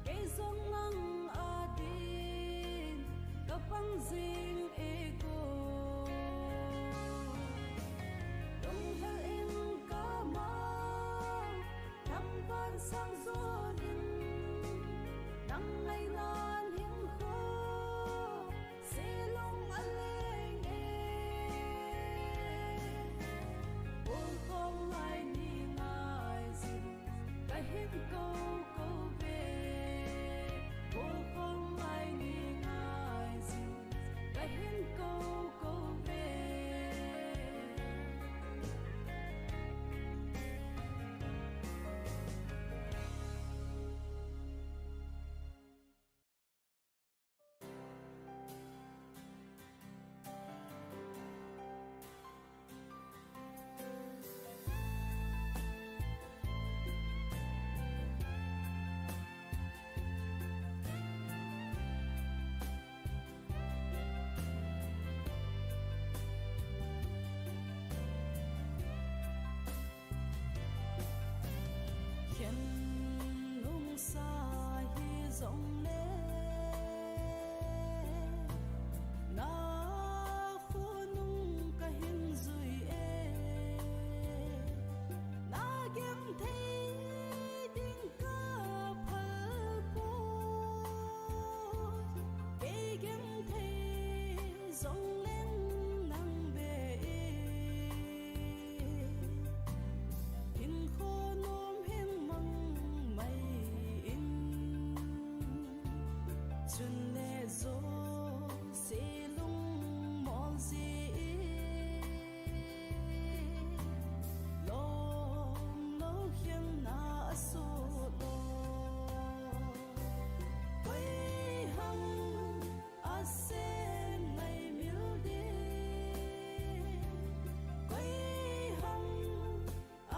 Kei zong nang a din ka pang zing e ko. Lunghel in ka mau Thangpan sang zonin nang ngainan hinkho silung a leng e. Bulkhong lai ni ngai jin kahin ko ko ve. Bulkhong lai ni ngai jin kahin ko ko ve. Khen nungsa hi zong le na khonung ka hin zui e, na genthei ding ka phal poi, kei genthei zong leng nang be e. Hinkho nom hin mang mai in, chun le zo se lung mol zi in, lom lo khian na a su lo. Koi ham a sen ngai mil ding, koi ham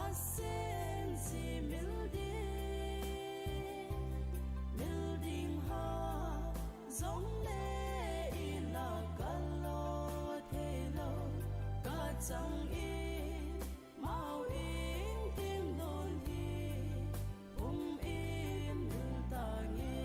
a sen zi mil ding, mil ding ha zong le i na ka lo thei lo, ka chang in mau in tin don hi um in mil ta nge.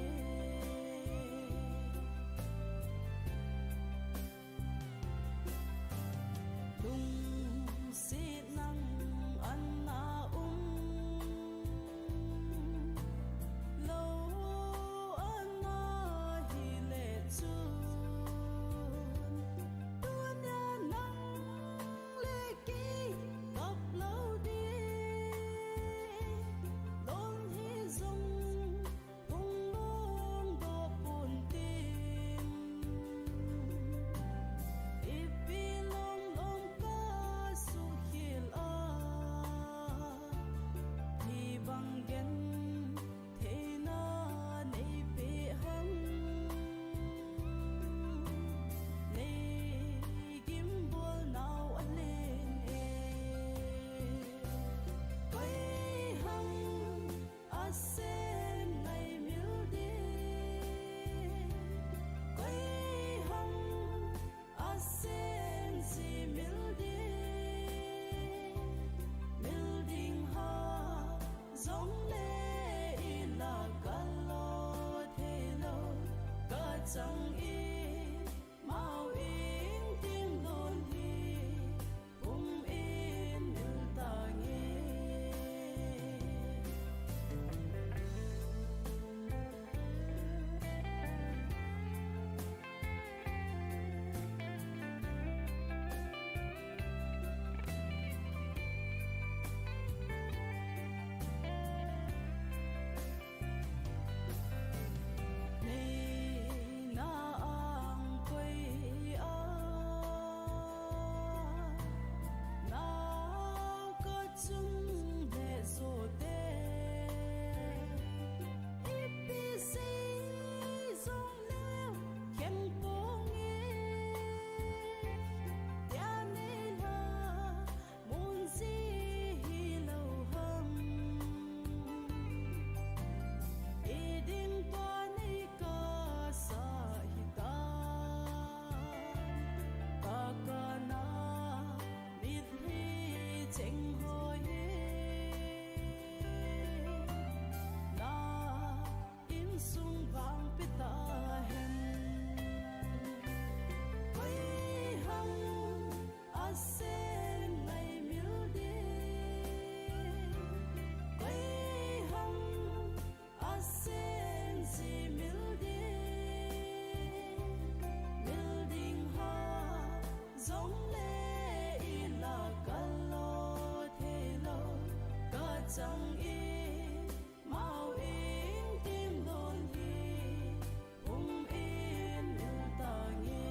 Tang i mau ing tim don hi hung in mil tang i.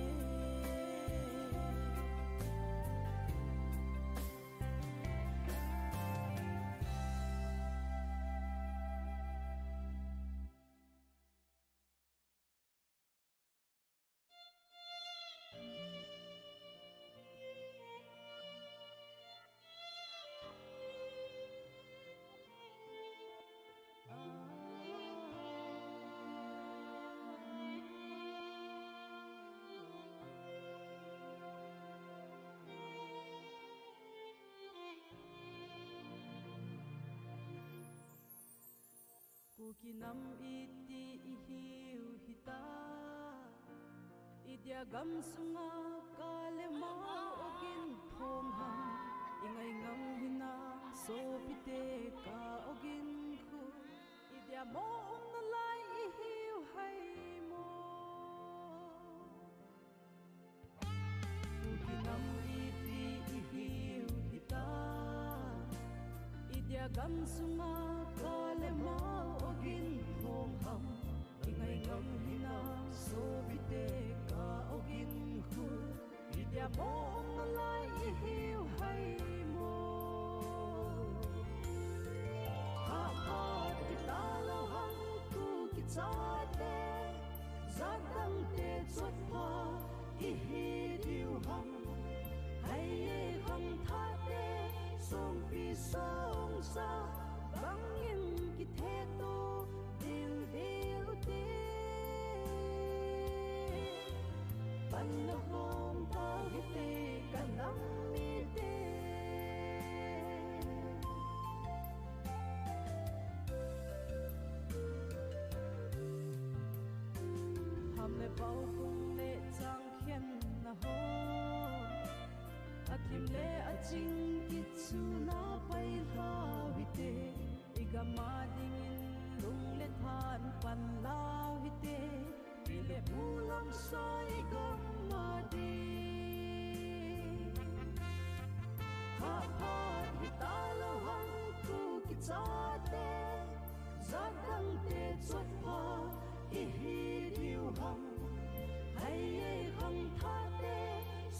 Kuki nam iti ihiu hita, idia gam sunga ka le mau ogin phong ham, ingai ngam hina sopite ka ogin khu, idia mo umna lai ihiu hai mo. Kuki nam iti ihiu hita, idia gam sunga ka le mau ogin phong ham, ingai ngam hina sopite ka ogin khu, idia mo umna lai ihiu hai mo. Haphat hita lou ham Kuki chate, jat dangte chotpha ihi diu ham. Hai e khangthahte, songpi songsa, bangin kitheto ding ding u te. Panna khom tau hite ka nam mite. Ham le pau kung le chang khen na ho, athim le aching kichu na pai hlau hite. Igam a dingin lung le than pan lau hite, pi le pu lam soi igam a ding. Haphat hita lou ham Kuki chate, jat dangte chotpha ihi diu ham. Hai e khangthahte,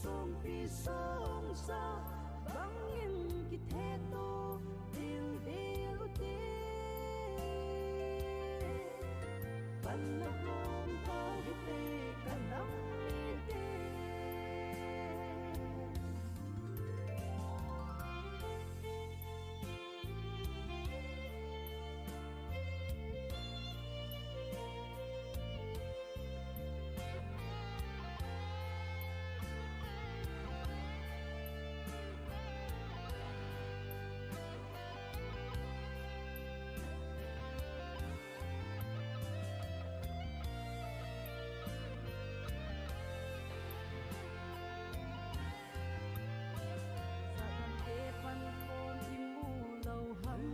songpi songsa, bangin kitheto ding ding u te. Panna khom tau hite ka nam mite. Satante pan khom imu lou ham.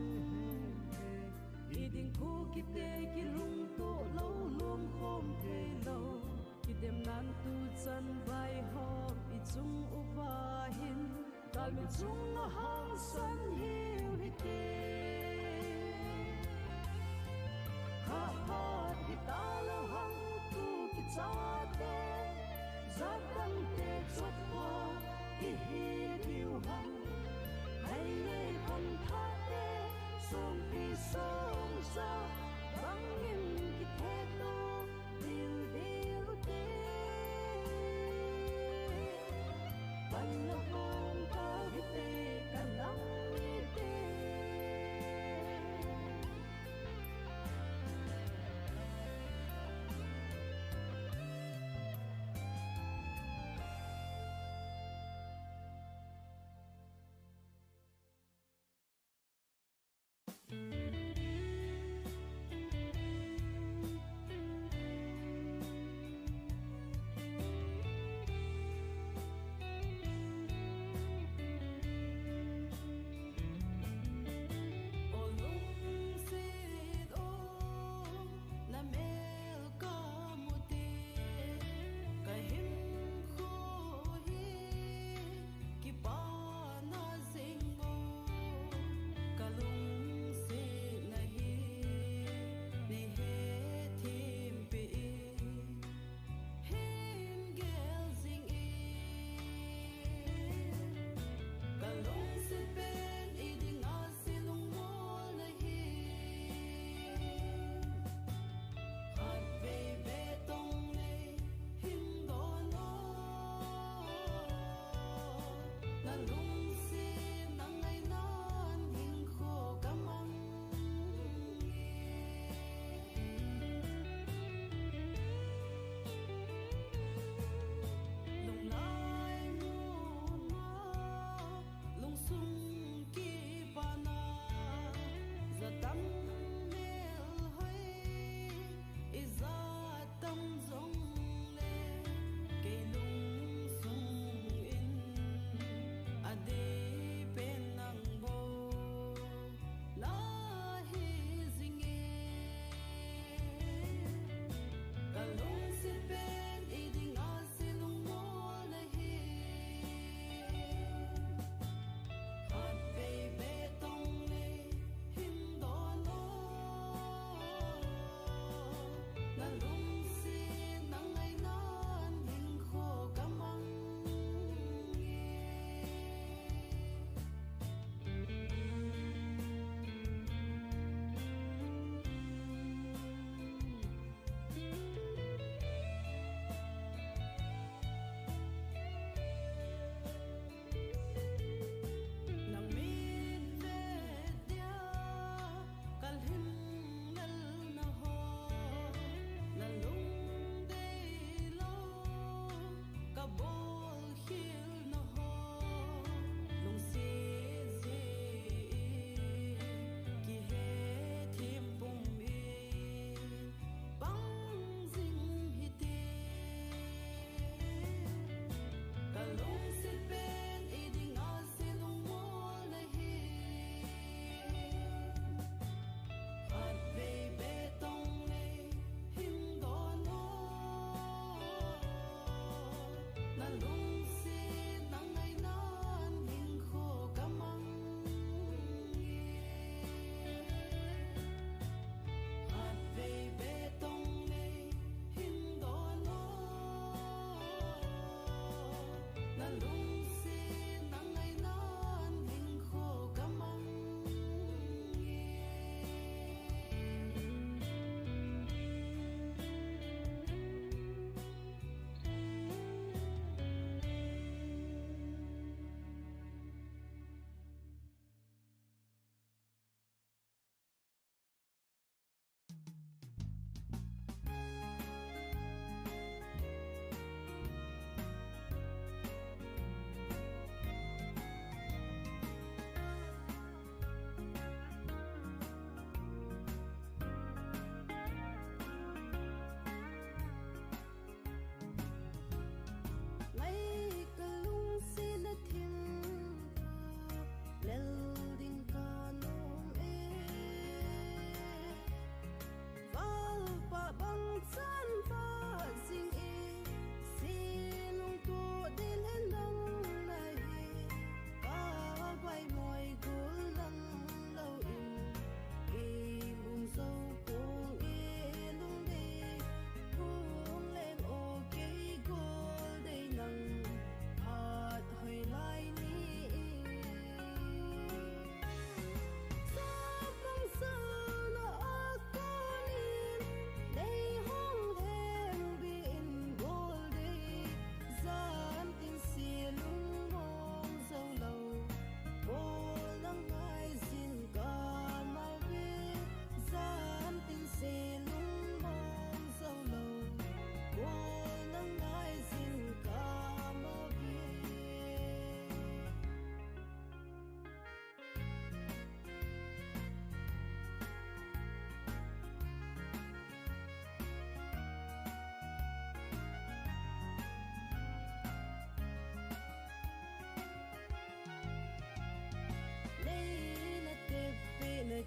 Iding Kukite kilungto lou, lungkhom thei lou. Kidem nan tuchan vaihom ichung uva hin, galmi chunga hangsan hiu hite. Haphat hita lou ham Kuki chate, jat dangte chotpha ihi diu ham. Hai e khangthahte, songpi songsa, bangin kitheto ding ding u te. Panna khom tau hite ka nam mite.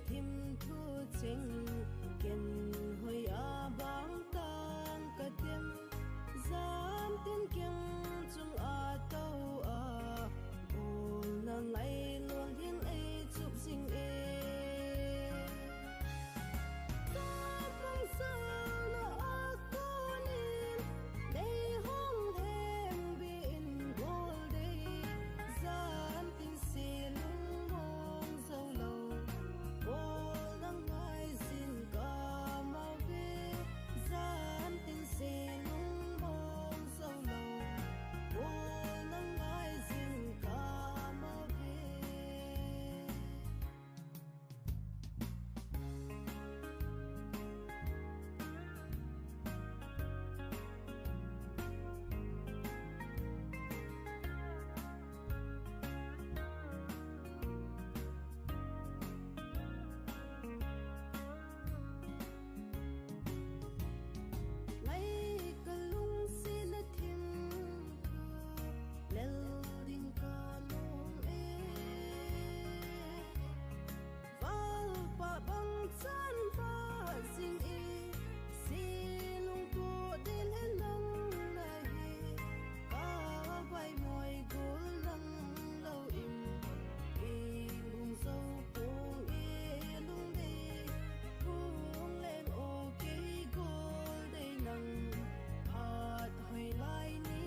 Thim thu cheng ken hoi a bang tang ka tem. Zan tin ken chung a tau a, bul na ngai lon hin ei chup sing e. Tapang sal na a konin, nei hong heng bi in gol dei. Zan tin se lung mong zo lo, bol na ngai zin ka mau ve. Zan tin se lung mong zo lo, bol na ngai zin ka mau ve. Ngai ka lungset na thim thu, lel ding ka nom e. Valpa bang chan va zing e, silung ko dil he nang na hi, ka vai moi gol nang lo in, e lung zo pong e lung dei, pong leng o kei gol dei nang, phat hoi lai ni.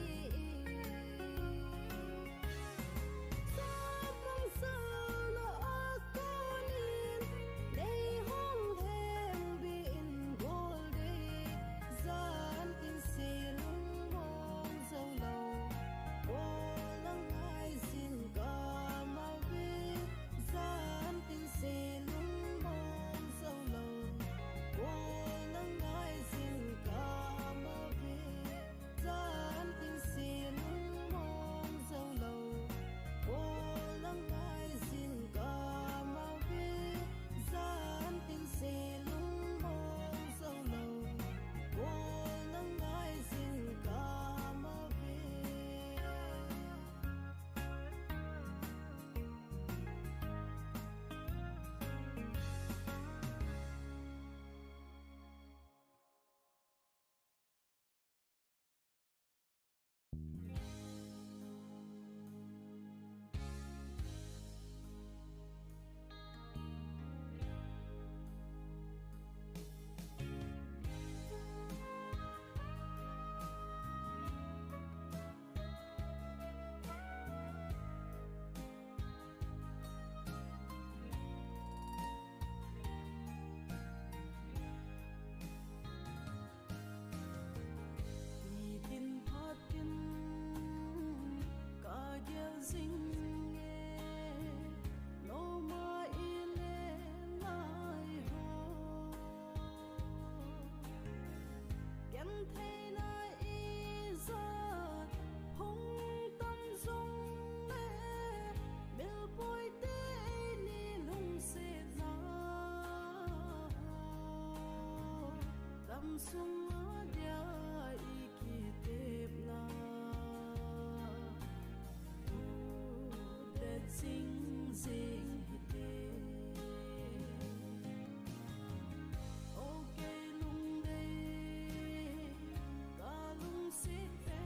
Sapang sal na a konin, nei hong heng bi in gol dei. Zan tin se lung mong zo lo, bol na ngai zin ka mau ve. Zan tin se lung mong zo lo, bol na ngai zin ka mau ve. Zan tin se lung mong zo lo, bol na ngai zin ka mau ve. Zan tin se lung mong zo lo, bol na ngai zin ka mau ve. Nitin phatin ka gel jing e, noma i le nai ho. Gentheina ijat hung tam jongle, milpoite eini lungsetna ho, gamsunga dia i kitepna u te ching jing hite. O kei lungdei ka lungset e,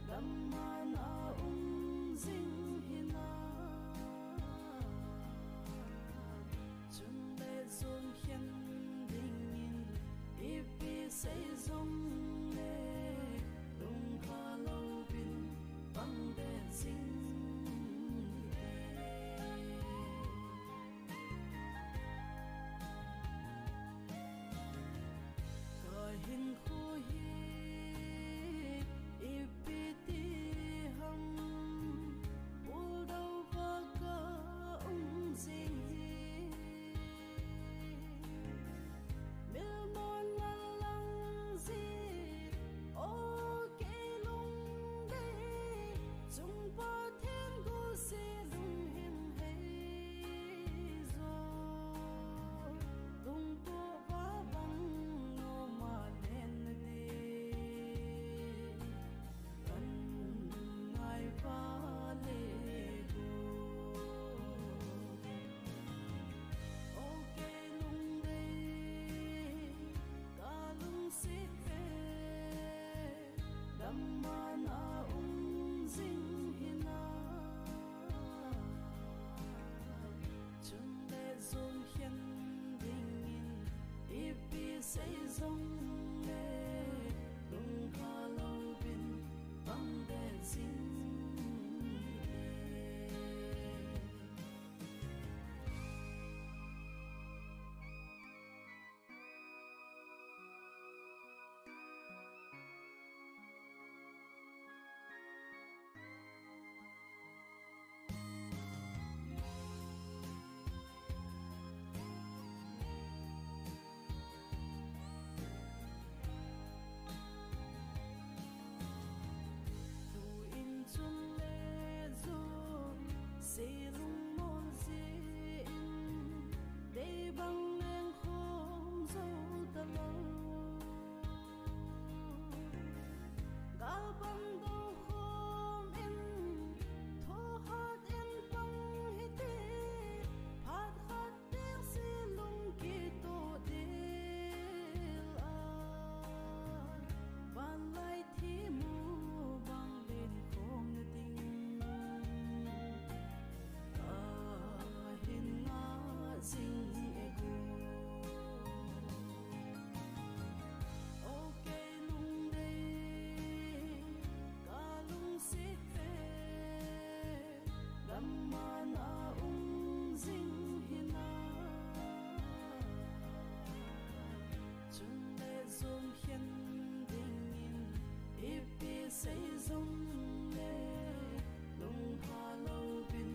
damna a um jing hinam. Chun le chun khen dingin ipi sei jongle, lungkha louvin pang te ching hite. Ka hinkho hi ipi ti ham, puldou va ka um jing hi. Milmon na lang jing Sei jongle lungkha louvin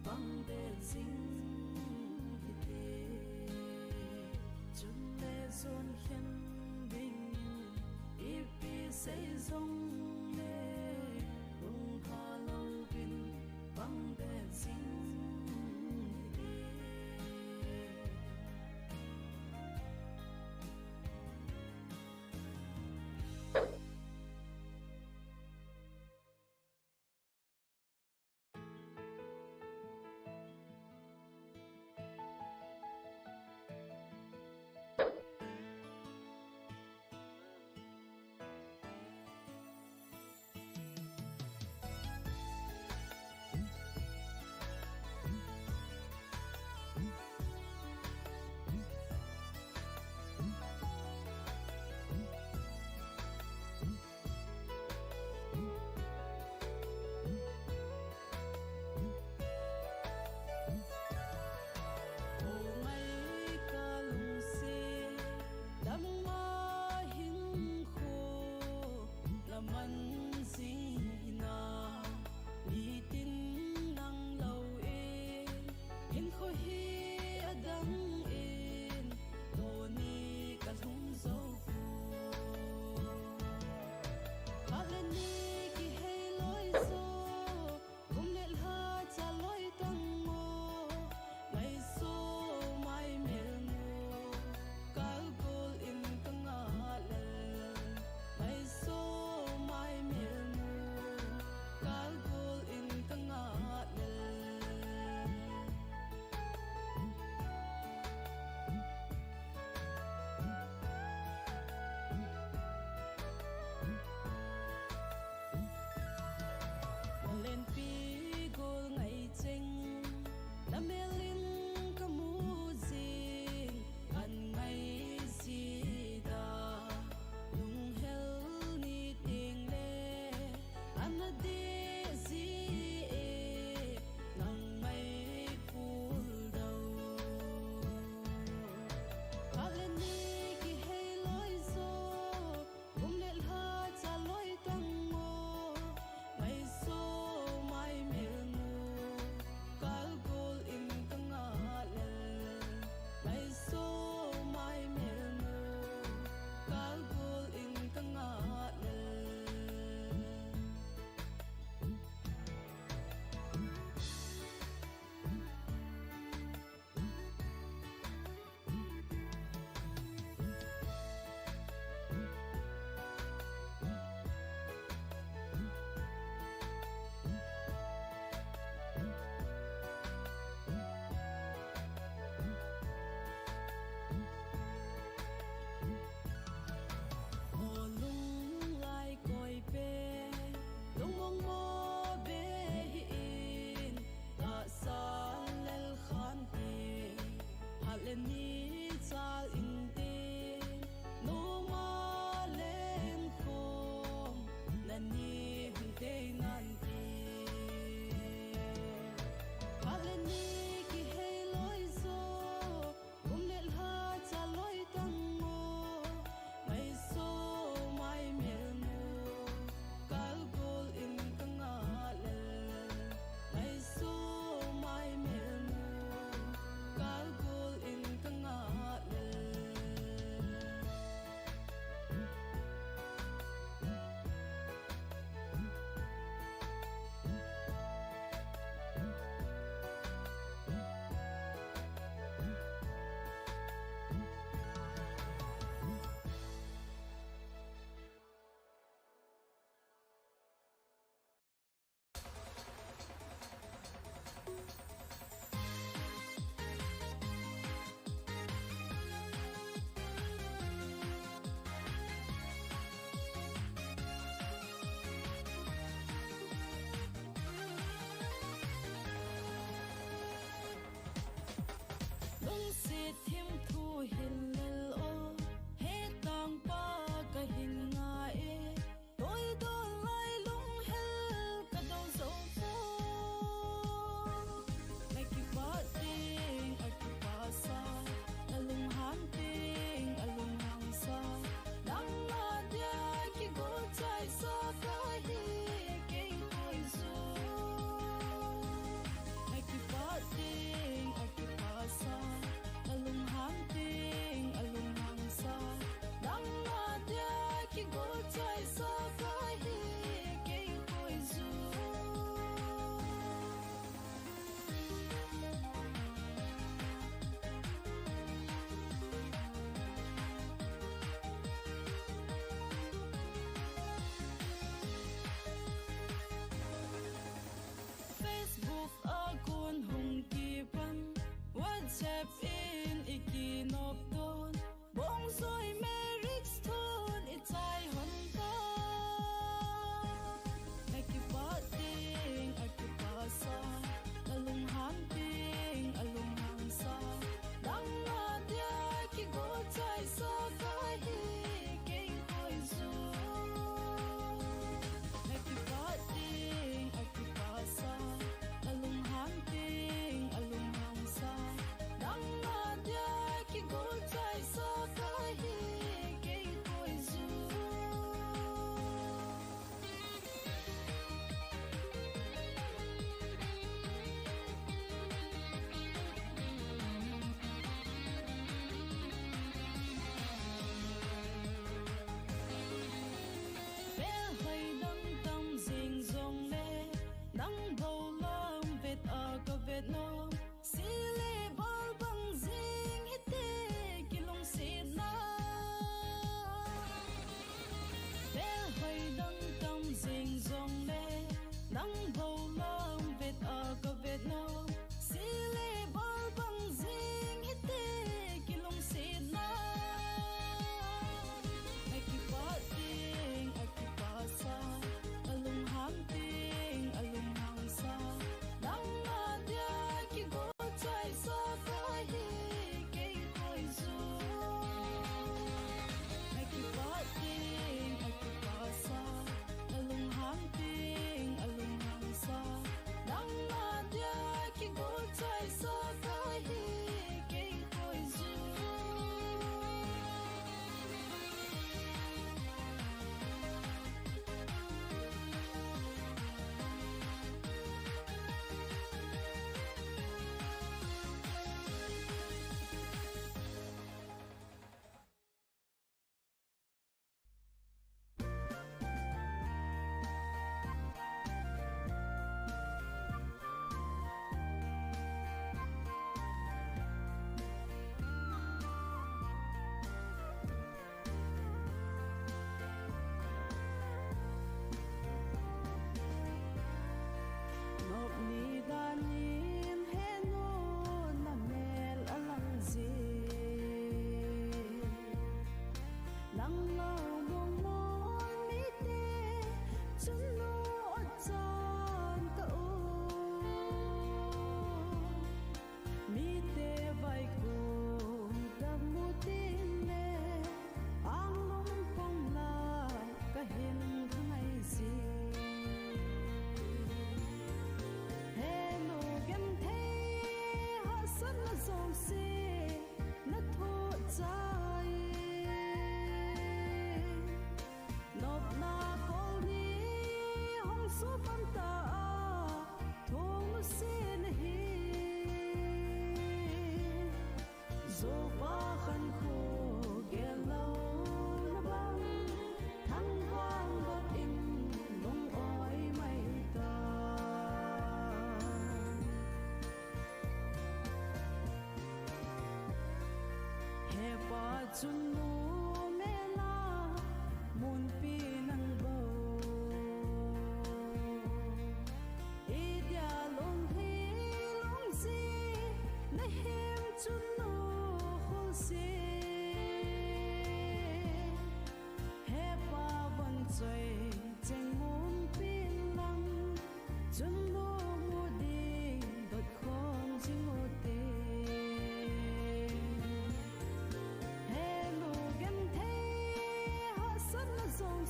pang deh jing hite. Chule jon khen dingin ipi sei jongle lungkha louvin pang deh jing hite. Ko chai sa ka hi kei koi zu. Facebook a kon hung kipan, WhatsApp in i kinop ton, bong soi marriage thon i chai hon ta. A kipat ding a kipasa, a lunghang ding a lunghang sa, nang na dia kigo chai sa ka hi kei koi zu. A kipat ding a kipasa, a lunghang ding a lunghang sa, nang na dia kigo chai sa ka hi kei koi zu. Bel hoi dang tam jing jong le, nang bou lam vet a ka vet nom, si le bol bang jing hite kilungsetna. Bel hoi dang tam jing jong le, nang bou lam vet a ka vet nom, si le bol bang jing hite kilungsetna. A kipat ding a kipasa, a lunghang ding a lunghang sa, nang na dia kigo chai sa ka hi kei koi zu. A kipat ding a kipasa, a lunghang ding a lunghang sa, nang na dia kigo chai sa ka hi kei koi zu. Nop ni danin henu na mel a lang jin, lang lou mong mon mite chun nu ot chon ka u. Mite vaikung ka mu tin le, anglum pong la ka hin ngai si. Henu genthei hahsatna jouse na thoh chai. Nopna kol ni hung supan ta a, thong nu se na hi. Zopa khankho gel lou na bang, thangvang got in lung oi mai ta. He pa chun nu mel a munpi nang bou. Idia lunghi lungsi na him chun nu khol se. He pa von choi cheng mun pin lang, chun nu mu ding dot khom jing u te. He nu genthei hahsatna jong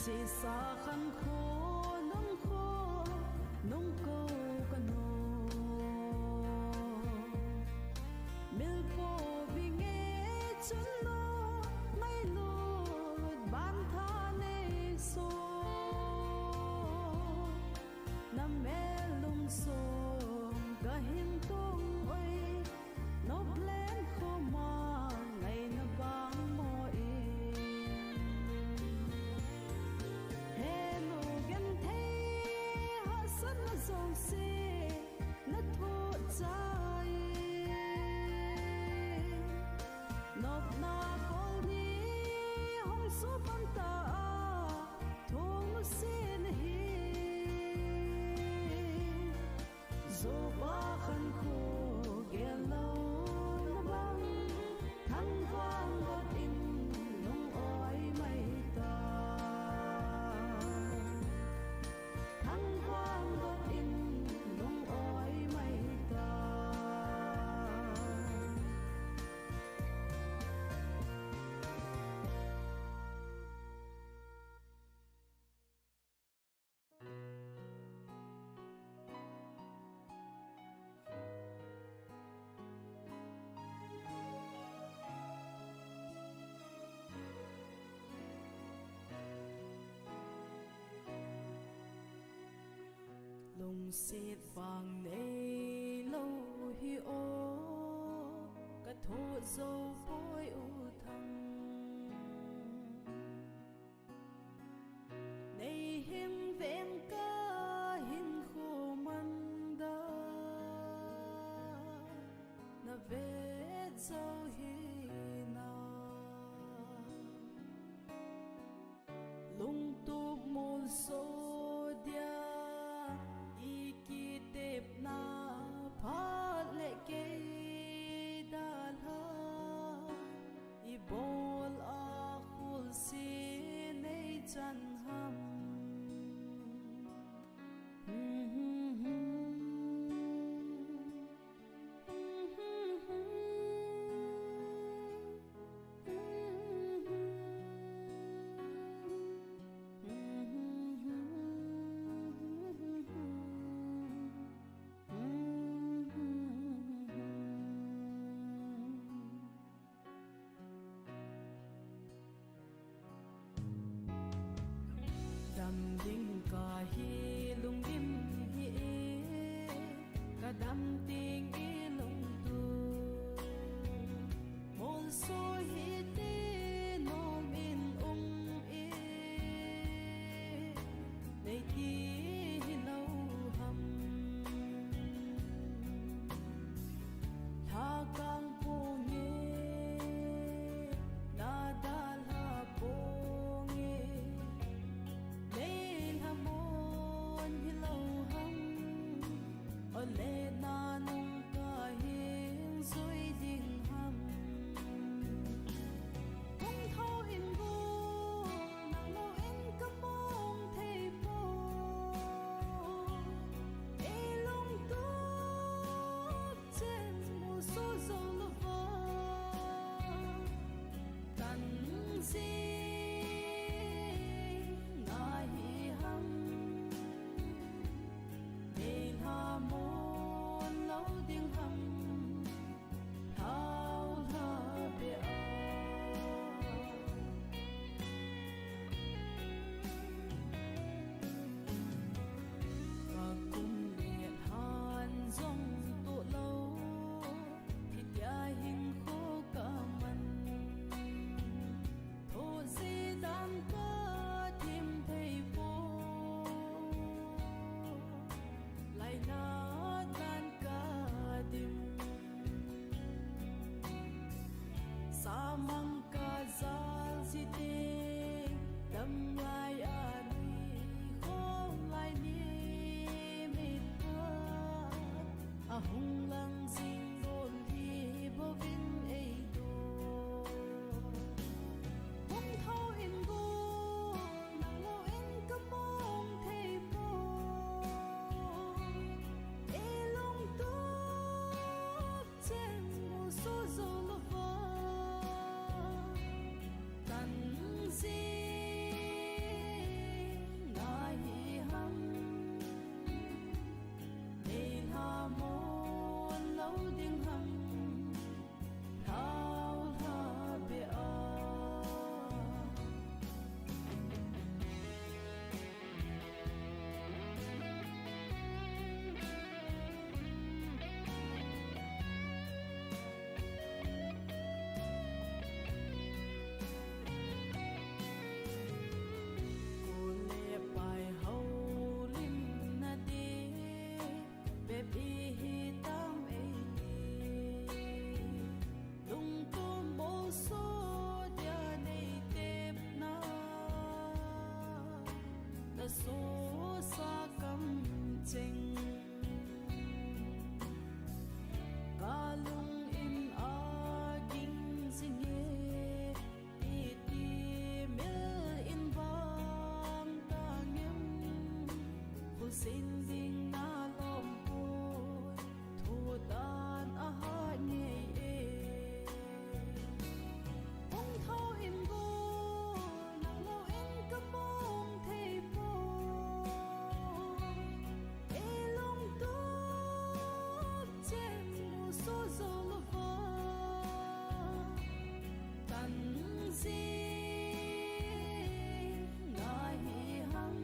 Chesa khan kho nung kho nung ko kano. Milpo binge chun no ngailut ban tha nei so. Na melum so ka hin tung oi. Noplen khoma ngaina bang mo e. Henu genthei hahsatna jouse na thoh chai. Nopna kol ni hung supan ta a thong sen hi. Zopa khan kho gel lou na bang, thangvang got in lung oi mai ta. Thangvang got in lung oi mai ta. Lungset vang nei lou hi o, ka thoh jou poi u Thang. Nei hin veng ka hinkho man da na vet jou hi na. Lungtup molso dia i kitepna phat le kei dalha. I bol a khul si nei chan ham. Dam ding kahi lungdim hi e, ka dam ding i lungtup. Molso hi ti nom in um e, nei ti hilou ham. Lhakang pung e, na dalha pung e, nei lhamon hilou ham. Ole na nung kahin jui ding ham. Sin ding na lom poi, thu tan a hat ngei e. Hung tho in go, nang lo in ka mong thei poi. E long tup chen mu so zo lo va. Kan zing na hi ham.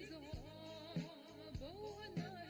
jo, bou hana